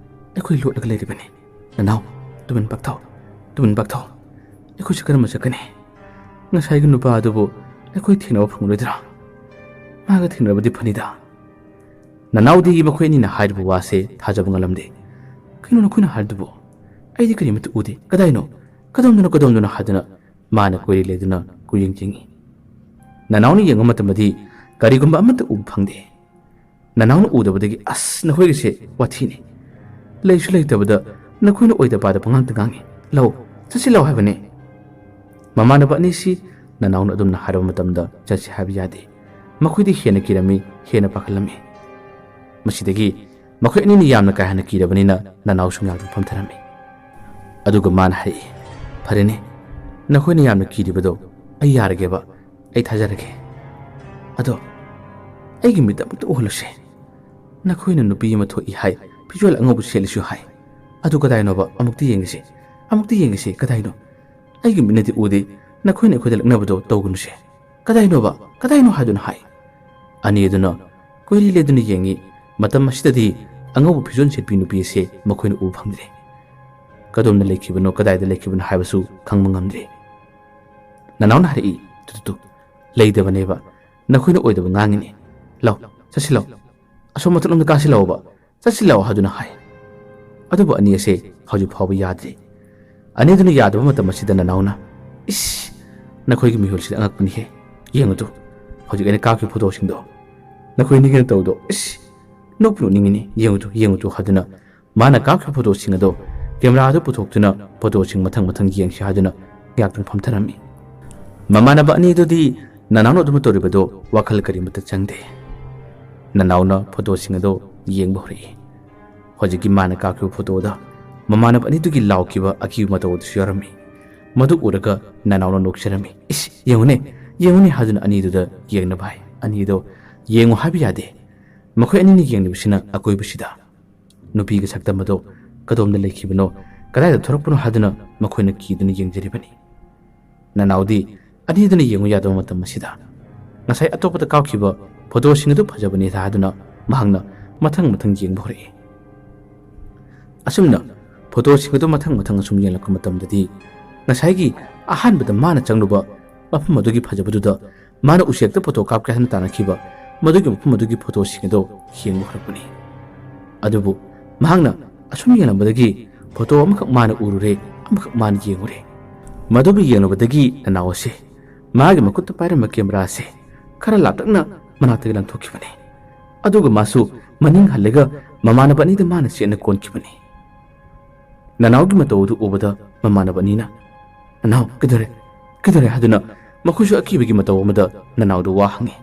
ꯑꯩꯈꯣꯏ ꯂꯣꯠꯂꯒ ꯂꯩꯔꯤꯕꯅꯤ꯫ ꯅꯅꯥꯎ, ꯇꯨꯃꯤꯟ ꯄꯥꯛꯊꯧ, ꯇꯨꯃꯤꯟ ꯄꯥꯛꯊꯧ꯫ ꯑꯩꯈꯣꯏꯁꯦ ꯀꯔꯝꯕ ꯆꯠꯀꯅꯤ? ꯉꯁꯥꯏꯒꯤ ꯅꯨꯄꯥ ꯑꯗꯨꯕꯨ ꯑꯩꯈꯣꯏ ꯊꯦꯡꯅꯕ ꯐꯪꯂꯣꯏꯗ꯭ꯔꯥ? ꯃꯥꯒ ꯊꯦꯡꯅꯔꯕꯗꯤ ꯐꯅꯤꯗ꯫" ꯅꯅꯥꯎꯗꯤ ꯃꯈꯣꯏ ꯑꯅꯤꯅ ꯍꯥꯏꯔꯤꯕ ꯋꯥꯁꯦ ꯊꯥꯖꯕ ꯉꯝꯂꯝꯗꯦ꯫ "ꯀꯩꯅꯣ ꯅꯈꯣꯏꯅ ꯍꯥꯏꯔꯤꯗꯨꯕꯨ? ꯑꯩꯗꯤ ꯀꯔꯤꯃꯠꯇ ꯎꯗꯦ꯫ ꯀꯗꯥꯏꯅꯣ? ꯀꯗꯣꯝꯗꯅꯣ? ꯀꯗꯣꯝꯗꯅꯣ?" ꯍꯥꯏꯗꯨꯅ ꯃꯥꯅ ꯀꯣꯏꯔꯤ ꯂꯩꯗꯨꯅ ꯀꯣꯏꯌꯦꯡ ꯌꯦꯡꯉꯤ꯫ ꯅꯅꯥꯎꯅ ꯌꯦꯡꯕ ꯃꯇꯝꯗꯗꯤ ꯀꯔꯤꯒꯨꯝꯕ ꯑꯃꯠꯇ ꯎꯕ ꯐꯪꯗꯦ꯫ ꯅꯅꯥꯎꯅ ꯎꯗꯕꯗꯒꯤ, "ꯑꯁ, ꯅꯈꯣꯏꯒꯤꯁꯦ ꯋꯥꯊꯤꯅꯤ꯫ ꯂꯩꯁꯨ ꯂꯩꯇꯕꯗ ꯅꯈꯣꯏꯅ ꯑꯣꯏꯗ ꯄꯥꯗ ꯄꯉꯥꯡꯇ ꯉꯥꯡꯉꯤ꯫ ꯂꯧ, ꯆꯠꯁꯤ ꯂꯥꯎ ꯍꯥꯏꯕꯅꯦ꯫" ꯃꯃꯥꯟꯅꯕ ꯑꯅꯤꯁꯤ ꯅꯅꯥꯎꯅ ꯑꯗꯨꯝꯅ ꯍꯥꯏꯔꯕ ꯃꯇꯝꯗ ꯆꯠꯁꯤ ꯍꯥꯏꯕ ꯌꯥꯗꯦ꯫ ꯃꯈꯣꯏꯗꯤ ꯍꯦꯟꯅ ꯀꯤꯔꯝꯃꯤ, ꯍꯦꯟꯅ ꯄꯥꯈꯠꯂꯝꯃꯤ꯫ ꯃꯁꯤꯗꯒꯤ ꯃꯈꯣꯏ ꯑꯅꯤꯅ ꯌꯥꯝꯅ ꯀꯥ ꯍꯦꯟꯅ ꯀꯤꯔꯕꯅꯤꯅ ꯅꯅꯥꯎꯁꯨ ꯉꯥꯏꯍꯥꯛꯇꯪ ꯐꯝꯊꯔꯝꯃꯤ꯫ ꯑꯗꯨꯒ ꯃꯥꯅ ꯍꯥꯏꯔꯛꯏ, "ꯐꯔꯦꯅꯦ, ꯅꯈꯣꯏꯅ ꯌꯥꯝꯅ ꯀꯤꯔꯤꯕꯗꯣ ꯑꯩ ꯌꯥꯔꯒꯦꯕ, ꯑꯩ ꯊꯥꯖꯔꯒꯦ꯫ ꯑꯗꯣ ꯑꯩꯒꯤ ꯃꯤꯠꯇ ꯑꯃꯨꯛꯇ ꯎꯍꯜꯂꯨꯁꯦ꯫ ꯅꯈꯣꯏꯅ ꯅꯨꯄꯤ ꯑꯃ ꯊꯣꯛꯏ ꯍꯥꯏ, ꯐꯤꯖꯣꯜ ꯑꯉꯧꯕ ꯁꯦꯠꯂꯤꯁꯨ ꯍꯥꯏ꯫ ꯑꯗꯨ ꯀꯗꯥꯏꯅꯣꯕ? ꯑꯃꯨꯛꯇ ꯌꯦꯡꯒꯦꯁꯦ, ꯑꯃꯨꯛꯇ ꯌꯦꯡꯒꯦꯁꯦ, ꯀꯗꯥꯏꯅꯣ? ꯑꯩꯒꯤ ꯃꯤꯠꯅꯗꯤ ꯎꯗꯦ, ꯅꯈꯣꯏꯅ ꯑꯩꯈꯣꯏꯗ ꯂꯛꯅꯕꯗꯣ ꯇꯧꯒꯅꯨꯁꯦ꯫ ꯀꯗꯥꯏꯅꯣꯕ? ꯀꯗꯥꯏꯅꯣ?" ꯍꯥꯏꯗꯨꯅ ꯍꯥꯏ꯫ ꯑꯅꯤ ꯑꯗꯨꯅ ꯀꯣꯏꯔꯤ ꯂꯩꯗꯨꯅ ꯌꯦꯡꯉꯤ꯫ ꯃꯇꯝ ꯑꯁꯤꯗꯗꯤ ꯑꯉꯧꯕ ꯐꯤꯖꯣꯜ ꯁꯦꯠꯄꯤ ꯅꯨꯄꯤ ꯑꯁꯦ ꯃꯈꯣꯏꯅ ꯎꯕ ꯐꯪꯗ꯭ꯔꯦ꯫ ꯀꯗꯣꯝꯗ ꯂꯩꯈꯤꯕꯅꯣ, ꯀꯗꯥꯏꯗ ꯂꯩꯈꯤꯕꯅꯣ ꯍꯥꯏꯕꯁꯨ ꯈꯪꯕ ꯉꯝꯗ꯭ꯔꯦ꯫ ꯅꯅꯥꯎꯅ ꯍꯥꯏꯔꯛꯏ, "ꯇꯨ, ꯇꯨ, ꯇꯨ, ꯂꯩꯇꯕꯅꯦꯕ꯫ ꯅꯈꯣꯏꯅ ꯑꯣꯏꯗꯕ ꯉꯥꯡꯉꯤꯅꯦ꯫ ꯂꯥꯎ, ꯆꯠꯁꯤ ꯂꯥꯎ꯫ ꯑꯁꯣꯝ ꯃꯊꯛꯂꯣꯝꯗ ꯀꯥꯁꯤ ꯂꯥꯎꯕ꯫ ꯆꯠꯁꯤ ꯂꯥꯎ" ꯍꯥꯏꯗꯨꯅ ꯍꯥꯏ꯫ ꯑꯗꯨꯕꯨ ꯑꯅꯤ ꯑꯁꯦ ꯍꯧꯖꯤꯛ ꯐꯥꯎꯕ ꯌꯥꯗ꯭ꯔꯤ꯫ ꯑꯅꯤꯗꯨꯅ ꯌꯥꯗꯕ ꯃꯇꯝ ꯑꯁꯤꯗ ꯅꯅꯥꯎꯅ, "ꯏꯁ, ꯅꯈꯣꯏꯒꯤ ꯃꯤꯍꯨꯜꯁꯤꯗꯤ ꯑꯉꯛꯄꯅꯤꯍꯦ꯫ ꯌꯦꯡꯉꯨ ꯇꯨ, ꯍꯧꯖꯤꯛ ꯑꯩꯅ ꯀꯥꯞꯈꯤꯕ ꯐꯣꯇꯣꯁꯤꯡꯗꯣ꯫ ꯅꯈꯣꯏ ꯑꯅꯤꯒꯤꯅ ꯇꯧꯕꯗꯣ, ꯏꯁ, ꯅꯣꯛꯄꯨ ꯅꯣꯛꯅꯤꯡꯉꯤꯅꯦ꯫ ꯌꯦꯡꯉꯨ ꯇꯨ, ꯌꯦꯡꯉꯨ ꯇꯨ" ꯍꯥꯏꯗꯨꯅ ꯃꯥꯅ ꯀꯥꯞꯈꯤꯕ ꯐꯣꯇꯣꯁꯤꯡ ꯑꯗꯣ ꯀꯦꯃꯦꯔꯥꯗ ꯄꯨꯊꯣꯛꯇꯨꯅ ꯐꯣꯇꯣꯁꯤꯡ ꯃꯊꯪ ꯃꯊꯪ ꯌꯦꯡꯁꯤ ꯍꯥꯏꯗꯨꯅ ꯉꯥꯏꯍꯥꯛꯇꯪ ꯐꯝꯊꯔꯝꯃꯤ꯫ ꯃꯃꯥꯟꯅꯕ ꯑꯅꯤꯗꯨꯗꯤ ꯅꯅꯥꯎꯅ ꯑꯗꯨꯝ ꯇꯧꯔꯤꯕꯗꯣ ꯋꯥꯈꯜ ꯀꯔꯤꯃꯠꯇ ꯆꯪꯗꯦ꯫ ꯅꯅꯥꯎꯅ ꯐꯣꯇꯣꯁꯤꯡ ꯑꯗꯣ ꯌꯦꯡꯕ ꯍꯧꯔꯛꯏ꯫ ꯍꯧꯖꯤꯛꯀꯤ ꯃꯥꯅ ꯀꯥꯞꯈꯤꯕ ꯐꯣꯇꯣꯗ ꯃꯃꯥꯟꯅꯕ ꯑꯅꯤꯗꯨꯒꯤ ꯂꯥꯎꯈꯤꯕ ꯑꯀꯤꯕ ꯃꯇꯧ ꯑꯗꯨꯁꯨ ꯌꯥꯎꯔꯝꯃꯤ꯫ ꯃꯗꯨ ꯎꯔꯒ ꯅꯅꯥꯎꯅ ꯅꯣꯛꯆꯔꯝꯃꯤ꯫ "ꯏꯁ, ꯌꯦꯡꯉꯨꯅꯦ, ꯌꯦꯡꯉꯨꯅꯦ" ꯍꯥꯏꯗꯨꯅ ꯑꯅꯤꯗꯨꯗ ꯌꯦꯡꯅꯕ ꯍꯥꯏ꯫ ꯑꯅꯤꯗꯣ ꯌꯦꯡꯉꯨ ꯍꯥꯏꯕ ꯌꯥꯗꯦ꯫ ꯃꯈꯣꯏ ꯑꯅꯤꯅ ꯌꯦꯡꯂꯤꯕꯁꯤꯅ ꯑꯀꯣꯏꯕꯁꯤꯗ꯫ ꯅꯨꯄꯤꯒꯤ ꯁꯛꯇꯝ ꯑꯗꯣ ꯀꯗꯣꯝꯗ ꯂꯩꯈꯤꯕꯅꯣ, ꯀꯗꯥꯏꯗ ꯊꯣꯔꯛꯄꯅꯣ ꯍꯥꯏꯗꯨꯅ ꯃꯈꯣꯏꯅ ꯀꯤꯗꯨꯅ ꯌꯦꯡꯖꯔꯤꯕꯅꯤ꯫ ꯅꯅꯥꯎꯗꯤ ꯑꯅꯤꯗꯨꯅ ꯌꯦꯡꯉꯨ ꯌꯥꯗꯕ ꯃꯇꯝ ꯑꯁꯤꯗ ꯉꯁꯥꯏ ꯑꯇꯣꯞꯄꯗ ꯀꯥꯞꯈꯤꯕ ꯐꯣꯇꯣꯁꯤꯡ ꯑꯗꯨ ꯐꯖꯕꯅꯤ ꯍꯥꯏꯗꯨꯅ ꯃꯍꯥꯛꯅ ꯃꯊꯪ ꯃꯊꯪ ꯌꯦꯡꯕ ꯍꯧꯔꯛꯏ꯫ ꯑꯁꯨꯝꯅ ꯐꯣꯇꯣꯁꯤꯡ ꯑꯗꯨ ꯃꯊꯪ ꯃꯊꯪ ꯑꯁꯨꯝ ꯌꯦꯡꯂꯛꯄ ꯃꯇꯝꯗꯗꯤ ꯉꯁꯥꯏꯒꯤ ꯑꯍꯥꯟꯕꯗ ꯃꯥꯅ ꯆꯪꯂꯨꯕ ꯃꯐꯝ ꯑꯗꯨꯒꯤ ꯐꯖꯕꯗꯨꯗ ꯃꯥꯅ ꯎꯆꯦꯛꯇ ꯐꯣꯇꯣ ꯀꯥꯞꯀꯦ ꯍꯥꯏꯅ ꯇꯥꯟꯅꯈꯤꯕ ꯃꯗꯨꯒꯤ ꯃꯐꯝ ꯑꯗꯨꯒꯤ ꯐꯣꯇꯣꯁꯤꯡ ꯑꯗꯨ ꯌꯦꯡꯕ ꯍꯧꯔꯛꯄꯅꯤ꯫ ꯑꯗꯨꯕꯨ ꯃꯍꯥꯛꯅ ꯑꯁꯨꯝ ꯌꯦꯡꯂꯝꯕꯗꯒꯤ ꯐꯣꯇꯣ ꯑꯃꯈꯛ ꯃꯥꯅ ꯎꯔꯨꯔꯦ, ꯑꯃꯈꯛ ꯃꯥꯅ ꯌꯦꯡꯉꯨꯔꯦ꯫ ꯃꯗꯨꯕꯨ ꯌꯦꯡꯂꯨꯕꯗꯒꯤ ꯅꯅꯥꯎ ꯑꯁꯤ ꯃꯥꯒꯤ ꯃꯈꯨꯠꯇ ꯄꯥꯏꯔꯝꯕ ꯀꯦꯃꯦꯔꯥ ꯑꯁꯤ ꯈꯔ ꯂꯥꯞꯇꯛꯅ ꯃꯅꯥꯛꯇꯒꯤ ꯂꯪꯊꯣꯛꯈꯤꯕꯅꯤ꯫ ꯑꯗꯨꯒ ꯃꯥꯁꯨ ꯃꯅꯤꯡ ꯍꯜꯂꯒ ꯃꯃꯥꯟꯅꯕ ꯑꯅꯤꯗ ꯃꯥꯅ ꯆꯦꯠꯅ ꯀꯣꯟꯈꯤꯕꯅꯤ꯫ ꯅꯅꯥꯎꯒꯤ ꯃꯇꯧ ꯑꯗꯨ ꯎꯕꯗ ꯃꯃꯥꯟꯅꯕ ꯑꯅꯤꯅ, "ꯅꯅꯥꯎ, ꯀꯩꯗꯧꯔꯦ? ꯀꯩꯗꯧꯔꯦ?" ꯍꯥꯏꯗꯨꯅ ꯃꯈꯣꯏꯁꯨ ꯑꯀꯤꯕꯒꯤ ꯃꯇꯧ ꯑꯃꯗ ꯅꯅꯥꯎꯗ ꯋꯥ ꯍꯪꯉꯤ꯫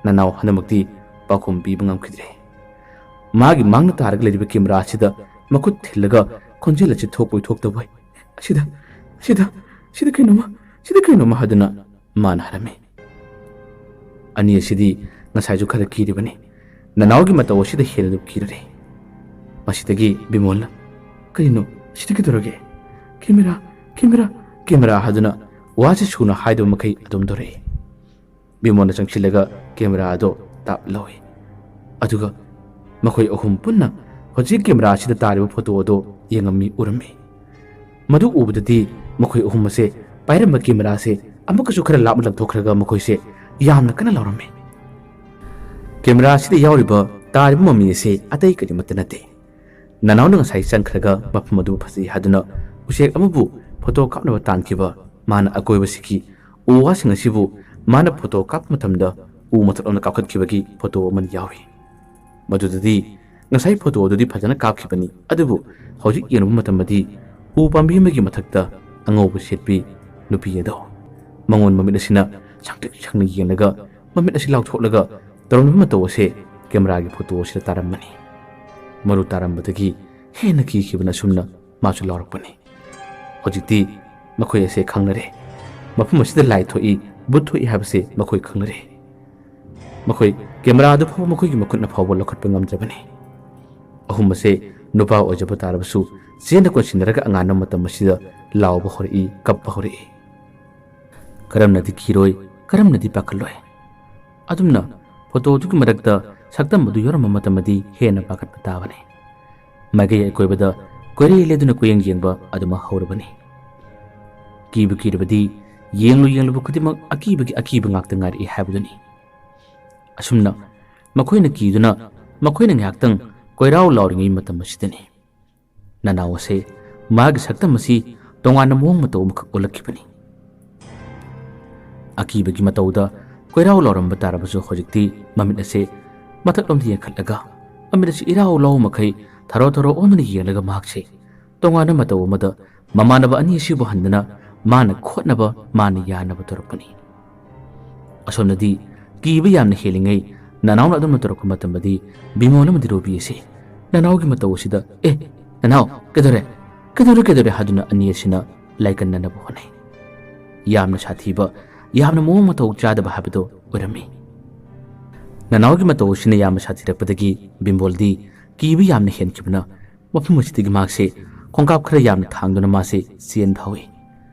ꯅꯅꯥꯎ ꯍꯟꯗꯛꯃꯛꯇꯤ ꯄꯥꯎꯈꯨꯝ ꯄꯤꯕ ꯉꯝꯈꯤꯗ꯭ꯔꯦ꯫ ꯃꯥꯒꯤ ꯃꯥꯡꯗ ꯇꯥꯔꯒ ꯂꯩꯔꯤꯕ ꯀꯦꯃꯦꯔꯥ ꯑꯁꯤꯗ ꯃꯈꯨꯠ ꯊꯤꯜꯂꯒ ꯈꯣꯟꯖꯦꯜ ꯑꯁꯤ ꯊꯣꯛꯄꯣꯏ ꯊꯣꯛꯇꯕꯣꯏ, "ꯑꯁꯤꯗ, ꯑꯁꯤꯗ, ꯁꯤꯗ ꯀꯩꯅꯣꯝꯃ, ꯁꯤꯗ ꯀꯩꯅꯣꯝꯃ" ꯍꯥꯏꯗꯨꯅ ꯃꯥꯅ ꯍꯥꯏꯔꯝꯃꯤ꯫ ꯑꯅꯤ ꯑꯁꯤꯗꯤ ꯉꯁꯥꯏꯁꯨ ꯈꯔ ꯀꯤꯔꯤꯕꯅꯤ꯫ ꯅꯅꯥꯎꯒꯤ ꯃꯇꯧ ꯑꯁꯤꯗ ꯍꯦꯟꯅ ꯑꯗꯨꯝ ꯀꯤꯔꯔꯦ꯫ ꯃꯁꯤꯗꯒꯤ ꯕꯤꯃꯣꯜꯅ, "ꯀꯔꯤꯅꯣ? ꯑꯁꯤꯗꯤ ꯀꯩꯗꯧꯔꯒꯦ? ꯀꯦꯃꯦꯔꯥ, ꯀꯦꯃꯦꯔꯥ, ꯀꯦꯃꯦꯔꯥ" ꯍꯥꯏꯗꯨꯅ ꯋꯥꯁꯤ ꯁꯨꯅ ꯍꯥꯏꯗꯕ ꯃꯈꯩ ꯑꯗꯨꯝ ꯇꯧꯔꯛꯏ꯫ ꯕꯤꯃꯣꯜꯅ ꯆꯪꯁꯤꯜꯂꯒ ꯀꯦꯃꯦꯔꯥ ꯑꯗꯣ ꯇꯥꯞ ꯂꯧꯏ꯫ ꯑꯗꯨꯒ ꯃꯈꯣꯏ ꯑꯍꯨꯝ ꯄꯨꯟꯅ ꯍꯧꯖꯤꯛ ꯀꯦꯃꯦꯔꯥ ꯑꯁꯤꯗ ꯇꯥꯔꯤꯕ ꯐꯣꯇꯣ ꯑꯗꯣ ꯌꯦꯡꯉꯝꯃꯤ, ꯎꯔꯝꯃꯤ꯫ ꯃꯗꯨ ꯎꯕꯗꯗꯤ ꯃꯈꯣꯏ ꯑꯍꯨꯝ ꯑꯁꯦ ꯄꯥꯏꯔꯝꯕ ꯀꯦꯃꯦꯔꯥꯁꯦ ꯑꯃꯨꯛꯀꯁꯨ ꯈꯔ ꯂꯥꯞꯅ ꯂꯪꯊꯣꯛꯈ꯭ꯔꯒ ꯃꯈꯣꯏꯁꯦ ꯌꯥꯝꯅ ꯀꯟꯅ ꯂꯥꯎꯔꯝꯃꯤ꯫ ꯀꯦꯃꯦꯔꯥ ꯑꯁꯤꯗ ꯌꯥꯎꯔꯤꯕ ꯇꯥꯔꯤꯕ ꯃꯃꯤ ꯑꯁꯦ ꯑꯇꯩ ꯀꯔꯤꯃꯠꯇ ꯅꯠꯇꯦ꯫ ꯅꯅꯥꯎꯅ ꯉꯁꯥꯏ ꯆꯪꯈ꯭ꯔꯒ ꯃꯐꯝ ꯑꯗꯨ ꯐꯖꯩ ꯍꯥꯏꯗꯨꯅ ꯎꯆꯦꯛ ꯑꯃꯕꯨ ꯐꯣꯇꯣ ꯀꯥꯞꯅꯕ ꯇꯥꯟꯈꯤꯕ ꯃꯥꯅ ꯑꯀꯣꯏꯕꯁꯤꯒꯤ ꯎ ꯋꯥꯁꯤꯡ ꯑꯁꯤꯕꯨ ꯃꯥꯅ ꯐꯣꯇꯣ ꯀꯥꯞꯄ ꯃꯇꯝꯗ ꯎ ꯃꯊꯛꯂꯣꯝꯗ ꯀꯥꯞꯈꯠꯈꯤꯕꯒꯤ ꯐꯣꯇꯣ ꯑꯃ ꯌꯥꯎꯏ꯫ ꯃꯗꯨꯗꯗꯤ "ꯉꯁꯥꯏ ꯐꯣꯇꯣ ꯑꯗꯨꯗꯤ ꯐꯖꯅ ꯀꯥꯞꯈꯤꯕꯅꯤ, ꯑꯗꯨꯕꯨ ꯍꯧꯖꯤꯛ ꯌꯦꯡꯂꯨꯕ ꯃꯇꯝꯗꯗꯤ ꯎ ꯄꯥꯝꯕꯤ ꯑꯃꯒꯤ ꯃꯊꯛꯇ ꯑꯉꯧꯕ ꯁꯦꯠꯄꯤ ꯅꯨꯄꯤ ꯑꯗꯣ, ꯃꯉꯣꯟ ꯃꯃꯤꯠ ꯑꯁꯤꯅ ꯁꯪꯇ꯭ꯔꯤꯛ ꯁꯪꯅ ꯌꯦꯡꯂꯒ ꯃꯃꯤꯠ ꯑꯁꯤ ꯂꯥꯎꯊꯣꯛꯂꯒ ꯇꯧꯔꯝꯂꯤꯕ ꯃꯇꯧ ꯑꯁꯦ ꯀꯦꯃꯦꯔꯥꯒꯤ ꯐꯣꯇꯣ ꯑꯁꯤꯗ ꯇꯥꯔꯝꯕꯅꯤ꯫" ꯃꯔꯨ ꯇꯥꯔꯝꯕꯗꯒꯤ ꯍꯦꯟꯅ ꯀꯤꯈꯤꯕꯅ ꯑꯁꯨꯝꯅ ꯃꯥꯁꯨ ꯂꯥꯎꯔꯛꯄꯅꯤ꯫ ꯍꯧꯖꯤꯛꯇꯤ ꯃꯈꯣꯏ ꯑꯁꯦ ꯈꯪꯅꯔꯦ꯫ ꯃꯐꯝ ꯑꯁꯤꯗ ꯂꯥꯏ ꯊꯣꯛꯏ, ꯚꯨꯠ ꯊꯣꯛꯏ ꯍꯥꯏꯕꯁꯦ ꯃꯈꯣꯏ ꯈꯪꯅꯔꯦ꯫ ꯃꯈꯣꯏ ꯀꯦꯃꯦꯔꯥ ꯑꯗꯨ ꯐꯥꯎꯕ ꯃꯈꯣꯏꯒꯤ ꯃꯈꯨꯠꯅ ꯐꯥꯎꯕ ꯂꯧꯈꯠꯄ ꯉꯝꯗ꯭ꯔꯕꯅꯤ꯫ ꯑꯍꯨꯝ ꯑꯁꯦ ꯅꯨꯄꯥ ꯑꯣꯏꯖꯕ ꯇꯥꯔꯕꯁꯨ ꯆꯦꯟꯅ ꯀꯣꯟꯁꯤꯟꯅꯔꯒ ꯑꯉꯥꯟꯕ ꯃꯇꯝ ꯑꯁꯤꯗ ꯂꯥꯎꯕ ꯍꯧꯔꯛꯏ, ꯀꯞꯄ ꯍꯧꯔꯛꯏ꯫ ꯀꯔꯝꯅꯗꯤ ꯀꯤꯔꯣꯏ, ꯀꯔꯝꯅꯗꯤ ꯄꯥꯈꯠꯂꯣꯏ? ꯑꯗꯨꯝꯅ ꯐꯣꯇꯣꯗꯨꯒꯤ ꯃꯔꯛꯇ ꯁꯛꯇꯝ ꯑꯗꯨ ꯌꯥꯎꯔꯝꯕ ꯃꯇꯝꯗꯗꯤ ꯍꯦꯟꯅ ꯄꯥꯈꯠꯄ ꯇꯥꯕꯅꯤ꯫ ꯃꯥꯏꯀꯩ ꯑꯀꯣꯏꯕꯗ ꯀꯣꯏꯔꯦ ꯂꯦꯗꯨꯅ ꯀꯣꯌꯦꯡ ꯌꯦꯡꯕ ꯑꯗꯨꯃꯛ ꯍꯧꯔꯕꯅꯤ꯫ ꯀꯤꯕꯨ ꯀꯤꯔꯕꯗꯤ ꯌꯦꯡꯂꯨ ꯌꯦꯡꯂꯨꯕ ꯈꯨꯗꯤꯡꯃꯛ ꯑꯀꯤꯕꯒꯤ ꯑꯀꯤꯕ ꯉꯥꯛꯇ ꯉꯥꯏꯔꯛꯏ ꯍꯥꯏꯕꯗꯨꯅꯤ꯫ ꯑꯁꯨꯝꯅ ꯃꯈꯣꯏꯅ ꯀꯤꯗꯨꯅ ꯃꯈꯣꯏꯅ ꯉꯥꯏꯍꯥꯛꯇꯪ ꯀꯣꯏꯔꯥꯎ ꯂꯥꯎꯔꯤꯉꯩ ꯃꯇꯝ ꯑꯁꯤꯗꯅꯤ ꯅꯅꯥꯎ ꯑꯁꯦ ꯃꯥꯒꯤ ꯁꯛꯇꯝ ꯑꯁꯤ ꯇꯣꯉꯥꯟꯅ ꯃꯑꯣꯡ ꯃꯇꯧ ꯑꯃꯈꯛ ꯎꯠꯂꯛꯈꯤꯕꯅꯤ꯫ ꯑꯀꯤꯕꯒꯤ ꯃꯇꯧꯗ ꯀꯣꯏꯔꯥꯎ ꯂꯥꯎꯔꯝꯕ ꯇꯥꯔꯕꯁꯨ ꯍꯧꯖꯤꯛꯇꯤ ꯃꯃꯤꯠ ꯑꯁꯦ ꯃꯊꯛꯂꯣꯝꯗ ꯌꯦꯡꯈꯠꯂꯒ ꯑꯃꯤꯠ ꯑꯁꯤ ꯏꯔꯥꯎ ꯂꯥꯎ ꯃꯈꯩ ꯊꯔꯣ ꯊꯔꯣ ꯑꯣꯟꯗꯨꯅ ꯌꯦꯡꯂꯒ ꯃꯍꯥꯛꯁꯦ ꯇꯣꯉꯥꯟꯕ ꯃꯇꯧ ꯑꯃꯗ ꯃꯃꯥꯟꯅꯕ ꯑꯅꯤ ꯑꯁꯤꯕꯨ ꯍꯟꯗꯨꯅ ꯃꯥꯅ ꯈꯣꯠꯅꯕ, ꯃꯥꯅ ꯌꯥꯅꯕ ꯇꯧꯔꯛꯄꯅꯤ꯫ ꯑꯁꯣꯝꯗꯗꯤ ꯀꯤꯕ ꯌꯥꯝꯅ ꯍꯦꯜꯂꯤꯉꯩ ꯅꯅꯥꯎꯅ ꯑꯗꯨꯝꯅ ꯇꯧꯔꯛꯄ ꯃꯇꯝꯗꯗꯤ ꯕꯤꯃꯣꯜ ꯑꯃꯗꯤ ꯔꯣꯕꯤ ꯑꯁꯤ ꯅꯅꯥꯎꯒꯤ ꯃꯇꯧ ꯑꯁꯤꯗ "ꯑꯦ, ꯅꯅꯥꯎ, ꯀꯩꯗꯧꯔꯦ? ꯀꯩꯗꯧꯔꯦ, ꯀꯩꯗꯧꯔꯦ?" ꯍꯥꯏꯗꯨꯅ ꯑꯅꯤ ꯑꯁꯤꯅ ꯂꯥꯏꯀꯟꯅꯅꯕ ꯍꯣꯠꯅꯩ꯫ ꯌꯥꯝꯅ ꯁꯥꯊꯤꯕ, ꯌꯥꯝꯅ ꯃꯑꯣꯡ ꯃꯇꯧ ꯆꯥꯗꯕ ꯍꯥꯏꯕꯗꯨ ꯑꯣꯏꯔꯝꯃꯤ꯫ ꯅꯅꯥꯎꯒꯤ ꯃꯇꯧ ꯑꯁꯤꯅ ꯌꯥꯝꯅ ꯁꯥꯊꯤꯔꯛꯄꯗꯒꯤ ꯕꯤꯃꯣꯜꯗꯤ ꯀꯤꯕ ꯌꯥꯝꯅ ꯍꯦꯟꯈꯤꯕꯅ ꯃꯐꯝ ꯑꯁꯤꯗꯒꯤ ꯃꯍꯥꯛꯁꯦ ꯈꯣꯡꯀꯥꯞ ꯈꯔ ꯌꯥꯝꯅ ꯊꯥꯡꯗꯨꯅ ꯃꯥꯁꯦ ꯆꯦꯟꯕ ꯍꯧꯏ꯫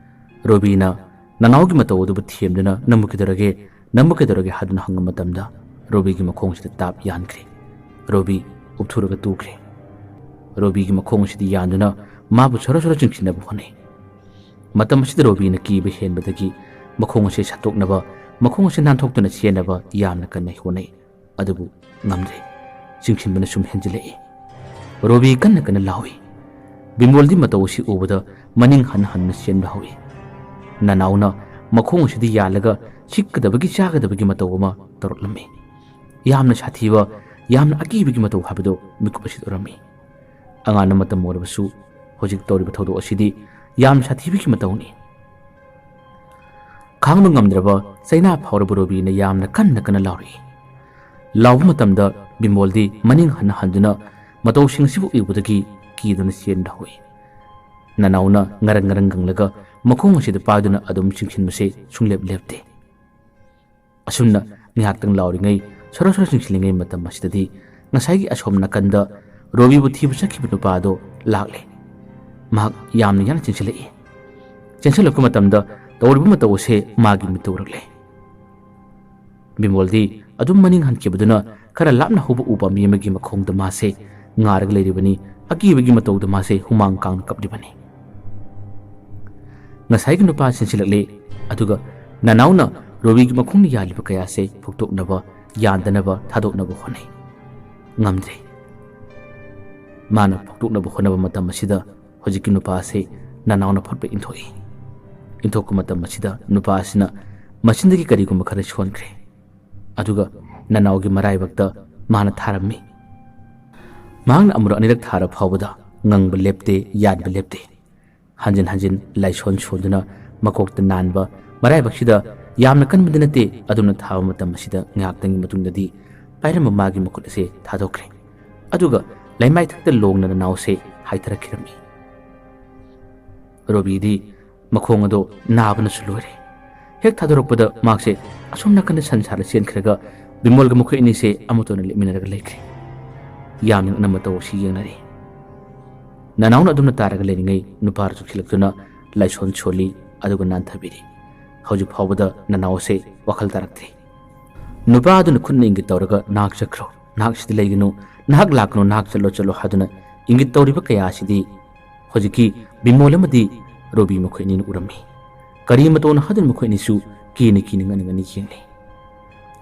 ꯔꯣꯕꯤꯅ ꯅꯅꯥꯎꯒꯤ ꯃꯇꯧ ꯑꯗꯨꯕꯨ ꯊꯦꯝꯗꯨꯅ "ꯅꯪꯕꯨ ꯀꯩꯗꯧꯔꯒꯦ? ꯅꯪꯕꯨ ꯀꯩꯗꯧꯔꯒꯦ?" ꯍꯥꯏꯗꯨꯅ ꯍꯪꯕ ꯃꯇꯝꯗ ꯔꯣꯕꯤꯒꯤ ꯃꯈꯣꯡꯁꯤꯗ ꯇꯥꯞ ꯌꯥꯟꯈ꯭ꯔꯦ꯫ ꯔꯣꯕꯤ ꯎꯞꯊꯨꯔꯒ ꯇꯨꯈ꯭ꯔꯦ꯫ ꯔꯣꯕꯤꯒꯤ ꯃꯈꯣꯡ ꯑꯁꯤꯗ ꯌꯥꯟꯗꯨꯅ ꯃꯥꯕꯨ ꯁꯣꯔꯣ ꯁꯣꯔꯣ ꯆꯤꯡꯁꯤꯟꯅꯕ ꯍꯣꯠꯅꯩ꯫ ꯃꯇꯝ ꯑꯁꯤꯗ ꯔꯣꯕꯤꯅ ꯀꯤꯕ ꯍꯦꯟꯕꯗꯒꯤ ꯃꯈꯣꯡ ꯑꯁꯤ ꯁꯠꯇꯣꯛꯅꯕ, ꯃꯈꯣꯡ ꯑꯁꯤ ꯅꯥꯟꯊꯣꯛꯇꯨꯅ ꯆꯦꯟꯅꯕ ꯌꯥꯝꯅ ꯀꯟꯅ ꯍꯣꯠꯅꯩ꯫ ꯑꯗꯨꯕꯨ ꯉꯝꯗ꯭ꯔꯦ꯫ ꯆꯤꯡꯁꯤꯟꯕꯅ ꯁꯨꯝ ꯍꯦꯟꯖꯤꯜꯂꯛꯏ꯫ ꯔꯣꯕꯤ ꯀꯟꯅ ꯀꯟꯅ ꯂꯥꯎꯏ꯫ ꯕꯤꯃꯣꯜꯗꯤ ꯃꯇꯧ ꯑꯁꯤ ꯎꯕꯗ ꯃꯅꯤꯡ ꯍꯟ ꯍꯟꯅ ꯆꯦꯟꯕ ꯍꯧꯏ꯫ ꯅꯅꯥꯎꯅ ꯃꯈꯣꯡ ꯑꯁꯤꯗ ꯌꯥꯜꯂꯒ ꯆꯤꯛꯀꯗꯕꯒꯤ ꯆꯥꯒꯗꯕꯒꯤ ꯃꯇꯧ ꯑꯃ ꯇꯧꯔꯛꯂꯝꯃꯤ꯫ ꯌꯥꯝꯅ ꯁꯥꯊꯤꯕ, ꯌꯥꯝꯅ ꯑꯀꯤꯕꯒꯤ ꯃꯇꯧ ꯍꯥꯏꯕꯗꯨ ꯃꯤꯀꯨꯞ ꯑꯁꯤꯗ ꯎꯔꯝꯃꯤ꯫ ꯑꯉꯥꯡꯅ ꯃꯇꯝ ꯑꯣꯏꯔꯕꯁꯨ ꯍꯧꯖꯤꯛ ꯇꯧꯔꯤꯕ ꯊꯧꯗꯣꯛ ꯑꯁꯤꯗꯤ ꯌꯥꯝ ꯁꯥꯊꯤꯕꯒꯤ ꯃꯇꯧꯅꯤ꯫ ꯈꯥꯡꯕ ꯉꯝꯗ꯭ꯔꯕ ꯆꯩꯅꯥ ꯐꯥꯎꯔꯕ ꯔꯣꯕꯤꯅ ꯌꯥꯝꯅ ꯀꯟꯅ ꯀꯟꯅ ꯂꯥꯎꯔꯛꯏ꯫ ꯂꯥꯎꯕ ꯃꯇꯝꯗ ꯕꯤꯃꯣꯜꯗꯤ ꯃꯅꯤꯡ ꯍꯟꯅ ꯍꯟꯗꯨꯅ ꯃꯇꯧꯁꯤꯡ ꯑꯁꯤꯕꯨ ꯎꯕꯗꯒꯤ ꯀꯤꯗꯨꯅ ꯆꯦꯟꯕ ꯍꯧꯏ꯫ ꯅꯅꯥꯎꯅ ꯉꯔꯪ ꯉꯔꯪ ꯉꯪꯂꯒ ꯃꯈꯣꯡ ꯑꯁꯤꯗ ꯄꯥꯏꯗꯨꯅ ꯑꯗꯨꯝ ꯆꯤꯡꯁꯤꯟꯕꯁꯦ ꯁꯨꯡꯂꯦꯞ ꯂꯦꯞꯇꯦ꯫ ꯑꯁꯨꯝꯅ ꯉꯥꯏꯍꯥꯛꯇꯪ ꯂꯥꯎꯔꯤꯉꯩ, ꯁꯣꯔꯣ ꯁꯣꯔꯣ ꯆꯤꯡꯁꯤꯜꯂꯤꯉꯩ ꯃꯇꯝ ꯑꯁꯤꯗꯗꯤ ꯉꯁꯥꯏꯒꯤ ꯑꯁꯣꯝ ꯅꯥꯀꯟꯗ ꯔꯣꯕꯤꯕꯨ ꯊꯤꯕ ꯆꯠꯈꯤꯕ ꯅꯨꯄꯥ ꯑꯗꯣ ꯂꯥꯛꯂꯦ꯫ ꯃꯍꯥꯛ ꯌꯥꯝꯅ ꯌꯥꯡꯅ ꯆꯦꯟꯁꯤꯜꯂꯛꯏ꯫ ꯆꯦꯟꯁꯤꯜꯂꯛꯄ ꯃꯇꯝꯗ ꯇꯧꯔꯤꯕ ꯃꯇꯧ ꯑꯁꯦ ꯃꯥꯒꯤ ꯃꯤꯠꯇ ꯎꯔꯛꯂꯦ꯫ ꯕꯤꯃꯣꯜꯗꯤ ꯑꯗꯨꯝ ꯃꯅꯤꯡ ꯍꯟꯈꯤꯕꯗꯨꯅ ꯈꯔ ꯂꯥꯞꯅ ꯍꯧꯕ ꯎ ꯄꯥꯝꯕꯤ ꯑꯃꯒꯤ ꯃꯈꯣꯡꯗ ꯃꯥꯁꯦ ꯉꯥꯔꯒ ꯂꯩꯔꯤꯕꯅꯤ꯫ ꯑꯀꯤꯕꯒꯤ ꯃꯇꯧꯗ ꯃꯥꯁꯦ ꯍꯨꯃꯥꯡ ꯀꯥꯡꯅ ꯀꯞꯂꯤꯕꯅꯤ꯫ ꯉꯁꯥꯏꯒꯤ ꯅꯨꯄꯥ ꯆꯦꯟꯁꯤꯜꯂꯛꯂꯦ, ꯑꯗꯨꯒ ꯅꯅꯥꯎꯅ ꯔꯣꯕꯤꯒꯤ ꯃꯈꯣꯡꯅ ꯌꯥꯜꯂꯤꯕ ꯀꯌꯥꯁꯦ ꯐꯨꯛꯇꯣꯛꯅꯕ, ꯌꯥꯟꯗꯅꯕ, ꯊꯥꯗꯣꯛꯅꯕ ꯍꯣꯠꯅꯩ꯫ ꯉꯝꯗ꯭ꯔꯦ꯫ ꯃꯥꯅ ꯐꯨꯛꯇꯣꯛꯅꯕ ꯍꯣꯠꯅꯕ ꯃꯇꯝ ꯑꯁꯤꯗ ꯍꯧꯖꯤꯛꯀꯤ ꯅꯨꯄꯥ ꯑꯁꯤ ꯅꯅꯥꯎꯅ ꯐꯠꯄ ꯏꯟꯊꯣꯛꯏ꯫ ꯏꯟꯊꯣꯛꯄ ꯃꯇꯝ ꯑꯁꯤꯗ ꯅꯨꯄꯥ ꯑꯁꯤꯅ ꯃꯆꯤꯟꯗꯒꯤ ꯀꯔꯤꯒꯨꯝꯕ ꯈꯔ ꯁꯣꯟꯈ꯭ꯔꯦ꯫ ꯑꯗꯨꯒ ꯅꯅꯥꯎꯒꯤ ꯃꯔꯥꯏꯕꯛꯇ ꯃꯥꯅ ꯊꯥꯔꯝꯃꯤ꯫ ꯃꯍꯥꯛꯅ ꯑꯃꯨꯔꯛ ꯑꯅꯤꯔꯛ ꯊꯥꯔ ꯐꯥꯎꯕꯗ ꯉꯪꯕ ꯂꯦꯞꯇꯦ, ꯌꯥꯟꯕ ꯂꯦꯞꯇꯦ꯫ ꯍꯟꯖꯤꯟ ꯍꯟꯖꯤꯟ ꯂꯥꯏꯁꯣꯟ ꯁꯣꯟꯗꯨꯅ ꯃꯀꯣꯛꯇ ꯅꯥꯟꯕ ꯃꯔꯥꯏꯕꯛꯁꯤꯗ ꯌꯥꯝꯅ ꯀꯟꯕꯗꯤ ꯅꯠꯇꯦ, ꯑꯗꯨꯝꯅ ꯊꯥꯕ ꯃꯇꯝ ꯑꯁꯤꯗ ꯉꯥꯏꯍꯥꯛꯇꯪꯒꯤ ꯃꯇꯨꯡꯗꯗꯤ ꯄꯥꯏꯔꯝꯕ ꯃꯥꯒꯤ ꯃꯈꯨꯠ ꯑꯁꯦ ꯊꯥꯗꯣꯛꯈ꯭ꯔꯦ꯫ ꯑꯗꯨꯒ ꯂꯩꯃꯥꯏꯊꯛꯇ ꯂꯣꯡꯅ ꯅꯅꯥꯎꯁꯦ ꯍꯥꯏꯊꯔꯛꯈꯤꯔꯝꯃꯤ꯫ ꯔꯣꯕꯤꯗꯤ ꯃꯈꯣꯡ ꯑꯗꯣ ꯅꯥꯕꯅꯁꯨ ꯂꯣꯏꯔꯦ꯫ ꯍꯦꯛ ꯊꯥꯗꯣꯔꯛꯄꯗ ꯃꯍꯥꯛꯁꯦ ꯑꯁꯣꯝ ꯅꯥꯀꯟꯗ ꯁꯟ ꯁꯥꯔ ꯆꯦꯟꯈ꯭ꯔꯒ ꯕꯤꯃꯣꯜꯒ ꯃꯈꯣꯏ ꯑꯅꯤꯁꯦ ꯑꯃꯠꯇ ꯑꯣꯏꯅ ꯂꯦꯞꯃꯤꯟꯅꯔꯒ ꯂꯩꯈ꯭ꯔꯦ꯫ ꯌꯥꯝꯅ ꯅꯛꯅ ꯃꯇꯧ ꯑꯁꯤ ꯌꯦꯡꯅꯔꯤ꯫ ꯅꯅꯥꯎꯅ ꯑꯗꯨꯝꯅ ꯇꯥꯔꯒ ꯂꯩꯔꯤꯉꯩ ꯅꯨꯄꯥ ꯆꯨꯛꯁꯤꯜꯂꯛꯇꯨꯅ ꯂꯥꯏꯁꯣꯟ ꯁꯣꯜꯂꯤ, ꯑꯗꯨꯒ ꯅꯥꯟꯊꯕꯤꯔꯤ꯫ ꯍꯧꯖꯤꯛ ꯐꯥꯎꯕꯗ ꯅꯅꯥꯎ ꯑꯁꯦ ꯋꯥꯈꯜ ꯇꯥꯔꯛꯇ꯭ꯔꯤ꯫ ꯅꯨꯄꯥ ꯑꯗꯨꯅ ꯈꯨꯠꯅ ꯏꯪꯒꯤꯠ ꯇꯧꯔꯒ, "ꯅꯍꯥꯛ ꯆꯠꯈ꯭ꯔꯣ, ꯅꯍꯥꯛ ꯁꯤꯗ ꯂꯩꯒꯅꯨ, ꯅꯍꯥꯛ ꯂꯥꯛꯀꯅꯨ, ꯅꯍꯥꯛ ꯆꯠꯂꯣ, ꯆꯠꯂꯣ" ꯍꯥꯏꯗꯨꯅ ꯏꯪꯒꯤꯠ ꯇꯧꯔꯤꯕ ꯀꯌꯥ ꯑꯁꯤꯗꯤ ꯍꯧꯖꯤꯛꯀꯤ ꯕꯤꯃꯣꯜ ꯑꯃꯗꯤ ꯔꯣꯕꯤ ꯃꯈꯣꯏ ꯑꯅꯤꯅ ꯎꯔꯝꯃꯤ꯫ ꯀꯔꯤ ꯃꯇꯧꯅ ꯍꯥꯏꯗꯨꯅ ꯃꯈꯣꯏ ꯑꯅꯤꯁꯨ ꯀꯤꯅ ꯀꯤꯅ ꯉꯛꯅ ꯉꯛꯅ ꯌꯦꯡꯂꯤ꯫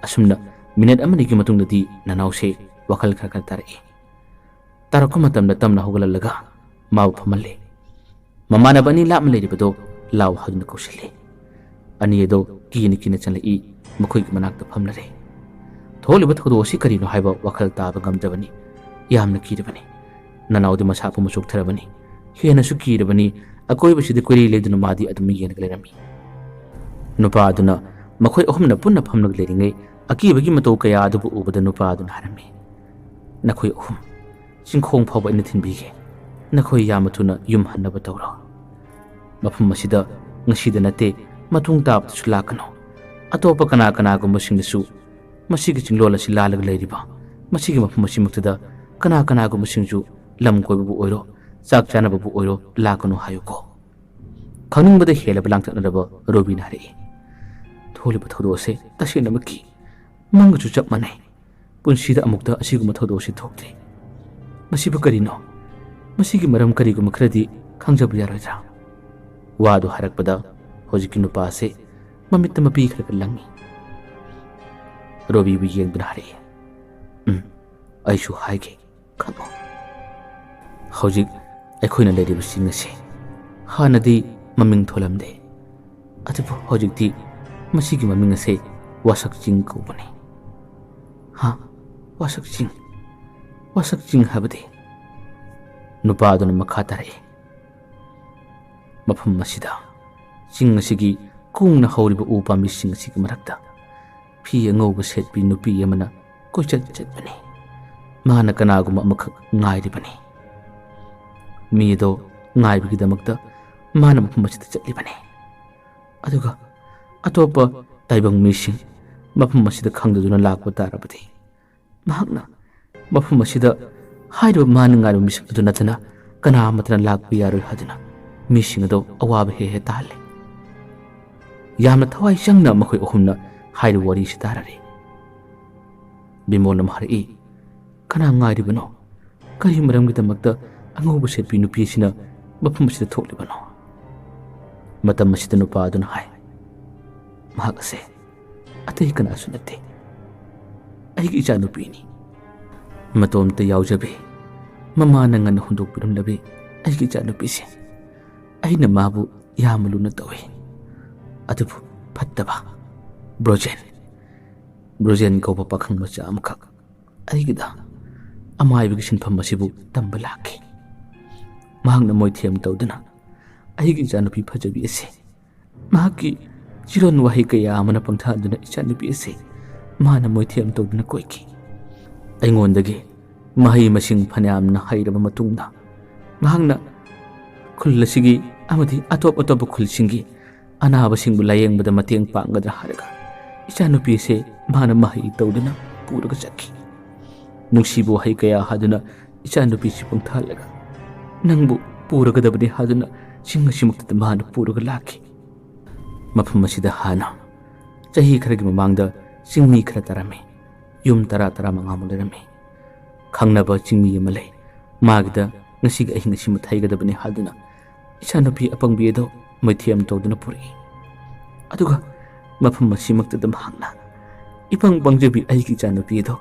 ꯑꯁꯨꯝꯅ ꯃꯤꯅꯠ ꯑꯃꯅꯤꯒꯤ ꯃꯇꯨꯡꯗꯗꯤ ꯅꯅꯥꯎꯁꯦ ꯋꯥꯈꯜ ꯈꯔ ꯈꯔ ꯇꯥꯔꯛꯏ꯫ ꯇꯥꯔꯛꯄ ꯃꯇꯝꯗ ꯇꯞꯅ ꯍꯧꯒꯠꯂꯛꯂꯒ ꯃꯥꯕꯨ ꯐꯝꯍꯜꯂꯤ꯫ ꯃꯃꯥꯟꯅꯕ ꯑꯅꯤ ꯂꯥꯞꯅ ꯂꯩꯔꯤꯕꯗꯣ ꯂꯥꯎ ꯍꯥꯏꯗꯨꯅ ꯀꯧꯁꯤꯜꯂꯤ꯫ ꯑꯅꯤ ꯑꯗꯣ ꯀꯤꯅ ꯀꯤꯅ ꯆꯪꯂꯛꯏ, ꯃꯈꯣꯏꯒꯤ ꯃꯅꯥꯛꯇ ꯐꯝꯂꯔꯦ꯫ ꯊꯣꯛꯂꯤꯕ ꯊꯧꯗꯣꯛ ꯑꯁꯤ ꯀꯔꯤꯅꯣ ꯍꯥꯏꯕ ꯋꯥꯈꯜ ꯇꯥꯕ ꯉꯝꯗ꯭ꯔꯕꯅꯤ꯫ ꯌꯥꯝꯅ ꯀꯤꯔꯕꯅꯤ꯫ ꯅꯅꯥꯎꯗꯤ ꯃꯁꯥ ꯄꯨꯝꯕ ꯆꯣꯛꯊꯔꯕꯅꯤ꯫ ꯍꯦꯟꯅꯁꯨ ꯀꯤꯔꯕꯅꯤ꯫ ꯑꯀꯣꯏꯕꯁꯤꯗ ꯀꯣꯏꯔꯦ ꯂꯩꯗꯨꯅ ꯃꯥꯗꯤ ꯑꯗꯨꯝ ꯌꯦꯡꯂꯒ ꯂꯩꯔꯝꯃꯤ꯫ ꯅꯨꯄꯥ ꯑꯗꯨꯅ ꯃꯈꯣꯏ ꯑꯍꯨꯝꯅ ꯄꯨꯟꯅ ꯐꯝꯂꯒ ꯂꯩꯔꯤꯉꯩ ꯑꯀꯤꯕꯒꯤ ꯃꯇꯧ ꯀꯌꯥ ꯑꯗꯨꯕꯨ ꯎꯕꯗ ꯅꯨꯄꯥ ꯑꯗꯨꯅ ꯍꯥꯏꯔꯝꯃꯤ, "ꯅꯈꯣꯏ ꯑꯍꯨꯝ ꯆꯤꯡꯈꯣꯡ ꯐꯥꯎꯕ ꯑꯩꯅ ꯊꯤꯟꯕꯤꯒꯦ꯫ ꯅꯈꯣꯏ ꯌꯥꯝꯅ ꯊꯨꯅ ꯌꯨꯝ ꯍꯟꯅꯕ ꯇꯧꯔꯣ꯫ ꯃꯐꯝ ꯑꯁꯤꯗ ꯉꯁꯤꯗ ꯅꯠꯇꯦ, ꯃꯇꯨꯡ ꯇꯥꯕꯗꯁꯨ ꯂꯥꯛꯀꯅꯨ꯫ ꯑꯇꯣꯞꯄ ꯀꯅꯥ ꯀꯅꯥꯒꯨꯝꯕꯁꯤꯡꯗꯁꯨ ꯃꯁꯤꯒꯤ ꯆꯤꯡꯂꯣꯜ ꯑꯁꯤ ꯂꯥꯜꯂꯒ ꯂꯩꯔꯤꯕ ꯃꯁꯤꯒꯤ ꯃꯐꯝ ꯑꯁꯤꯃꯛꯇꯗ ꯀꯅꯥ ꯀꯅꯥꯒꯨꯝꯕꯁꯤꯡꯁꯨ ꯂꯝ ꯀꯣꯏꯕꯕꯨ ꯑꯣꯏꯔꯣ, ꯆꯥꯛ ꯆꯥꯅꯕꯕꯨ ꯑꯣꯏꯔꯣ, ꯂꯥꯛꯀꯅꯨ ꯍꯥꯏꯌꯨꯀꯣ꯫" ꯈꯪꯅꯤꯡꯕꯗ ꯍꯦꯜꯂꯕ ꯂꯥꯡꯇꯛꯅꯔꯕ ꯔꯣꯕꯤꯅ ꯍꯥꯏꯔꯛꯏ, "ꯊꯣꯛꯂꯤꯕ ꯊꯧꯗꯣꯛ ꯑꯁꯦ ꯇꯁꯦꯡꯅꯃꯛꯀꯤ ꯃꯪꯒꯁꯨ ꯆꯞ ꯃꯥꯟꯅꯩ꯫ ꯄꯨꯟꯁꯤꯗ ꯑꯃꯨꯛꯇ ꯑꯁꯤꯒꯨꯝꯕ ꯊꯧꯗꯣꯛ ꯑꯁꯤ ꯊꯣꯛꯇ꯭ꯔꯤ꯫ ꯃꯁꯤꯕꯨ ꯀꯔꯤꯅꯣ? ꯃꯁꯤꯒꯤ ꯃꯔꯝ ꯀꯔꯤꯒꯨꯝꯕ ꯈꯔꯗꯤ ꯈꯪꯖꯕ ꯌꯥꯔꯣꯏꯗ꯭ꯔꯥ?" ꯋꯥꯗꯨ ꯍꯥꯏꯔꯛꯄꯗ ꯍꯧꯖꯤꯛꯀꯤ ꯅꯨꯄꯥ ꯑꯁꯤ ꯃꯃꯤꯠꯇ ꯃꯄꯤ ꯈꯔ ꯈꯔ ꯂꯪꯉꯤ꯫ ꯔꯣꯕꯤꯕꯨ ꯌꯦꯡꯗꯨꯅ ꯍꯥꯏꯔꯛꯏ, "ꯎꯝ, ꯑꯩꯁꯨ ꯍꯥꯏꯒꯦ, ꯈꯜꯂꯣ꯫ ꯍꯧꯖꯤꯛ ꯑꯩꯈꯣꯏꯅ ꯂꯩꯔꯤꯕ ꯆꯤꯡ ꯑꯁꯤ ꯍꯥꯟꯅꯗꯤ ꯃꯃꯤꯡ ꯊꯣꯜꯂꯝꯗꯦ꯫ ꯑꯗꯨꯕꯨ ꯍꯧꯖꯤꯛꯇꯤ ꯃꯁꯤꯒꯤ ꯃꯃꯤꯡ ꯑꯁꯦ ꯋꯥꯁꯛ ꯆꯤꯡ ꯀꯧꯕꯅꯤ꯫" "ꯍꯥ? ꯋꯥꯁꯛ ꯆꯤꯡ? ꯋꯥꯁꯛ ꯆꯤꯡ ꯍꯥꯏꯕꯗꯤ?" ꯅꯨꯄꯥ ꯑꯗꯨꯅ ꯃꯈꯥ ꯇꯥꯔꯛꯏ, "ꯃꯐꯝ ꯑꯁꯤꯗ ꯆꯤꯡ ꯑꯁꯤꯒꯤ ꯀꯨꯡꯅ ꯍꯧꯔꯤꯕ ꯎ ꯄꯥꯝꯕꯤꯁꯤꯡ ꯑꯁꯤꯒꯤ ꯃꯔꯛꯇ ꯐꯤ ꯑꯉꯧꯕ ꯁꯦꯠꯄꯤ ꯅꯨꯄꯤ ꯑꯃꯅ ꯀꯣꯏꯆꯠ ꯆꯠꯄꯅꯤ꯫ ꯃꯥꯅ ꯀꯅꯥꯒꯨꯝꯕ ꯑꯃꯈꯛ ꯉꯥꯏꯔꯤꯕꯅꯤ꯫ ꯃꯤ ꯑꯗꯣ ꯉꯥꯏꯕꯒꯤꯗꯃꯛꯇ ꯃꯥꯅ ꯃꯐꯝ ꯑꯁꯤꯗ ꯆꯠꯂꯤꯕꯅꯤ꯫ ꯑꯗꯨꯒ ꯑꯇꯣꯞꯄ ꯇꯥꯏꯕꯪ ꯃꯤꯁꯤꯡ ꯃꯐꯝ ꯑꯁꯤꯗ ꯈꯪꯗꯗꯨꯅ ꯂꯥꯛꯄ ꯇꯥꯔꯕꯗꯤ, ꯃꯍꯥꯛꯅ ꯃꯐꯝ ꯑꯁꯤꯗ ꯍꯥꯏꯔꯤꯕ ꯃꯥꯅ ꯉꯥꯏꯕ ꯃꯤꯁꯛ ꯑꯗꯨ ꯅꯠꯇꯅ ꯀꯅꯥ ꯑꯃꯠꯇꯅ ꯂꯥꯛꯄ ꯌꯥꯔꯣꯏ ꯍꯥꯏꯗꯨꯅ ꯃꯤꯁꯤꯡ ꯑꯗꯨ ꯑꯋꯥꯕ ꯍꯦꯛ ꯍꯦꯛ ꯇꯥꯍꯜꯂꯤ꯫" ꯌꯥꯝꯅ ꯊꯋꯥꯏ ꯆꯪꯅ ꯃꯈꯣꯏ ꯑꯍꯨꯝꯅ ꯍꯥꯏꯔꯤꯕ ꯋꯥꯔꯤꯁꯤ ꯇꯥꯔꯔꯦ꯫ ꯕꯤꯃꯣꯜꯅ ꯍꯥꯏꯔꯛꯏ, "ꯀꯅꯥ ꯉꯥꯏꯔꯤꯕꯅꯣ? ꯀꯔꯤ ꯃꯔꯝꯒꯤꯗꯃꯛꯇ ꯑꯉꯧꯕ ꯁꯦꯠꯄꯤ ꯅꯨꯄꯤ ꯑꯁꯤꯅ ꯃꯐꯝ ꯑꯁꯤꯗ ꯊꯣꯛꯂꯤꯕꯅꯣ?" ꯃꯇꯝ ꯑꯁꯤꯗ ꯅꯨꯄꯥ ꯑꯗꯨꯅ ꯍꯥꯏ, "ꯃꯍꯥꯛ ꯑꯁꯦ ꯑꯇꯩ ꯀꯅꯥꯁꯨ ꯅꯠꯇꯦ, ꯑꯩꯒꯤ ꯏꯆꯥꯅꯨꯄꯤꯅꯤ꯫ ꯃꯇꯣꯝꯇ ꯌꯥꯎꯖꯕꯤ, ꯃꯃꯥꯅ ꯉꯟꯅ ꯍꯨꯟꯗꯣꯛꯄꯤꯔꯝꯂꯕꯤ ꯑꯩꯒꯤ ꯏꯆꯥꯅꯨꯄꯤꯁꯦ꯫ ꯑꯩꯅ ꯃꯥꯕꯨ ꯌꯥꯝꯅ ꯂꯨꯅ ꯇꯧꯏ꯫ ꯑꯗꯨꯕꯨ ꯐꯠꯇꯕ ꯕ꯭ꯔꯣꯖꯦꯟ, ꯕ꯭ꯔꯣꯖꯦꯟ ꯀꯧꯕ ꯄꯥꯈꯪ ꯃꯆꯥ ꯑꯃꯈꯛ ꯑꯩꯒꯤꯗ ꯑꯃꯥꯏꯕꯒꯤ ꯁꯤꯟꯐꯝ ꯑꯁꯤꯕꯨ ꯇꯝꯕ ꯂꯥꯛꯈꯤ꯫ ꯃꯍꯥꯛꯅ ꯃꯣꯏꯊꯦꯝ ꯇꯧꯗꯨꯅ ꯑꯩꯒꯤ ꯏꯆꯥꯅꯨꯄꯤ ꯐꯖꯕꯤ ꯑꯁꯤ ꯃꯍꯥꯛꯀꯤ ꯆꯤꯔꯣꯟ ꯋꯥꯍꯩ ꯀꯌꯥ ꯑꯃꯅ ꯄꯪꯊꯥꯗꯨꯅ ꯏꯆꯥꯅꯨꯄꯤ ꯑꯁꯤ ꯃꯍꯥꯛꯅ ꯃꯣꯏꯊꯦꯝ ꯇꯧꯗꯨꯅ ꯀꯣꯏꯈꯤ꯫ ꯑꯩꯉꯣꯟꯗꯒꯤ ꯃꯍꯩ ꯃꯁꯤꯡ ꯐꯅꯌꯥꯝꯅ ꯍꯩꯔꯕ ꯃꯇꯨꯡꯗ ꯃꯍꯥꯛꯅ ꯈꯨꯜ ꯑꯁꯤꯒꯤ ꯑꯃꯗꯤ ꯑꯇꯣꯞ ꯑꯇꯣꯞꯄ ꯈꯨꯜꯁꯤꯡꯒꯤ ꯑꯅꯥꯕꯁꯤꯡꯕꯨ ꯂꯥꯌꯦꯡꯕꯗ ꯃꯇꯦꯡ ꯄꯥꯡꯒꯗ꯭ꯔꯥ ꯍꯥꯏꯔꯒ ꯏꯆꯥꯅꯨꯄꯤ ꯑꯁꯤ ꯃꯍꯥꯛꯅ ꯃꯍꯩ ꯇꯧꯗꯨꯅ ꯄꯨꯔꯒ ꯆꯠꯈꯤ꯫ ꯅꯨꯡꯁꯤꯕ ꯋꯥꯍꯩ ꯀꯌꯥ ꯍꯥꯏꯗꯨꯅ ꯏꯆꯥꯅꯨꯄꯤꯁꯤ ꯄꯪꯊꯥꯜꯂꯒ ꯅꯪꯕꯨ ꯄꯨꯔꯒꯗꯕꯅꯤ ꯍꯥꯏꯗꯨꯅ ꯆꯤꯡ ꯑꯁꯤꯃꯛꯇꯗ ꯃꯍꯥꯛꯅ ꯄꯨꯔꯒ ꯂꯥꯛꯈꯤ꯫ ꯃꯐꯝ ꯑꯁꯤꯗ ꯍꯥꯟꯅ ꯆꯍꯤ ꯈꯔꯒꯤ ꯃꯃꯥꯡꯗ ꯆꯤꯡꯃꯤ ꯈꯔ ꯇꯥꯔꯝꯃꯤ꯫ ꯌꯨꯝ ꯇꯔꯥ ꯇꯔꯥꯃꯉꯥꯃꯨꯛ ꯂꯩꯔꯝꯃꯤ꯫ ꯈꯪꯅꯕ ꯆꯤꯡꯃꯤ ꯑꯃ ꯂꯩ꯫ ꯃꯥꯒꯤꯗ ꯉꯁꯤꯒꯤ ꯑꯍꯤꯡ ꯑꯁꯤ ꯃꯊꯩꯒꯗꯕꯅꯤ ꯍꯥꯏꯗꯨꯅ ꯏꯆꯥꯅꯨꯄꯤ ꯑꯄꯪꯕꯤ ꯑꯗꯣ ꯃꯩꯊꯦꯝ ꯇꯧꯗꯨꯅ ꯄꯨꯔꯛꯏ꯫ ꯑꯗꯨꯒ ꯃꯐꯝ ꯑꯁꯤꯃꯛꯇꯗ ꯃꯍꯥꯛꯅ ꯏꯄꯪ ꯄꯪꯖꯕꯤ ꯑꯩꯒꯤ ꯏꯆꯥꯅꯨꯄꯤ ꯑꯗꯣ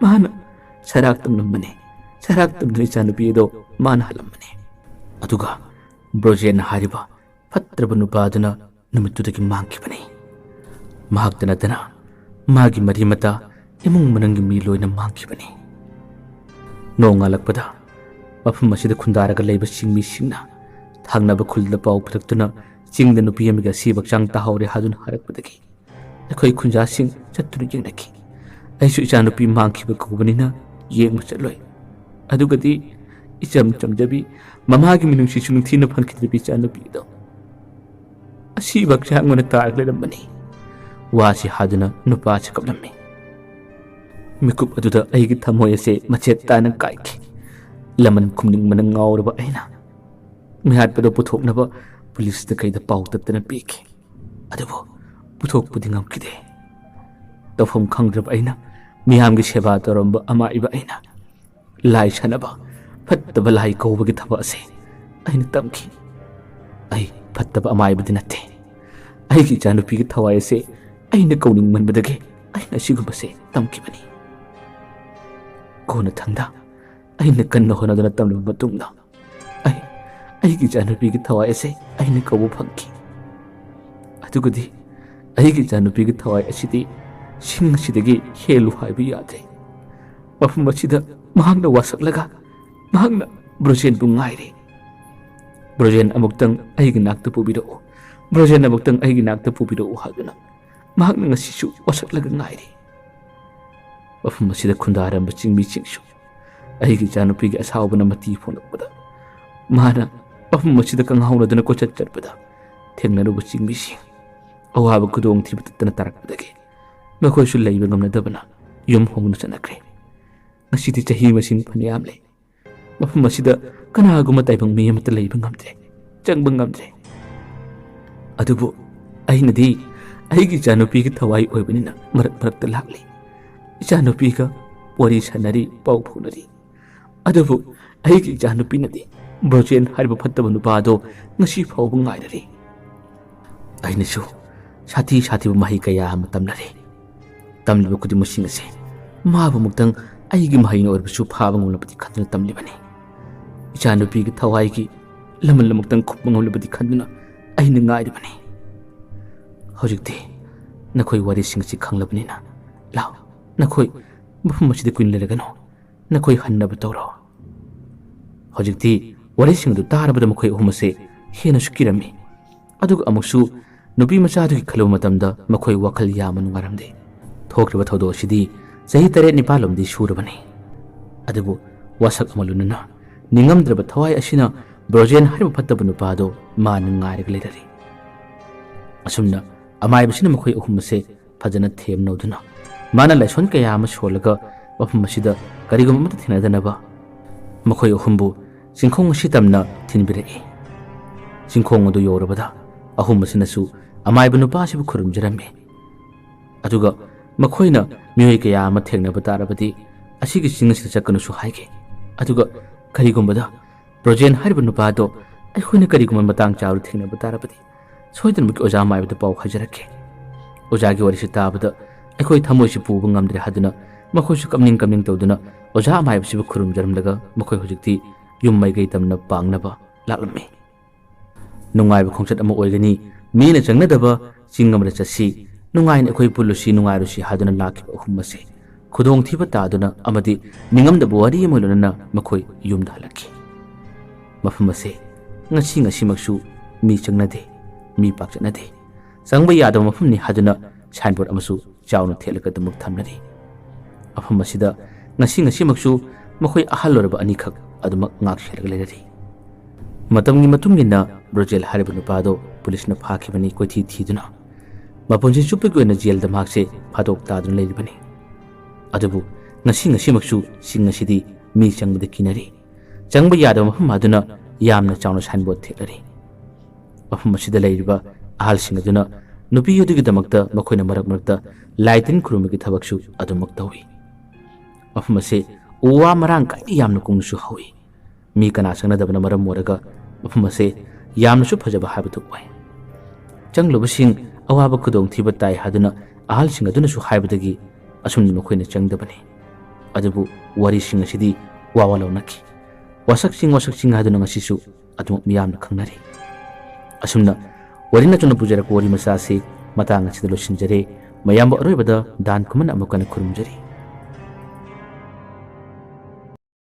ꯃꯥꯅ ꯁꯔꯥꯛ ꯇꯝꯂꯝꯕꯅꯤ꯫ ꯁꯔꯥꯛ ꯇꯝꯗꯨꯅ ꯏꯆꯥꯅꯨꯄꯤ ꯑꯗꯣ ꯃꯥꯅ ꯍꯜꯂꯝꯕꯅꯤ꯫ ꯑꯗꯨꯒ ꯕ꯭ꯔꯣꯖꯦꯟ ꯍꯥꯏꯔꯤꯕ ꯐꯠꯇ꯭ꯔꯕ ꯅꯨꯄꯥꯗꯨꯅ ꯅꯨꯃꯤꯠꯇꯨꯗꯒꯤ ꯃꯥꯡꯈꯤꯕꯅꯤ꯫ ꯃꯍꯥꯛꯇ ꯅꯠꯇꯅ ꯃꯥꯒꯤ ꯃꯔꯤ ꯃꯇꯥ, ꯏꯃꯨꯡ ꯃꯅꯨꯡꯒꯤ ꯃꯤ ꯂꯣꯏꯅ ꯃꯥꯡꯈꯤꯕꯅꯤ꯫ ꯅꯣꯡꯉꯥꯜꯂꯛꯄꯗ ꯃꯐꯝ ꯑꯁꯤꯗ ꯈꯨꯟꯗꯥꯔꯒ ꯂꯩꯕ ꯆꯤꯡꯃꯤꯁꯤꯡꯅ ꯊꯪꯅꯕ ꯈꯨꯜꯗ ꯄꯥꯎ ꯄꯤꯔꯛꯇꯨꯅ ꯆꯤꯡꯗ ꯅꯨꯄꯤ ꯑꯃꯒꯤ ꯑꯁꯤꯕ ꯍꯛꯆꯥꯡ ꯇꯥꯍꯧꯔꯦ ꯍꯥꯏꯗꯨꯅ ꯍꯥꯏꯔꯛꯄꯗꯒꯤ ꯑꯩꯈꯣꯏ ꯈꯨꯟꯖꯥꯁꯤꯡ ꯆꯠꯇꯨꯅ ꯌꯦꯡꯅꯈꯤ꯫ ꯑꯩꯁꯨ ꯏꯆꯥꯅꯨꯄꯤ ꯃꯥꯡꯈꯤꯕ ꯀꯧꯕꯅꯤꯅ ꯌꯦꯡꯕ ꯆꯠꯂꯣꯏ꯫ ꯑꯗꯨꯒꯗꯤ ꯏꯆꯝ ꯆꯝꯖꯕꯤ, ꯃꯃꯥꯒꯤ ꯃꯤꯅꯨꯡꯁꯤꯁꯨ ꯅꯤꯡꯊꯤꯅ ꯐꯪꯈꯤꯗ꯭ꯔꯕꯤ ꯏꯆꯥꯅꯨꯄꯤꯗꯣ ꯑꯁꯤꯕ ꯍꯛꯆꯥꯡ ꯑꯣꯏꯅ ꯇꯥꯔꯒ ꯂꯩꯔꯝꯕꯅꯤ꯫ ꯋꯥꯁꯤ ꯍꯥꯏꯗꯨꯅ ꯅꯨꯄꯥꯁꯤ ꯀꯞꯂꯝꯃꯤ꯫ ꯃꯤꯀꯨꯞ ꯑꯗꯨꯗ ꯑꯩꯒꯤ ꯊꯃꯣꯏ ꯑꯁꯦ ꯃꯆꯦꯠ ꯇꯥꯅ ꯀꯥꯏꯈꯤ꯫ ꯂꯃꯟ ꯈꯨꯝꯅꯤꯡꯕꯅ ꯉꯥꯎꯔꯕ ꯑꯩꯅ ꯃꯤꯍꯥꯠꯄꯗ ꯄꯨꯊꯣꯛꯅꯕ ꯄꯨꯂꯤꯁꯇ ꯀꯩꯗ ꯄꯥꯎ ꯇꯞꯇꯅ ꯄꯤꯈꯤ꯫ ꯑꯗꯨꯕꯨ ꯄꯨꯊꯣꯛꯄꯗꯤ ꯉꯝꯈꯤꯗꯦ꯫ ꯇꯧꯐꯝ ꯈꯪꯗ꯭ꯔꯕ ꯑꯩꯅ ꯃꯤꯌꯥꯝꯒꯤ ꯁꯦꯕꯥ ꯇꯧꯔꯝꯕ ꯑꯃꯥꯏꯕ ꯑꯩꯅ ꯂꯥꯏ ꯁꯥꯟꯅꯕ, ꯐꯠꯇꯕ ꯂꯥꯏ ꯀꯧꯕꯒꯤ ꯊꯕꯛ ꯑꯁꯦ ꯑꯩꯅ ꯇꯝꯈꯤ꯫ ꯑꯩ ꯐꯠꯇꯕ ꯑꯃꯥꯏꯕꯗꯤ ꯅꯠꯇꯦ꯫ ꯑꯩꯒꯤ ꯏꯆꯥꯅꯨꯄꯤꯒꯤ ꯊꯋꯥꯏ ꯑꯁꯦ ꯑꯩꯅ ꯀꯧꯅꯤꯡꯃꯟꯕꯗꯒꯤ ꯑꯩꯅ ꯑꯁꯤꯒꯨꯝꯕꯁꯦ ꯇꯝꯈꯤꯕꯅꯤ꯫ ꯀꯣꯟꯅꯊꯪꯗ ꯑꯩꯅ ꯀꯟꯅ ꯍꯣꯠꯅꯗꯨꯅ ꯇꯝꯂꯕ ꯃꯇꯨꯡꯗ ꯑꯩ ꯑꯩꯒꯤ ꯏꯆꯥꯅꯨꯄꯤꯒꯤ ꯊꯋꯥꯏ ꯑꯁꯦ ꯑꯩꯅ ꯀꯧꯕ ꯐꯪꯈꯤ꯫ ꯑꯗꯨꯒꯗꯤ ꯑꯩꯒꯤ ꯏꯆꯥꯅꯨꯄꯤꯒꯤ ꯊꯋꯥꯏ ꯑꯁꯤꯗꯤ ꯁꯤꯡ ꯑꯁꯤꯗꯒꯤ ꯍꯦꯜꯂꯨ ꯍꯥꯏꯕ ꯌꯥꯗ꯭ꯔꯦ꯫ ꯃꯐꯝ ꯑꯁꯤꯗ ꯃꯍꯥꯛꯅ ꯋꯥꯁꯛꯂꯒ ꯃꯍꯥꯛꯅ ꯕ꯭ꯔꯣꯖꯦꯟꯕꯨ ꯉꯥꯏꯔꯤ꯫ "ꯕ꯭ꯔꯣꯖꯦꯟ, ꯑꯃꯨꯛꯇꯪ ꯑꯩꯒꯤ ꯅꯥꯛꯇ ꯄꯨꯕꯤꯔꯛꯎ, ꯕ꯭ꯔꯣꯖꯦꯟ, ꯑꯃꯨꯛꯇꯪ ꯑꯩꯒꯤ ꯅꯥꯛꯇ ꯄꯨꯕꯤꯔꯛꯎ" ꯍꯥꯏꯗꯨꯅ ꯃꯍꯥꯛꯅ ꯉꯁꯤꯁꯨ ꯋꯥꯁꯛꯂꯒ ꯉꯥꯏꯔꯤ꯫ ꯃꯐꯝ ꯑꯁꯤꯗ ꯈꯨꯟꯗꯥꯔꯝꯕ ꯆꯤꯡꯃꯤꯁꯤꯡꯁꯨ ꯑꯩꯒꯤ ꯏꯆꯥꯅꯨꯄꯤꯒꯤ ꯑꯁꯥꯎꯕꯅ ꯃꯇꯤ ꯐꯣꯡꯂꯛꯄꯗ, ꯃꯥꯅ ꯃꯐꯝ ꯑꯁꯤꯗ ꯀꯪꯍꯥꯎꯅꯗꯨꯅ ꯀꯣꯏꯆꯠ ꯆꯠꯄꯗ ꯊꯦꯡꯅꯔꯨꯕ ꯆꯤꯡꯃꯤꯁꯤꯡ ꯑꯋꯥꯕ ꯈꯨꯗꯣꯡꯊꯤꯕ ꯇꯠꯇꯅ ꯇꯥꯔꯛꯄꯗꯒꯤ ꯃꯈꯣꯏꯁꯨ ꯂꯩꯕ ꯉꯝꯅꯗꯕꯅ ꯌꯨꯝ ꯍꯣꯡꯗꯨꯅ ꯆꯠꯅꯈ꯭ꯔꯦ꯫ ꯉꯁꯤꯗꯤ ꯆꯍꯤ ꯃꯁꯤꯡ ꯐꯅꯌꯥꯝ ꯂꯩ꯫ ꯃꯐꯝ ꯑꯁꯤꯗ ꯀꯅꯥꯒꯨꯝꯕ ꯇꯥꯏꯕꯪ ꯃꯤ ꯑꯃꯠꯇ ꯂꯩꯕ ꯉꯝꯗ꯭ꯔꯦ, ꯆꯪꯕ ꯉꯝꯗ꯭ꯔꯦ꯫ ꯑꯗꯨꯕꯨ ꯑꯩꯅꯗꯤ ꯑꯩꯒꯤ ꯏꯆꯥꯅꯨꯄꯤꯒꯤ ꯊꯋꯥꯏ ꯑꯣꯏꯕꯅꯤꯅ ꯃꯔꯛ ꯃꯔꯛꯇ ꯂꯥꯛꯂꯤ꯫ ꯏꯆꯥꯅꯨꯄꯤꯒ ꯋꯥꯔꯤ ꯁꯥꯟꯅꯔꯤ, ꯄꯥꯎ ꯐꯥꯎꯅꯔꯤ꯫ ꯑꯗꯨꯕꯨ ꯑꯩꯒꯤ ꯏꯆꯥꯅꯨꯄꯤꯅꯗꯤ ꯕ꯭ꯔꯣꯖꯦꯟ ꯍꯥꯏꯔꯤꯕ ꯐꯠꯇꯕ ꯅꯨꯄꯥ ꯑꯗꯣ ꯉꯁꯤ ꯐꯥꯎꯕ ꯉꯥꯏꯔꯔꯤ꯫ ꯑꯩꯅꯁꯨ ꯁꯥꯊꯤ ꯁꯥꯊꯤꯕ ꯃꯍꯩ ꯀꯌꯥ ꯑꯃ ꯇꯝꯅꯔꯦ꯫ ꯇꯝꯂꯤꯕ ꯈꯨꯗꯤꯡꯃꯛꯁꯤꯡ ꯑꯁꯦ ꯃꯥꯕꯨ ꯑꯃꯨꯛꯇꯪ ꯑꯩꯒꯤ ꯃꯍꯩꯅ ꯑꯣꯏꯔꯕꯁꯨ ꯐꯥꯕ ꯉꯝꯂꯕꯗꯤ ꯈꯟꯗꯨꯅ ꯇꯝꯂꯤꯕꯅꯤ꯫ ꯏꯆꯥꯅꯨꯄꯤꯒꯤ ꯊꯋꯥꯏꯒꯤ ꯂꯃꯟ ꯑꯃꯨꯛꯇꯪ ꯈꯨꯝꯕ ꯉꯝꯂꯕꯗꯤ ꯈꯟꯗꯨꯅ ꯑꯩꯅ ꯉꯥꯏꯔꯤꯕꯅꯤ꯫ ꯍꯧꯖꯤꯛꯇꯤ ꯅꯈꯣꯏ ꯋꯥꯔꯤꯁꯤꯡ ꯑꯁꯤ ꯈꯪꯂꯕꯅꯤꯅ, ꯂꯥꯎ, ꯅꯈꯣꯏ ꯃꯐꯝ ꯑꯁꯤꯗ ꯀꯨꯏꯅ ꯂꯩꯔꯒꯅꯨ꯫ ꯅꯈꯣꯏ ꯍꯟꯅꯕ ꯇꯧꯔꯣ꯫ ꯍꯧꯖꯤꯛꯇꯤ ꯋꯥꯔꯤꯁꯤꯡ ꯑꯗꯨ ꯇꯥꯔꯕꯗ ꯃꯈꯣꯏ ꯑꯍꯨꯝ ꯑꯁꯦ ꯍꯦꯟꯅꯁꯨ ꯀꯤꯔꯝꯃꯤ꯫ ꯑꯗꯨꯒ ꯑꯃꯨꯛꯁꯨ ꯅꯨꯄꯤ ꯃꯆꯥꯗꯨꯒꯤ ꯈꯜꯂꯨꯕ ꯃꯇꯝꯗ ꯃꯈꯣꯏ ꯋꯥꯈꯜ ꯌꯥꯝꯅ ꯅꯨꯡꯉꯥꯏꯔꯝꯗꯦ꯫ ꯊꯣꯛꯈ꯭ꯔꯤꯕ ꯊꯧꯗꯣꯛ ꯑꯁꯤꯗꯤ ꯆꯍꯤ ꯇꯔꯦꯠ ꯅꯤꯄꯥꯜ ꯂꯣꯝꯗꯤ ꯁꯨꯔꯕꯅꯤ꯫ ꯑꯗꯨꯕꯨ ꯋꯥꯁꯛ ꯑꯃ ꯂꯣꯏꯅꯅ ꯅꯤꯡꯉꯝꯗ꯭ꯔꯕ ꯊꯋꯥꯏ ꯑꯁꯤꯅ ꯕ꯭ꯔꯣꯖꯦꯟ ꯍꯥꯏꯔꯤꯕ ꯐꯠꯇꯕ ꯅꯨꯄꯥ ꯑꯗꯨ ꯃꯥꯅ ꯉꯥꯏꯔꯒ ꯂꯩꯔꯔꯤ꯫ ꯑꯁꯨꯝꯅ ꯑꯃꯥꯏꯕꯁꯤꯅ ꯃꯈꯣꯏ ꯑꯍꯨꯝ ꯑꯁꯦ ꯐꯖꯅ ꯊꯦꯝꯅꯧꯗꯨꯅ ꯃꯥꯅ ꯂꯥꯏꯁꯣꯟ ꯀꯌꯥ ꯑꯃ ꯁꯣꯜꯂꯒ ꯃꯐꯝ ꯑꯁꯤꯗ ꯀꯔꯤꯒꯨꯝꯕ ꯑꯃꯠꯇ ꯊꯦꯡꯅꯗꯅꯕ ꯃꯈꯣꯏ ꯑꯍꯨꯝꯕꯨ ꯆꯤꯡꯈꯣꯡ ꯑꯁꯤ ꯇꯝꯅ ꯊꯤꯟꯕꯤꯔꯛꯏ꯫ ꯆꯤꯡꯈꯣꯡ ꯑꯗꯨ ꯌꯧꯔꯕꯗ ꯑꯍꯨꯝ ꯑꯁꯤꯅꯁꯨ ꯑꯃꯥꯏꯕ ꯅꯨꯄꯥ ꯑꯁꯤꯕꯨ ꯈꯨꯔꯨꯝꯖꯔꯝꯃꯤ꯫ ꯑꯗꯨꯒ ꯃꯈꯣꯏꯅ ꯃꯤꯑꯣꯏ ꯀꯌꯥ ꯑꯃ ꯊꯦꯡꯅꯕ ꯇꯥꯔꯕꯗꯤ ꯑꯁꯤꯒꯤ ꯆꯤꯡ ꯑꯁꯤꯗ ꯆꯠꯀꯅꯨꯁꯨ ꯍꯥꯏꯈꯤ꯫ ꯑꯗꯨꯒ ꯀꯔꯤꯒꯨꯝꯕꯗ ꯕ꯭ꯔꯣꯖꯦꯟ ꯍꯥꯏꯔꯤꯕ ꯅꯨꯄꯥ ꯑꯗꯣ ꯑꯩꯈꯣꯏꯅ ꯀꯔꯤꯒꯨꯝꯕ ꯃꯇꯥꯡ ꯆꯥꯕꯗ ꯊꯦꯡꯅꯕ ꯇꯥꯔꯕꯗꯤ ꯁꯣꯏꯗꯅꯃꯛꯀꯤ ꯑꯣꯖꯥ ꯃꯥꯏꯕꯗ ꯄꯥꯎ ꯍꯥꯏꯖꯔꯛꯀꯦ꯫ ꯑꯣꯖꯥꯒꯤ ꯋꯥꯔꯤꯁꯤ ꯇꯥꯕꯗ ꯑꯩꯈꯣꯏ ꯊꯃꯣꯏꯁꯤ ꯄꯨꯕ ꯉꯝꯗ꯭ꯔꯦ ꯍꯥꯏꯗꯨꯅ ꯃꯈꯣꯏꯁꯨ ꯀꯞꯅꯤꯡ ꯀꯞꯅꯤꯡ ꯇꯧꯗꯨꯅ ꯑꯣꯖꯥ ꯃꯥꯏꯕꯁꯤꯕꯨ ꯈꯨꯔꯨꯝꯖꯔꯝꯂꯒ ꯃꯈꯣꯏ ꯍꯧꯖꯤꯛꯇꯤ ꯌꯨꯝ ꯃꯥꯏꯀꯩ ꯇꯝꯅ ꯄꯥꯡꯅꯕ ꯂꯥꯛꯂꯝꯃꯤ꯫ ꯅꯨꯡꯉꯥꯏꯕ ꯈꯣꯡꯆꯠ ꯑꯃ ꯑꯣꯏꯒꯅꯤ꯫ ꯃꯤꯅ ꯆꯪꯅꯗꯕ ꯆꯤꯡ ꯑꯃꯗ ꯆꯠꯁꯤ꯫ ꯅꯨꯡꯉꯥꯏꯅ ꯑꯩꯈꯣꯏ ꯄꯨꯜꯂꯨꯁꯤ, ꯅꯨꯡꯉꯥꯏꯔꯨꯁꯤ ꯍꯥꯏꯗꯨꯅ ꯂꯥꯛꯈꯤꯕ ꯑꯍꯨꯝ ꯑꯁꯦ ꯈꯨꯗꯣꯡꯊꯤꯕ ꯇꯥꯗꯨꯅ ꯑꯃꯗꯤ ꯅꯤꯡꯉꯝꯗꯕ ꯋꯥꯔꯤ ꯑꯃ ꯂꯣꯏꯅꯅ ꯃꯈꯣꯏ ꯌꯨꯝꯗ ꯍꯜꯂꯛꯈꯤ꯫ ꯃꯐꯝ ꯑꯁꯦ ꯉꯁꯤ ꯉꯁꯤꯃꯛꯁꯨ ꯃꯤ ꯆꯪꯅꯗꯦ, ꯃꯤ ꯄꯥꯛ ꯆꯠꯅꯗꯦ꯫ ꯆꯪꯕ ꯌꯥꯗꯕ ꯃꯐꯝꯅꯤ ꯍꯥꯏꯗꯨꯅ ꯁꯥꯏꯟꯕꯣꯔꯗ ꯑꯃꯁꯨ ꯆꯥꯎꯅ ꯊꯦꯠꯂꯒ ꯑꯗꯨꯃꯛ ꯊꯝꯅꯔꯤ꯫ ꯃꯐꯝ ꯑꯁꯤꯗ ꯉꯁꯤ ꯉꯁꯤꯃꯛꯁꯨ ꯃꯈꯣꯏ ꯑꯍꯜ ꯑꯣꯏꯔꯕ ꯑꯅꯤꯈꯛ ꯑꯗꯨꯃꯛ ꯉꯥꯛ ꯁꯦꯜꯂꯒ ꯂꯩꯔꯤ꯫ ꯃꯇꯝꯒꯤ ꯃꯇꯨꯡ ꯏꯟꯅ ꯕ꯭ꯔꯣꯖꯦꯜ ꯍꯥꯏꯔꯤꯕ ꯅꯨꯄꯥ ꯑꯗꯣ ꯄꯨꯂꯤꯁꯅ ꯐꯥꯈꯤꯕꯅꯤ, ꯀꯣꯏꯊꯤ ꯊꯤꯗꯨꯅ꯫ ꯃꯄꯨꯟꯁꯤ ꯆꯨꯞꯄꯒꯤ ꯑꯣꯏꯅ ꯖꯦꯜꯗ ꯃꯍꯥꯛꯁꯦ ꯐꯥꯗꯣꯛ ꯇꯥꯗꯨꯅ ꯂꯩꯔꯤꯕꯅꯤ꯫ ꯑꯗꯨꯕꯨ ꯉꯁꯤ ꯉꯁꯤꯃꯛꯁꯨ ꯆꯤꯡ ꯑꯁꯤꯗꯤ ꯃꯤ ꯆꯪꯕꯗ ꯀꯤꯅꯔꯤ꯫ ꯆꯪꯕ ꯌꯥꯗꯕ ꯃꯐꯝ ꯑꯗꯨꯅ ꯌꯥꯝꯅ ꯆꯥꯎꯅ ꯁꯥꯏꯟꯕꯣꯔꯗ ꯊꯦꯠꯂꯔꯤ꯫ ꯃꯐꯝ ꯑꯁꯤꯗ ꯂꯩꯔꯤꯕ ꯑꯍꯜꯁꯤꯡ ꯑꯗꯨꯅ ꯅꯨꯄꯤ ꯑꯗꯨꯒꯤꯗꯃꯛꯇ ꯃꯈꯣꯏꯅ ꯃꯔꯛ ꯃꯔꯛꯇ ꯂꯥꯏ ꯇꯤꯟ ꯈꯨꯔꯨꯝꯕꯒꯤ ꯊꯕꯛꯁꯨ ꯑꯗꯨꯃꯛ ꯇꯧꯏ꯫ ꯃꯐꯝ ꯑꯁꯤ ꯎ ꯋꯥ ꯃꯔꯥꯡ ꯀꯥꯏꯅ ꯌꯥꯝꯅ ꯀꯨꯡꯅꯁꯨ ꯍꯧꯏ꯫ ꯃꯤ ꯀꯅꯥ ꯆꯪꯅꯗꯕꯅ ꯃꯔꯝ ꯑꯣꯏꯔꯒ ꯃꯐꯝ ꯑꯁꯤ ꯌꯥꯝꯅꯁꯨ ꯐꯖꯕ ꯍꯥꯏꯕꯗꯨ ꯑꯣꯏ꯫ ꯆꯪꯂꯨꯕꯁꯤꯡ ꯑꯋꯥꯕ ꯈꯨꯗꯣꯡꯊꯤꯕ ꯇꯥꯏ ꯍꯥꯏꯗꯨꯅ ꯑꯍꯜꯁꯤꯡ ꯑꯗꯨꯅꯁꯨ ꯍꯥꯏꯕꯗꯒꯤ ꯑꯁꯨꯝꯅ ꯃꯈꯣꯏꯅ ꯆꯪꯗꯕꯅꯤ꯫ ꯑꯗꯨꯕꯨ ꯋꯥꯔꯤꯁꯤꯡ ꯑꯁꯤꯗꯤ ꯋꯥ ꯋꯥ ꯂꯥꯎꯅꯈꯤ꯫ ꯋꯥꯁꯛ ꯆꯤꯡ, ꯋꯥꯁꯛ ꯆꯤꯡ ꯍꯥꯏꯗꯨꯅ ꯉꯁꯤꯁꯨ ꯑꯗꯨꯃꯛ ꯃꯤꯌꯥꯝꯅ ꯈꯪꯅꯔꯤ꯫ ꯑꯁꯨꯝꯅ ꯋꯥꯔꯤ ꯅꯆꯨꯝꯅ ꯄꯨꯖꯔꯛꯄ ꯋꯥꯔꯤ ꯃꯆꯥ ꯑꯁꯤ ꯃꯇꯥꯡ ꯑꯁꯤꯗ ꯂꯣꯏꯁꯤꯟꯖꯔꯦ꯫ ꯃꯌꯥꯝꯕꯨ ꯑꯔꯣꯏꯕꯗ ꯗꯥꯟ ꯈꯨꯃꯟ ꯑꯃꯨꯛ ꯍꯟꯅ ꯈꯨꯔꯨꯝꯖꯔꯤ꯫